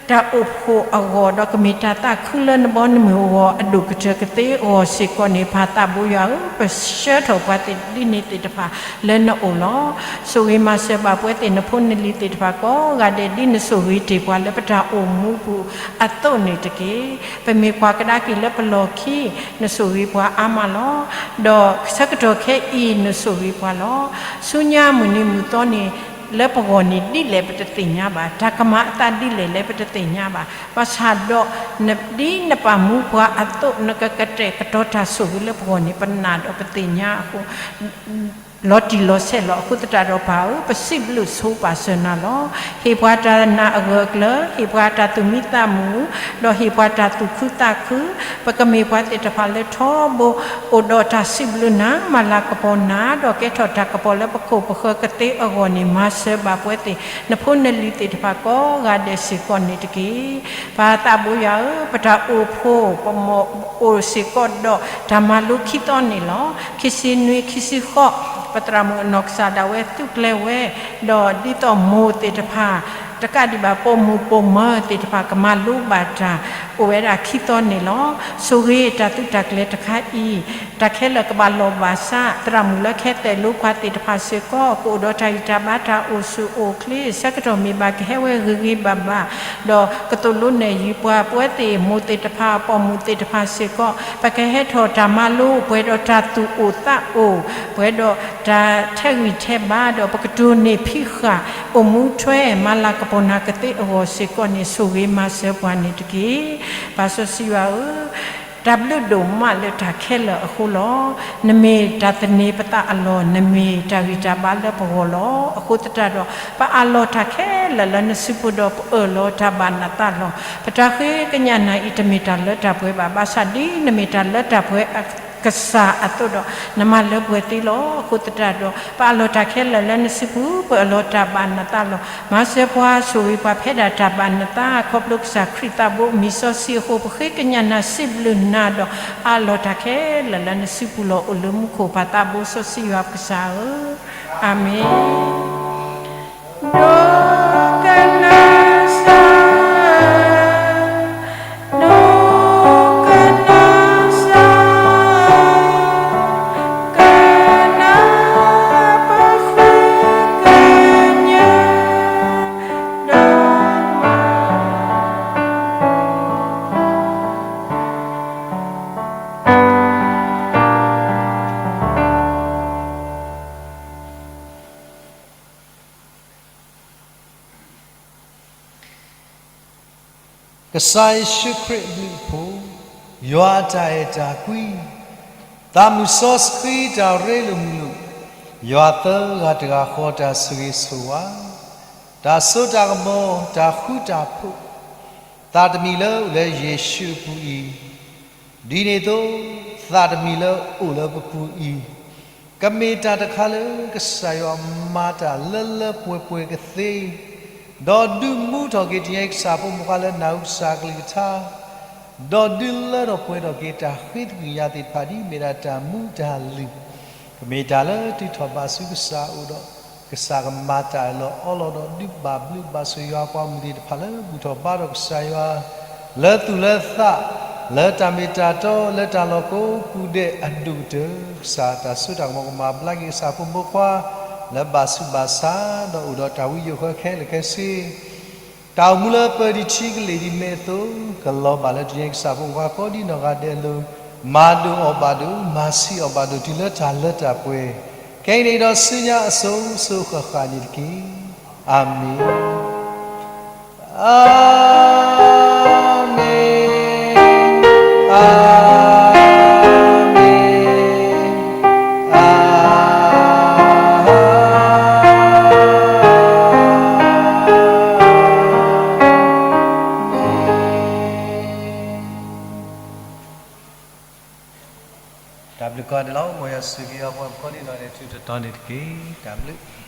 တၢ်အိၣ်ဖှိၣ်အဂီၢ်, ဒီးကမ့ၢ်တၢ်သးခုလၢနဘီနမုၢ်အဂီၢ်အဒိၣ်ကတၢၢ်ကသ့အဂီၢ်စ့ၢ်ကီးန့ၣ်, ပၢ်သးဘိယွၤဧၢ, ပဆှၢထီၣ်ပှၤသ့ၣ်ဒ်န့ၣ်သ့ၣ်တဖၣ်လၢနအိၣ်လီၤ. ဆိၣ်ဂ့ၤမၤစၢၤဘၣ်ပဝဲသ့ၣ်နဖိနလံၤသ့ၣ်တဖၣ်ကိးဂၤဒဲးဒ်နဆိၣ်ဂ့ၤတ့ၢ်ပှၤလၢပတၢ်အိၣ်မူပူၤအသိးန့ၣ်တက့ၢ်. ပမ့ၢ်ကွၢ်ကဒါက့ၤလၢပလီၢ်ခံ, နဆိၣ်ဂ့ၤပှၤအါမးလီၤ. ဒီးဆၢကတီၢ်ခဲအံၤ နဆိၣ်ဂ့ၤပှၤလီၤ. ဆူညါမုၢ်နံၤမုၢ်သီန့ၣ် လၢပဂီၢ်န့ၣ်ဒ်လဲၣ်ပတသ့ၣ်ညါဘၣ်, တၢ်ကမၤအသးဒ်လဲၣ်လၢပတသ့ၣ်ညါဘၣ်. ဘၣ်ဆၣ်ဒီး ဒ်နပာ်မူပှၤအသိး နကကတဲာ်ကတီၤတၢ်ဆိၣ်ဂ့ၤလၢပဂီၢ်န့ၣ် ပနာ်ဒီးပသ့ၣ်ညါအဃိ လီၤတံၢ်လီၤဆဲးလီၤ. အဃိသတးဒီးပၢ်ဧၢ, ပစံးဘျုးဆိပာ်စၢၤနၤလီၤ. ဟ့ၣ်ပှၤတၢ်နာ်အဂၢၢ်အကျၢၤ, ဟ့ၣ်ပှၤတၢ်သူၣ်မံသးမုာ်, ဒီးဟ့ၣ်ပှၤတၢ်သူၣ်ခုသးခု, ပကမ့ၢ်ပှၤသ့ၣ်တဖၣ်လၢထီဘိ အိၣ်ဒီးတၢ်စံးဘျုးနၤ, မၤလၤကပီၤနၤ, ဒီးကဲထီၣ်တၢ်ကပီၤလၢပခိၣ်ပဃၢၤကသ့အဂီၢ်န့ၣ် မၤစၢၤဘၣ်ပဝဲသ့ၣ် နဖိနလံၤသ့ၣ်တဖၣ်ကိးဂၤဒဲးစ့ၢ်ကီးန့ၣ်တက့ၢ်. ပၢ်သးဘိယွၤဧၢ, ပတၢ်အိၣ်ဖှိၣ် ပမ့ၢ်အိၣ်စ့ၢ်ကီးဒီးတၢ်မၤလိခံသီန့ၣ်လီၤ. ခံဆံနွံ ခံဆံဃိး ပသရၣ်မုၣ်အနီၢ်ကစၢ်ဒၣ်ဝဲသူကျဲၤဝဲ, ဒီးဒ်သိးမိၢ်သ့ၣ်တဖၣ် တကးဒံးဘၣ်ပိာ်မုၣ်ပိာ်မၢၤသ့ၣ်တဖၣ် ကမၤလိဘၣ်တၢ် အိၣ်ဝဲဒၣ်ခံသီန့ၣ်လီၤ. ဆိၣ်ဂ့ၤတၢ်သုးတၢ်ကျဲၤတခါအံၤ, တၢ်ခဲလၢာ်ကဘၣ်လီၤဘၣ်စး, သရၣ်မုၣ်လၢခဲသဲးလိပှၤသ့ၣ်တဖၣ်စ့ၢ်ကီး ကအိၣ်ဒီးတၢ်ဂံၢ်တၢ်ဘါ တၢ်အိၣ်ဆူၣ်အိၣ်ချ့ ဆၢကတီၢ်မ့ၢ်ဘၣ်ကဟဲဝဲဂ့ၤဂ့ၤဘၣ်ဘၣ်, ဒီးကသိၣ်လိနဲၣ်ယုၤပှၤ ပဝဲသ့ၣ်မိၢ်သ့ၣ်တဖၣ် ပိာ်မုၣ်သ့ၣ်တဖၣ်စ့ၢ်ကီး ပကဟဲထီၣ်တၢ်မၤလိ ပှဲၤဒီးတၢ်သူၣ်အိၣ်သးအိၣ်, ပှဲၤဒီးတၢ်ထဲးဂံၢ်ထဲးဘါ, ဒီးပကတိၢ်န့ၢ်ဖံးဃာ် အိၣ်မူထွဲ မၤလၤကပီၤနၤကသ့အဂီၢ်စ့ၢ်ကီးန့ၣ် ဆိၣ်ဂ့ၤမၤစၢၤပှၤန့ၣ်တက့ၢ်. ပၢ်စီဆှံယွၤဧၢ, တၢ်ဘျုးဒိၣ်မးလၢတၢ်ခဲလၢာ်အဃိလီၤ. နမ့ၢ်တၢ်သန့ၤပသးအလီၢ်, နမ့ၢ်တၢ်ဂံၢ်တၢ်ဘါလၢပဂီၢ်လီၤ. အဃိသတးဒီး ပအးလီၤတၢ်ခဲလၢာ်လၢနစုပူၤဒီး ပအၢၣ်လီၤတၢ်ဘၣ်နသးလီၤ. ပတၢ်ဃ့ကညးနၤအံၤ တမ့ၢ်တၢ်လၢတၢ်ပှဲၤဘၣ်. ဘၣ်ဆၣ်ဒ်နမ့ၢ်တၢ်လၢတၢ်ပှဲၤအကစၢ်အသိးဒီး နမၤလၢပှဲၤသ့လီၤ. အဃိသတးဒီး ပအးလီၤတၢ်ခဲလၢာ်လၢနစုပူၤ, ပအၢၣ်လီၤတၢ်ဘၣ်နသးလီၤ. မၤစၢၤပှၤ ဆိၣ်ဂ့ၤပှၤဖဲဒၣ်တၢ်ဘၣ်နသး ခီဖျိကစၢ်ခရံာ်သးဘိမံၤစီဆှံအဃိ ပဃ့ကညးနၤ စံးဘျုးနၤဒီး အးလီၤတၢ်ခဲလၢာ်လၢနစုပူၤလီၤ. အိၣ်လၢမူခိၣ်ပၢ်သးဘိစီဆှံယွၤပကစၢ်ဧၢ, အၤမ့ၣ်. ဒိကနၣ်စၢ်, ဒိကနၣ်စၢ်, ကနၣ်ပဃ့ကညး ဒိၣ်မး. ကစၢ်ယ့ၣ်ၡူးခရံာ်အဘျုးအဖှိၣ်, ယွၤအတၢ်အဲၣ်တၢ်ကွံ, သးမုၣ်စီဆှံတၢ်ရ့လိာ်မုာ်လိာ်, ယွၤသၢဂၤတဂၤဃီတၢ်ဆိၣ်ဂ့ၤဆိၣ်ဝါ, တၢ်စိတၢ်ကမီၤ တၢ်ဃူတၢ်ဖိး, သးတမံၤလၢအိၣ်လၢယ့ၣ်ၡူးအပူၤအံၤ, ဒ်န့ၣ်အသိး သးတမံၤလၢအိၣ်လၢပပူၤအံၤ, ကမ့ၢ်တၢ်တခါလၢကစၢ်ယွၤမၤတၢ်လၢလၢပှဲၤပှဲၤကသ့, ဒီးဒုးမူထီၣ်က့ၤတနံၤအံၤကစၢ်ဖိမုၣ်ခွါလၢနၢ်ဟူကစၢ်အကလုၢ်ကထါ, ဒီးဒုးလၢထီၣ်ပှဲၤထီၣ်က့ၤတၢ်ဃ့သကွံာ်ညါသ့ၣ်တဖၣ် ဒ်မ့ၢ်ဒၣ်တၢ်မူတၢ်လုၢ်, ကမ့ၢ်တၢ်လၢတုၤထီၣ်ဘးဆူကစၢ်အအိၣ်ဒီး ကစၢ်ကမၤတၢ်အၢၣ်လီၤအီလီၤဒီး ဒုးဘၣ်ဘျုးဘၣ်ဆိၣ်ယွၤ ပှၤမုၢ်သ့ၣ်တဖၣ်လၢဘူၣ်ထီၣ်ဘါထီၣ်ကစၢ်ယွၤ လၢသူၣ်လၢသး လၢတၢ်မ့ၢ်တၢ်တီ လၢတၢ်လီၢ်ကိးပူၤဒဲးအဒိၣ်ကတၢၢ် ကစၢ်တၢ်စိတၢ်ကမီၤကမၤဘျါက့ၤ ကစၢ်ဖိမုၣ်ဖိခွါ လၢဘၣ်ဆူးဘၣ်ဆါ ဒီးအိၣ်ဒီးတၢ်ဝံယိာ်ဃၢခဲလၢာ်ခဲဆ့ တၢ်အိၣ်မူလၢပၢၤဒံးထံကလ့ၢ်ဒ်မ့ၢ်အသိး ကလီၤဘၣ်လၢတနံၤအံၤ ကစၢ်ဖိမုၣ်ဖိခွါကိးဒ်နီၢ်ဂၤဒဲးအလိၤ မၤဒိၣ်အီၣ်ဘၣ်ဒိၣ် မၤဆံးအီၣ်ဘၣ်ဒိၣ်တုၤလၢတၢ်လၢတၢ်ပှဲၤ ခဲအံၤန့ၣ်ဒီးဆူညါအစိၤစိၤဃၣ်ဃၣ်န့ၣ်တက့ၢ်. အၤမ့ၣ်, အၤမ့ၣ်, အၤမ့ၣ်, အၤမ့ၣ်. တၢ်ဘျုးကိးဂၤဒဲးလီၤ. မ်ယွၤဆိၣ်ဂ့ၤအပှၤကိးဒ်နီၢ်ဂၤဒဲး ထူးထူးတီၤတီၤန့ၣ်တက့ၢ်. တၢ်ဘျုး